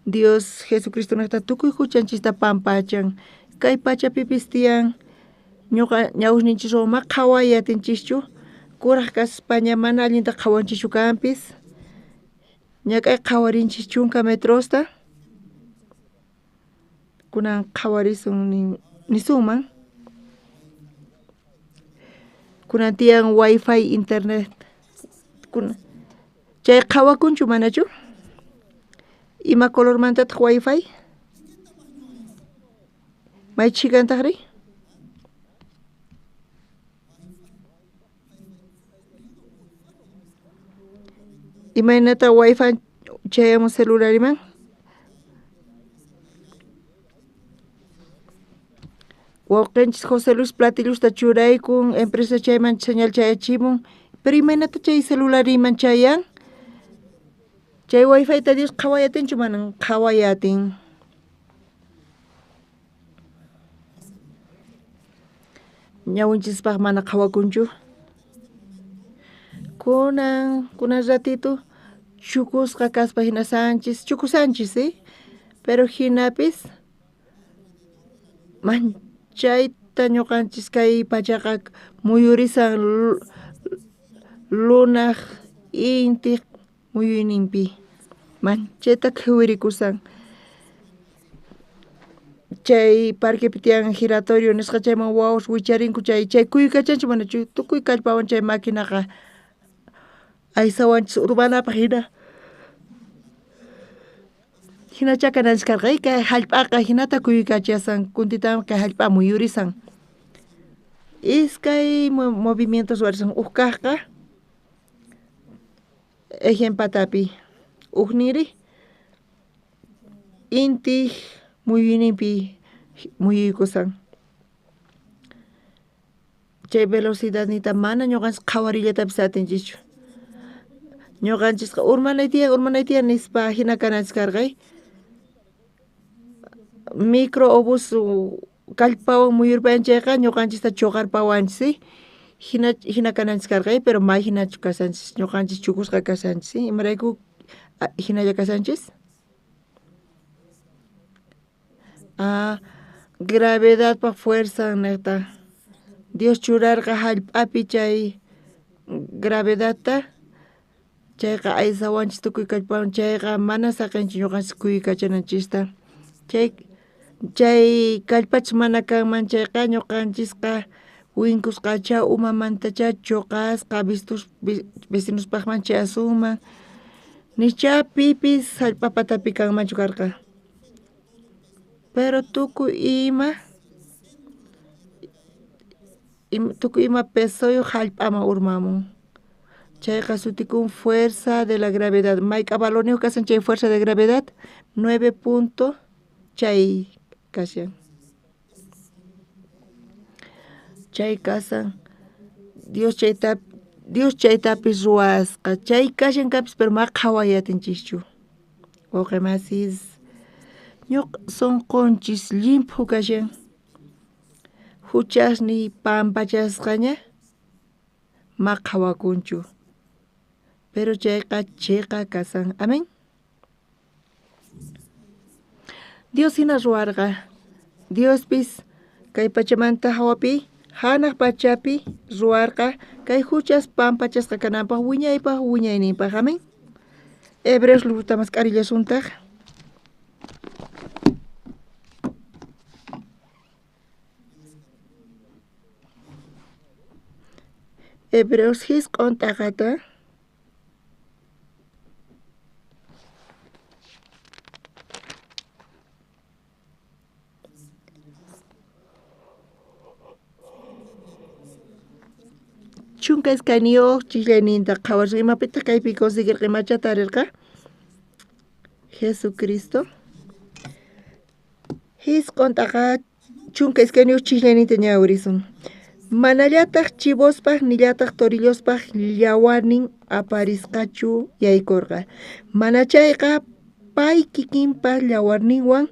Dios Jesucristonejta tukuy juchanchista pampachan. Kay pachapipis tiyan ñuqa ñawsninchiswan ma qhaway atinchischu, kuraj kaspaña mana allinta qhawanchischu kanpis, ñak'ay qhawarinchis 10 metrosta, kunan qhawarisun nisunman. Kunan tiyan wifi internet, chay qhawakunchu manachu? Ima colormantataq wifi? May chhikantaqri? Imaynata wifi chayamun celulariman? Wawqinchis José Luis platillusta churaykun, empresa chayman señal chayachimun, pero imaynata chay celulariman chayan? Chay wifi-ta Dios qhaway atinchu manan qhaway atin. Ñawinchispaq mana qhawakunchu. Kunan ratito chukusqa kaspa hinasanchis, chukusanchis, pero hinapis manchayta ñuqanchis kay pachaqa muyurisan lunaj intiq muyuyninpi, manchayta qhiwirikusan. Chay parquepi tiyan giratorio nisqa chayman wawas wicharinku chay kuykachanchu manachu tukuy kallpawan chay maquinaqa aysawanchis urmanapaq hina. Hinacha kananchis karqa, kay hallp'aqa hinata kuykachasan, kuntitan kay hallp'a muyurisan. Iskay movimientos ruwarisan, uj kaqqa ejen patapi, ujniri intiq muyuyninpi muyuykusan. Chay velocidadninta mana ñuqanchis qhawarillatapis atinchischu. Ñuqanchisqa urmanay tiyan nispa hina kananchis karqa. Micro obús kallpawan muyurpayan chayqa ñuqanchista chuqarpawanchis, hina kananchis karqa, pero may hinachu kasanchis, ñuqanchis chukusqa kasanchis, imarayku hinalla kasanchis? Gravedadpaq fuerza niqta Dios churarqa hallp'api chay gravedadta, chayqa aysawanchis tukuy kallpawan, chayqa mana saqinchu ñuqanchis kuykachananchista. Chay kallpachus mana kanman chayqa ñuqanchisqa winkusqacha umamantacha chuqasqa vecinospaqman chayasunman, nicha pipis hallp'a patapi kanmanchu karqa. Pero tukuy ima pesoyuq hallp'aman urmamun. Chayqa sutikun fuerza de la gravedad. Mayk'a valorniyuq kasan chay fuerza de gravedad? 9 punto chay kashan. Chay kasan Dios chaytapis ruwasqa. Chay kashan kapis pero ma qhaway atinchischu. Wawqimasis ñuqa sunqunchis llimphu kashan, juchasniy pampachasqaña ma qhawakunchu, pero chayqa chiqa kasan. Amén. Dios hina ruwarqa. Diospis kay pachamanta hawapi Hanaq pachapi ruwarqa kay huchas pampachasqa kananpaq wiñaypaq wiñayninpaq. Amén. Hebreos libruta mask'arillasuntaq. Hebreos 9 t'aqata. Chunka iskayniyuq chiqllayninta qhawarisqa. Imapitaq kaypi conseguirqa? Imacha tarirqa? Jesucristo. 9 t'aqa 12 chiqllayninta ñawirisun. Manallataq chivospaq nillataq torillospaq llawarnin aparisqachu yaykurqa. Mana chayqa pay kikinpa llawarninwan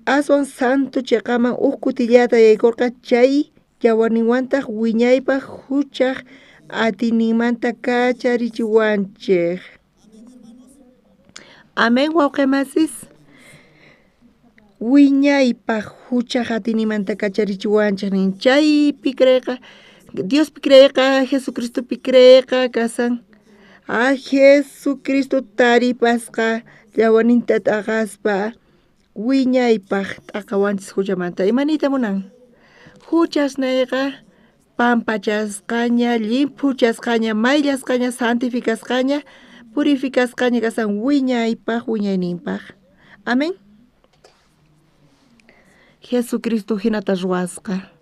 aswan santo chiqaman huk kutillata yaykurqa chay llawarninwantaq wiñaypaq huchaq atiyninmanta kacharichiwanchik. Amén, wawqimasis. Wiñaypaq huchaq atiyninmanta kacharichiwanchik nin. Chaypi creeqa, Diospi creeqa, Jesucristopi creeqa kasan. A Jesucristo taripasqa llawarninta t'aqaspa wiñaypaq t'aqawanchis huchamanta. Imaniyta munan? Huchasnayqa pampachasqaña, llimphuchasqaña, mayllasqaña, santificasqaña, purificasqaña kasan wiñaypaq wiñayninpaq. Amén. Jesucristo hinata ruwasqa.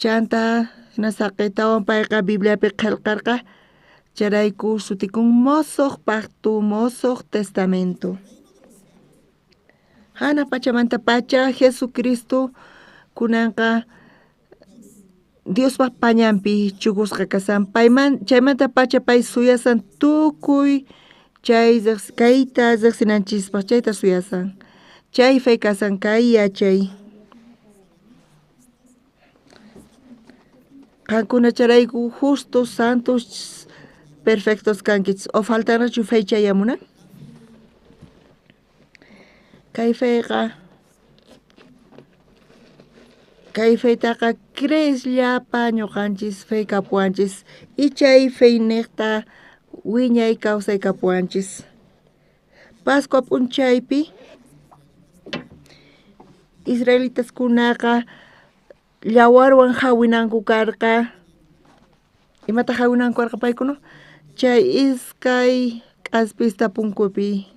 Chanta hina saqiytawan payqa Bibliapi qillqarqa chayrayku sutikun mosoq pacto, mosoq testamento. Hanaq pachamanta pacha Jesucristo kunanqa Diospaq pañanpi chukusqa kasan. Payman chaymanta pacha pay suyasan tukuy chay kayta riqsinanchispaq chayta suyasan. Chay fe kasan kay yachay. Qankuna chayrayku justos, santos, perfectos kankichis. O faltanrachu fe chayamuna? Kay feqa kay feytaqa creesllapa ñuqanchis fe kapuwanchis y chay feyniqta wiñay kawsay kapuwanchis. Pascua p'unchaypi israelitaskunaqa llawarwan hawinanku karqa. Imata hawinanku karqa paykuna? Chay iskay k'aspista punkupi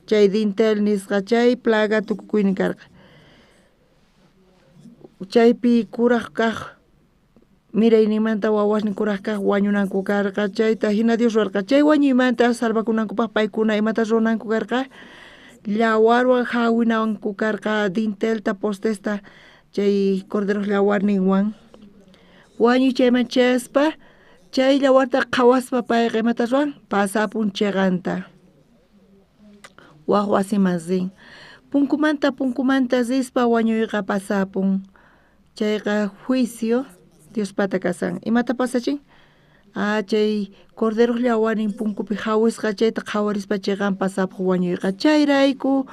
chay dintel nisqa chay plaga tukukuynin karqa. Chaypi kuraq kaq mirayninmanta wawasnin kuraq kaq wañunanku karqa. Chayta hina Dios ruwarqa. Chay wañuymanta salvakunankupaq paykuna imata ruwananku karqa? Llawarwan hawinanku karqa dintelta postesta chay corderoq llawarninwan. Wañuy chayman chayaspa chay llawarta qhawaspa payqa imata ruwan? Pasapun chiqanta. Waq wasiman rin. Punkumanta punkumanta rispa wañuyqa pasapun. Chayqa juicio Diospata kasan. Imata pasachin? Ah, chay corderoq llawarnin punkupi hawisqa chayta qhawarispa chiqan pasapuq wañuyqa. Chayrayku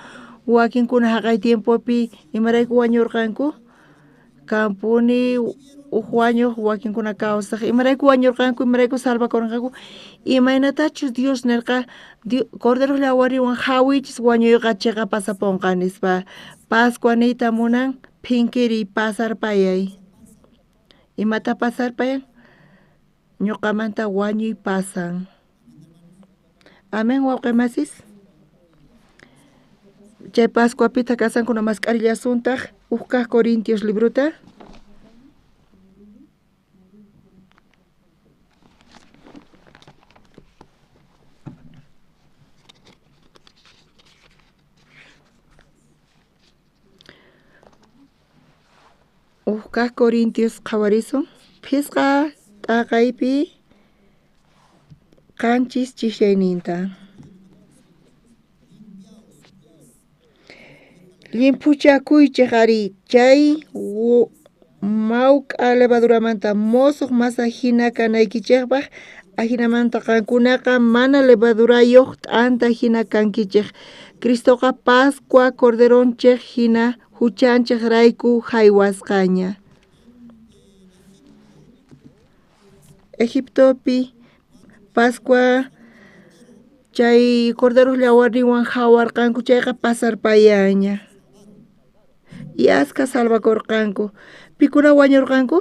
wakinkuna haqay tiempopi imarayku wañurqanku? Kampuni uj wañuq wakinkuna kawsaq. Imarayku wañurqanku? Imarayku salvakurqanku? Imaynatachus Dios nirqa corderoq llawarninwan hawichis wañuyqa chiqa pasapunqa nispa. Pascua niyta munan phinkiriy pasarpayay. Imata pasarpayan? Ñuqamanta wañuy pasan. Amén, wawqimasis. Chay Pascuapita kasankuna mask'arillasuntaq huk kaq Corintios libruta. Huk kaq Corintios qhawarisun. Phisqa t'aqaypi 7 chiqllayninta. Llimphuchakuychik ari chay mawk'a levaduramanta mosoq masa hina kanaykichikpaq ajinamanta qankunaqa mana levadurayuq t'anta hina kankichik. Cristoqa Pascua corderonchik hina huchanchik rayku haywasqaña. Egiptopi Pascua chay corderoj llawarninwan jawarqanku chayqa pasarpayaña. Y aska salvakorqanku. Pikuna wañurqanku?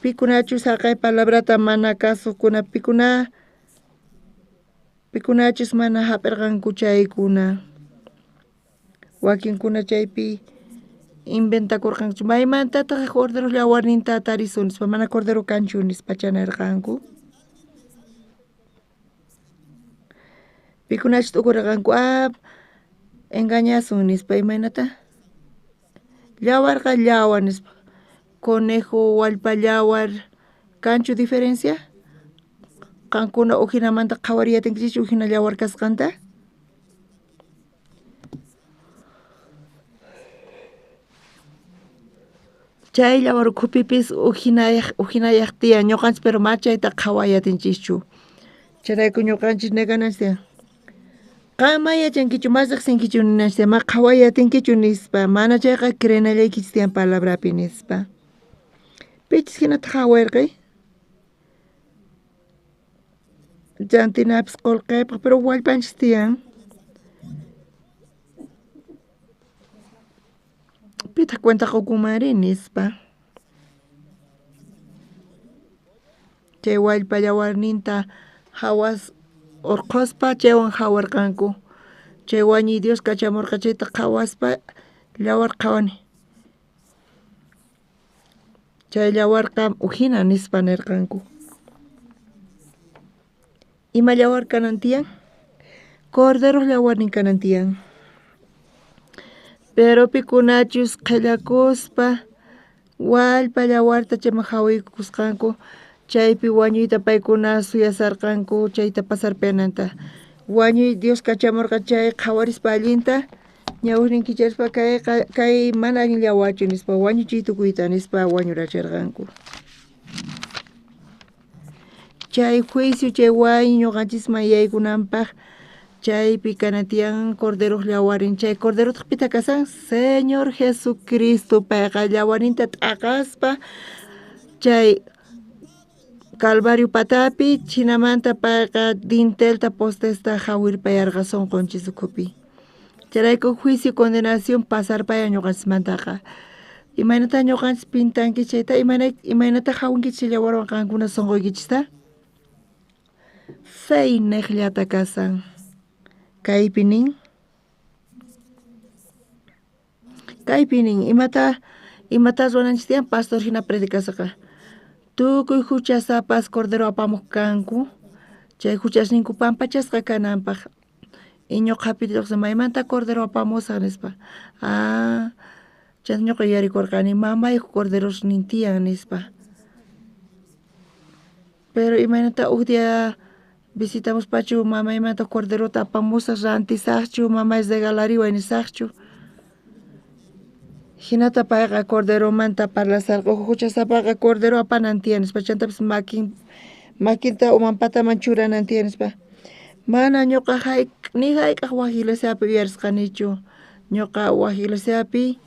Pikunachus jaqay palabrata mana kasukuna, pikunachus mana jap'irqanku chaykuna. Wakinkuna chaypi inventakurqanku maymantataq cordero llawarninta tarisun nispa, mana cordero kanchu nispacha nirqanku. Pikunachus t'ukurqanku engañasun nispa, imaynata? Llawarqa llawar nispa. Conejo, wallpa llawar, kanchu diferencia? Qankuna ujinamanta qhawariyatinkichikchu ujina llawar kasqanta? Chay llawar ukhupipis ujinayaq tiyan ñuqanchik, pero ma chayta qhawayatinchikchu. Chayrayku ñuqanchik negananchik tiyan. Qan ma yachankichu, ma riqsinkichu ninanchik tiyan, ma qhawayatinkichu nispa, mana chayqa creenallaykichik tiyan palabrapi nispa. Pichis hinataq hawarqay? Chantinapis qullqipaq, pero wallpanchik tiyan. Pitaq cuenta qukunmanri nispa. Chay wallpa llawarninta hawas urqhuspa chaywan hawarqanku. Chay wañuy Dios kachamurqa chayta qhawaspa llawar qhawani. Chay llawarqa ujina nispa nirqanku. Ima llawar kanan tiyan? Corderoj llawarnin kanan tiyan. Pero pikunachus qhillakuspa wallpa llawarta chayman hawiykusqanku, chaypi wañuyta paykuna suyasarqanku chayta pasarpayananta. Wañuy Dios kachamurqa chay qhawarispa allinta ñawirnin kichaspa kayqa kay mana allin llawarchu nispa wañuchiy tukuyta nispa wañurachirqanku. Chay juicio chay wañuy ñuqanchisman yaykunanpaq chaypi kanan tiyan corderoj llawarin. Chay corderotaq pita kasan? Señor Jesucristo payqa llawarinta t'aqaspa chay Calvario patapi chinamanta payqa dintelta postesta jawirpayarqa sunqunchis ukhupi. Chayrayku juicio condenación pasarpaya ñuqanchismantaqa. Imaynata ñuqanchis pintanki chayta, imaynata jawinkichis chay llawarwan qankuna sunquykichista? Fe niqllata kasan. Kaypi nin. Kaypi nin, imata ruwananchis tiyan pastor hina predicasqa. Tukuy huchasapas cordero apamuq kanku, chay huchasninku pampachasqa kananpaq. Ñuqapi lluqsin maymanta cordero apamusaq nispa. Chayta ñuqa yuyarikurqani mamayuq corderosnin tiyan nispa. Pero imaynata huk día visitamuspachu mamaymanta corderota apamusaq rantisaqchu mamay regalariway nisaqchu. Hinata payqa corderomanta parlasarqa huchasapaqa cordero apanan tiyan nispa, chantapis makinta uman pataman churanan tiyan nispa. Mana ñuqa ni hayk'aq wak iglesiapi uyarisqanichu. Ñuqa wak iglesiapi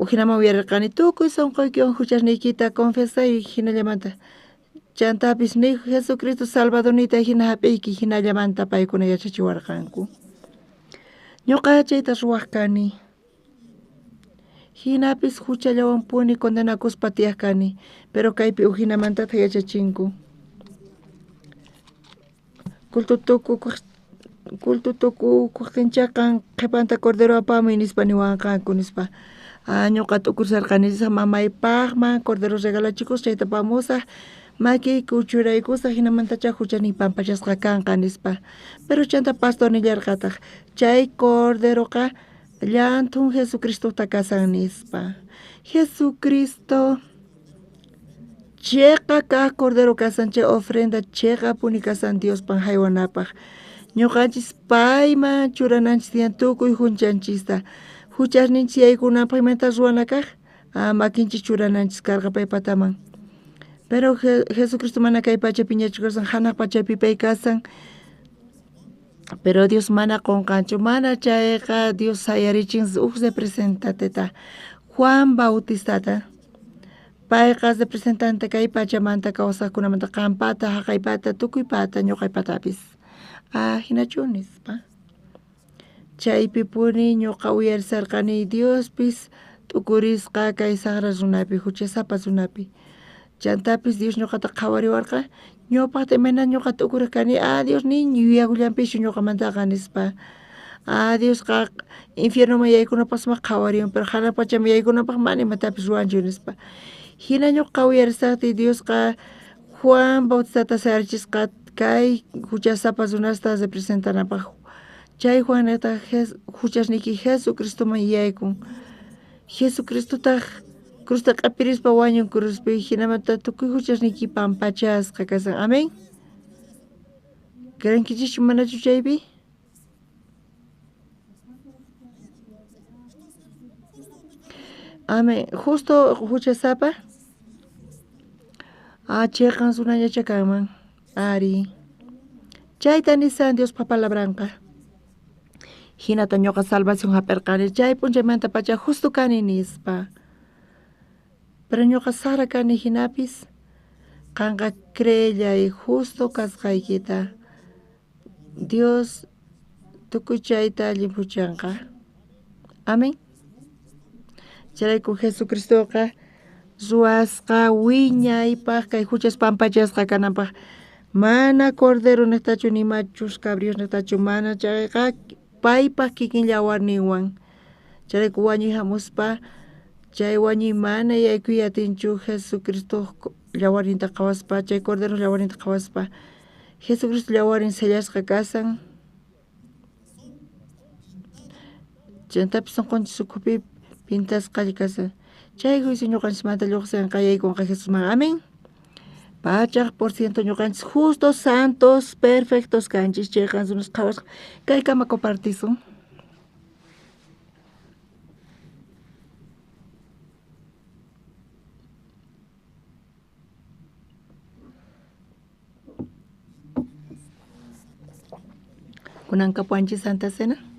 hinaman uyarirqani tukuy sunquykiwan huchasniykita confesay hinallamanta. Chantapis ni Jesucristo Salvadorniyta hina hap'iyki hinallamanta paykuna yachachiwarqanku. Ñuqa chayta ruwaq kani. Hinapis huchallawanpuni condenakuspa tiyaq kani, pero kaypi ujinamantataq yachachinku. Culto tukukuqtinchaqan qhipanta cordero apamuy nispa niwanqanku nispa. Ñuqa t'ukursarqani nisaq mamaypaqman cordero regalachikusaq chayta apamusaq makiyki churaykusaq hinamantacha huchaniy pampachasqa kanqa nispa. Pero chanta pastor nillarqataq chay corderoqa llanthun Jesucristota kasan nispa. Jesucristo cheqa kaq cordero kasan chay ofrenda cheqapuni kasan Diospan haywanapaq. Ñuqanchis payman churananchis tiyan tukuy huchanchista. Huchasninchis yaykunanpaq imaynata ruwana kaq? Makinchis churananchis karqa pay pataman. Pero Jesucristo mana kay pachapi ñachu kasan, hanaq pachapi pay kasan. Pero Dios mana qunqanchu, mana chayqa Dios sayarichin huk representanteta, Juan Bautistata. Payqa representante kay pachamanta kawsaqkunamanta qampata, haqaypata, tukuypata, ñuqaypatapis. Ajinachu nispa. Chaypipuni ñuqa uyarisarqani Diospis t'ukurisqa kay saqra runapi, huchasapa runapi. Chantapis Dios ñuqata qhawariwarqa, ñawpaqta imayna ñuqa t'ukuriq kani, ah Dios nin yuyakullanpischu ñuqamantaqa nispa. Ah Diosqa infiernoman yaykunapaq sumaq qhawariwan, pero hanaq pachaman yaykunapaq mana imatapis ruwanchu nispa. Hina ñuqa uyarisaqtiy Diosqa Juan Bautistata sayarichisqa kay huchasapa runasta representanapaq. Chay Juan niqtaq huchasniyki Jesucristoman yaykun. Jesucristotaq cruzta q'apirispa wañun cruzpi, hinamanta tukuy huchasniyki pampachasqa kasan. Amén. Creenkichischu manachu chaypi? Amén. Justo huchasapa? Ah, cheqan runañacha kanman. Ari. Chayta nisan Diospa palabranqa. Hinata ñuqa salvación hap'irqani chay p'unchaymantapacha justo kani nispa. Pero ñuqa sara kani hinapis qanqa creellay justo kasqaykita. Dios tukuy chayta llimphuchanqa. Amén. Chayrayku Jesucristoqa ruwasqa wiñaypaq kay huchas pampachasqa kananpaq. Mana cordero niqtachu ni machus cabrios niqtachu mana chayqa paypaq kikin llawarninwan. Chayrayku wañuy hamuspa chay wañuy mana yaykuy atinchu Jesucristo llawarninta qhawaspa, chay cordero llawarninta qhawaspa. Jesucristo llawarin sellasqa kasan. Chantapis sunqunchis ukhupi pintasqalla kasan. Chay juicio ñuqanchismanta lluqsinqa yaykunqa Jesusman. Amén. 100% ñuqanchis justos, santos, perfectos kanchis. Chayqa runas qhawasqa. Kaykama compartisun. Kunan kapuwanchis Santa Cena.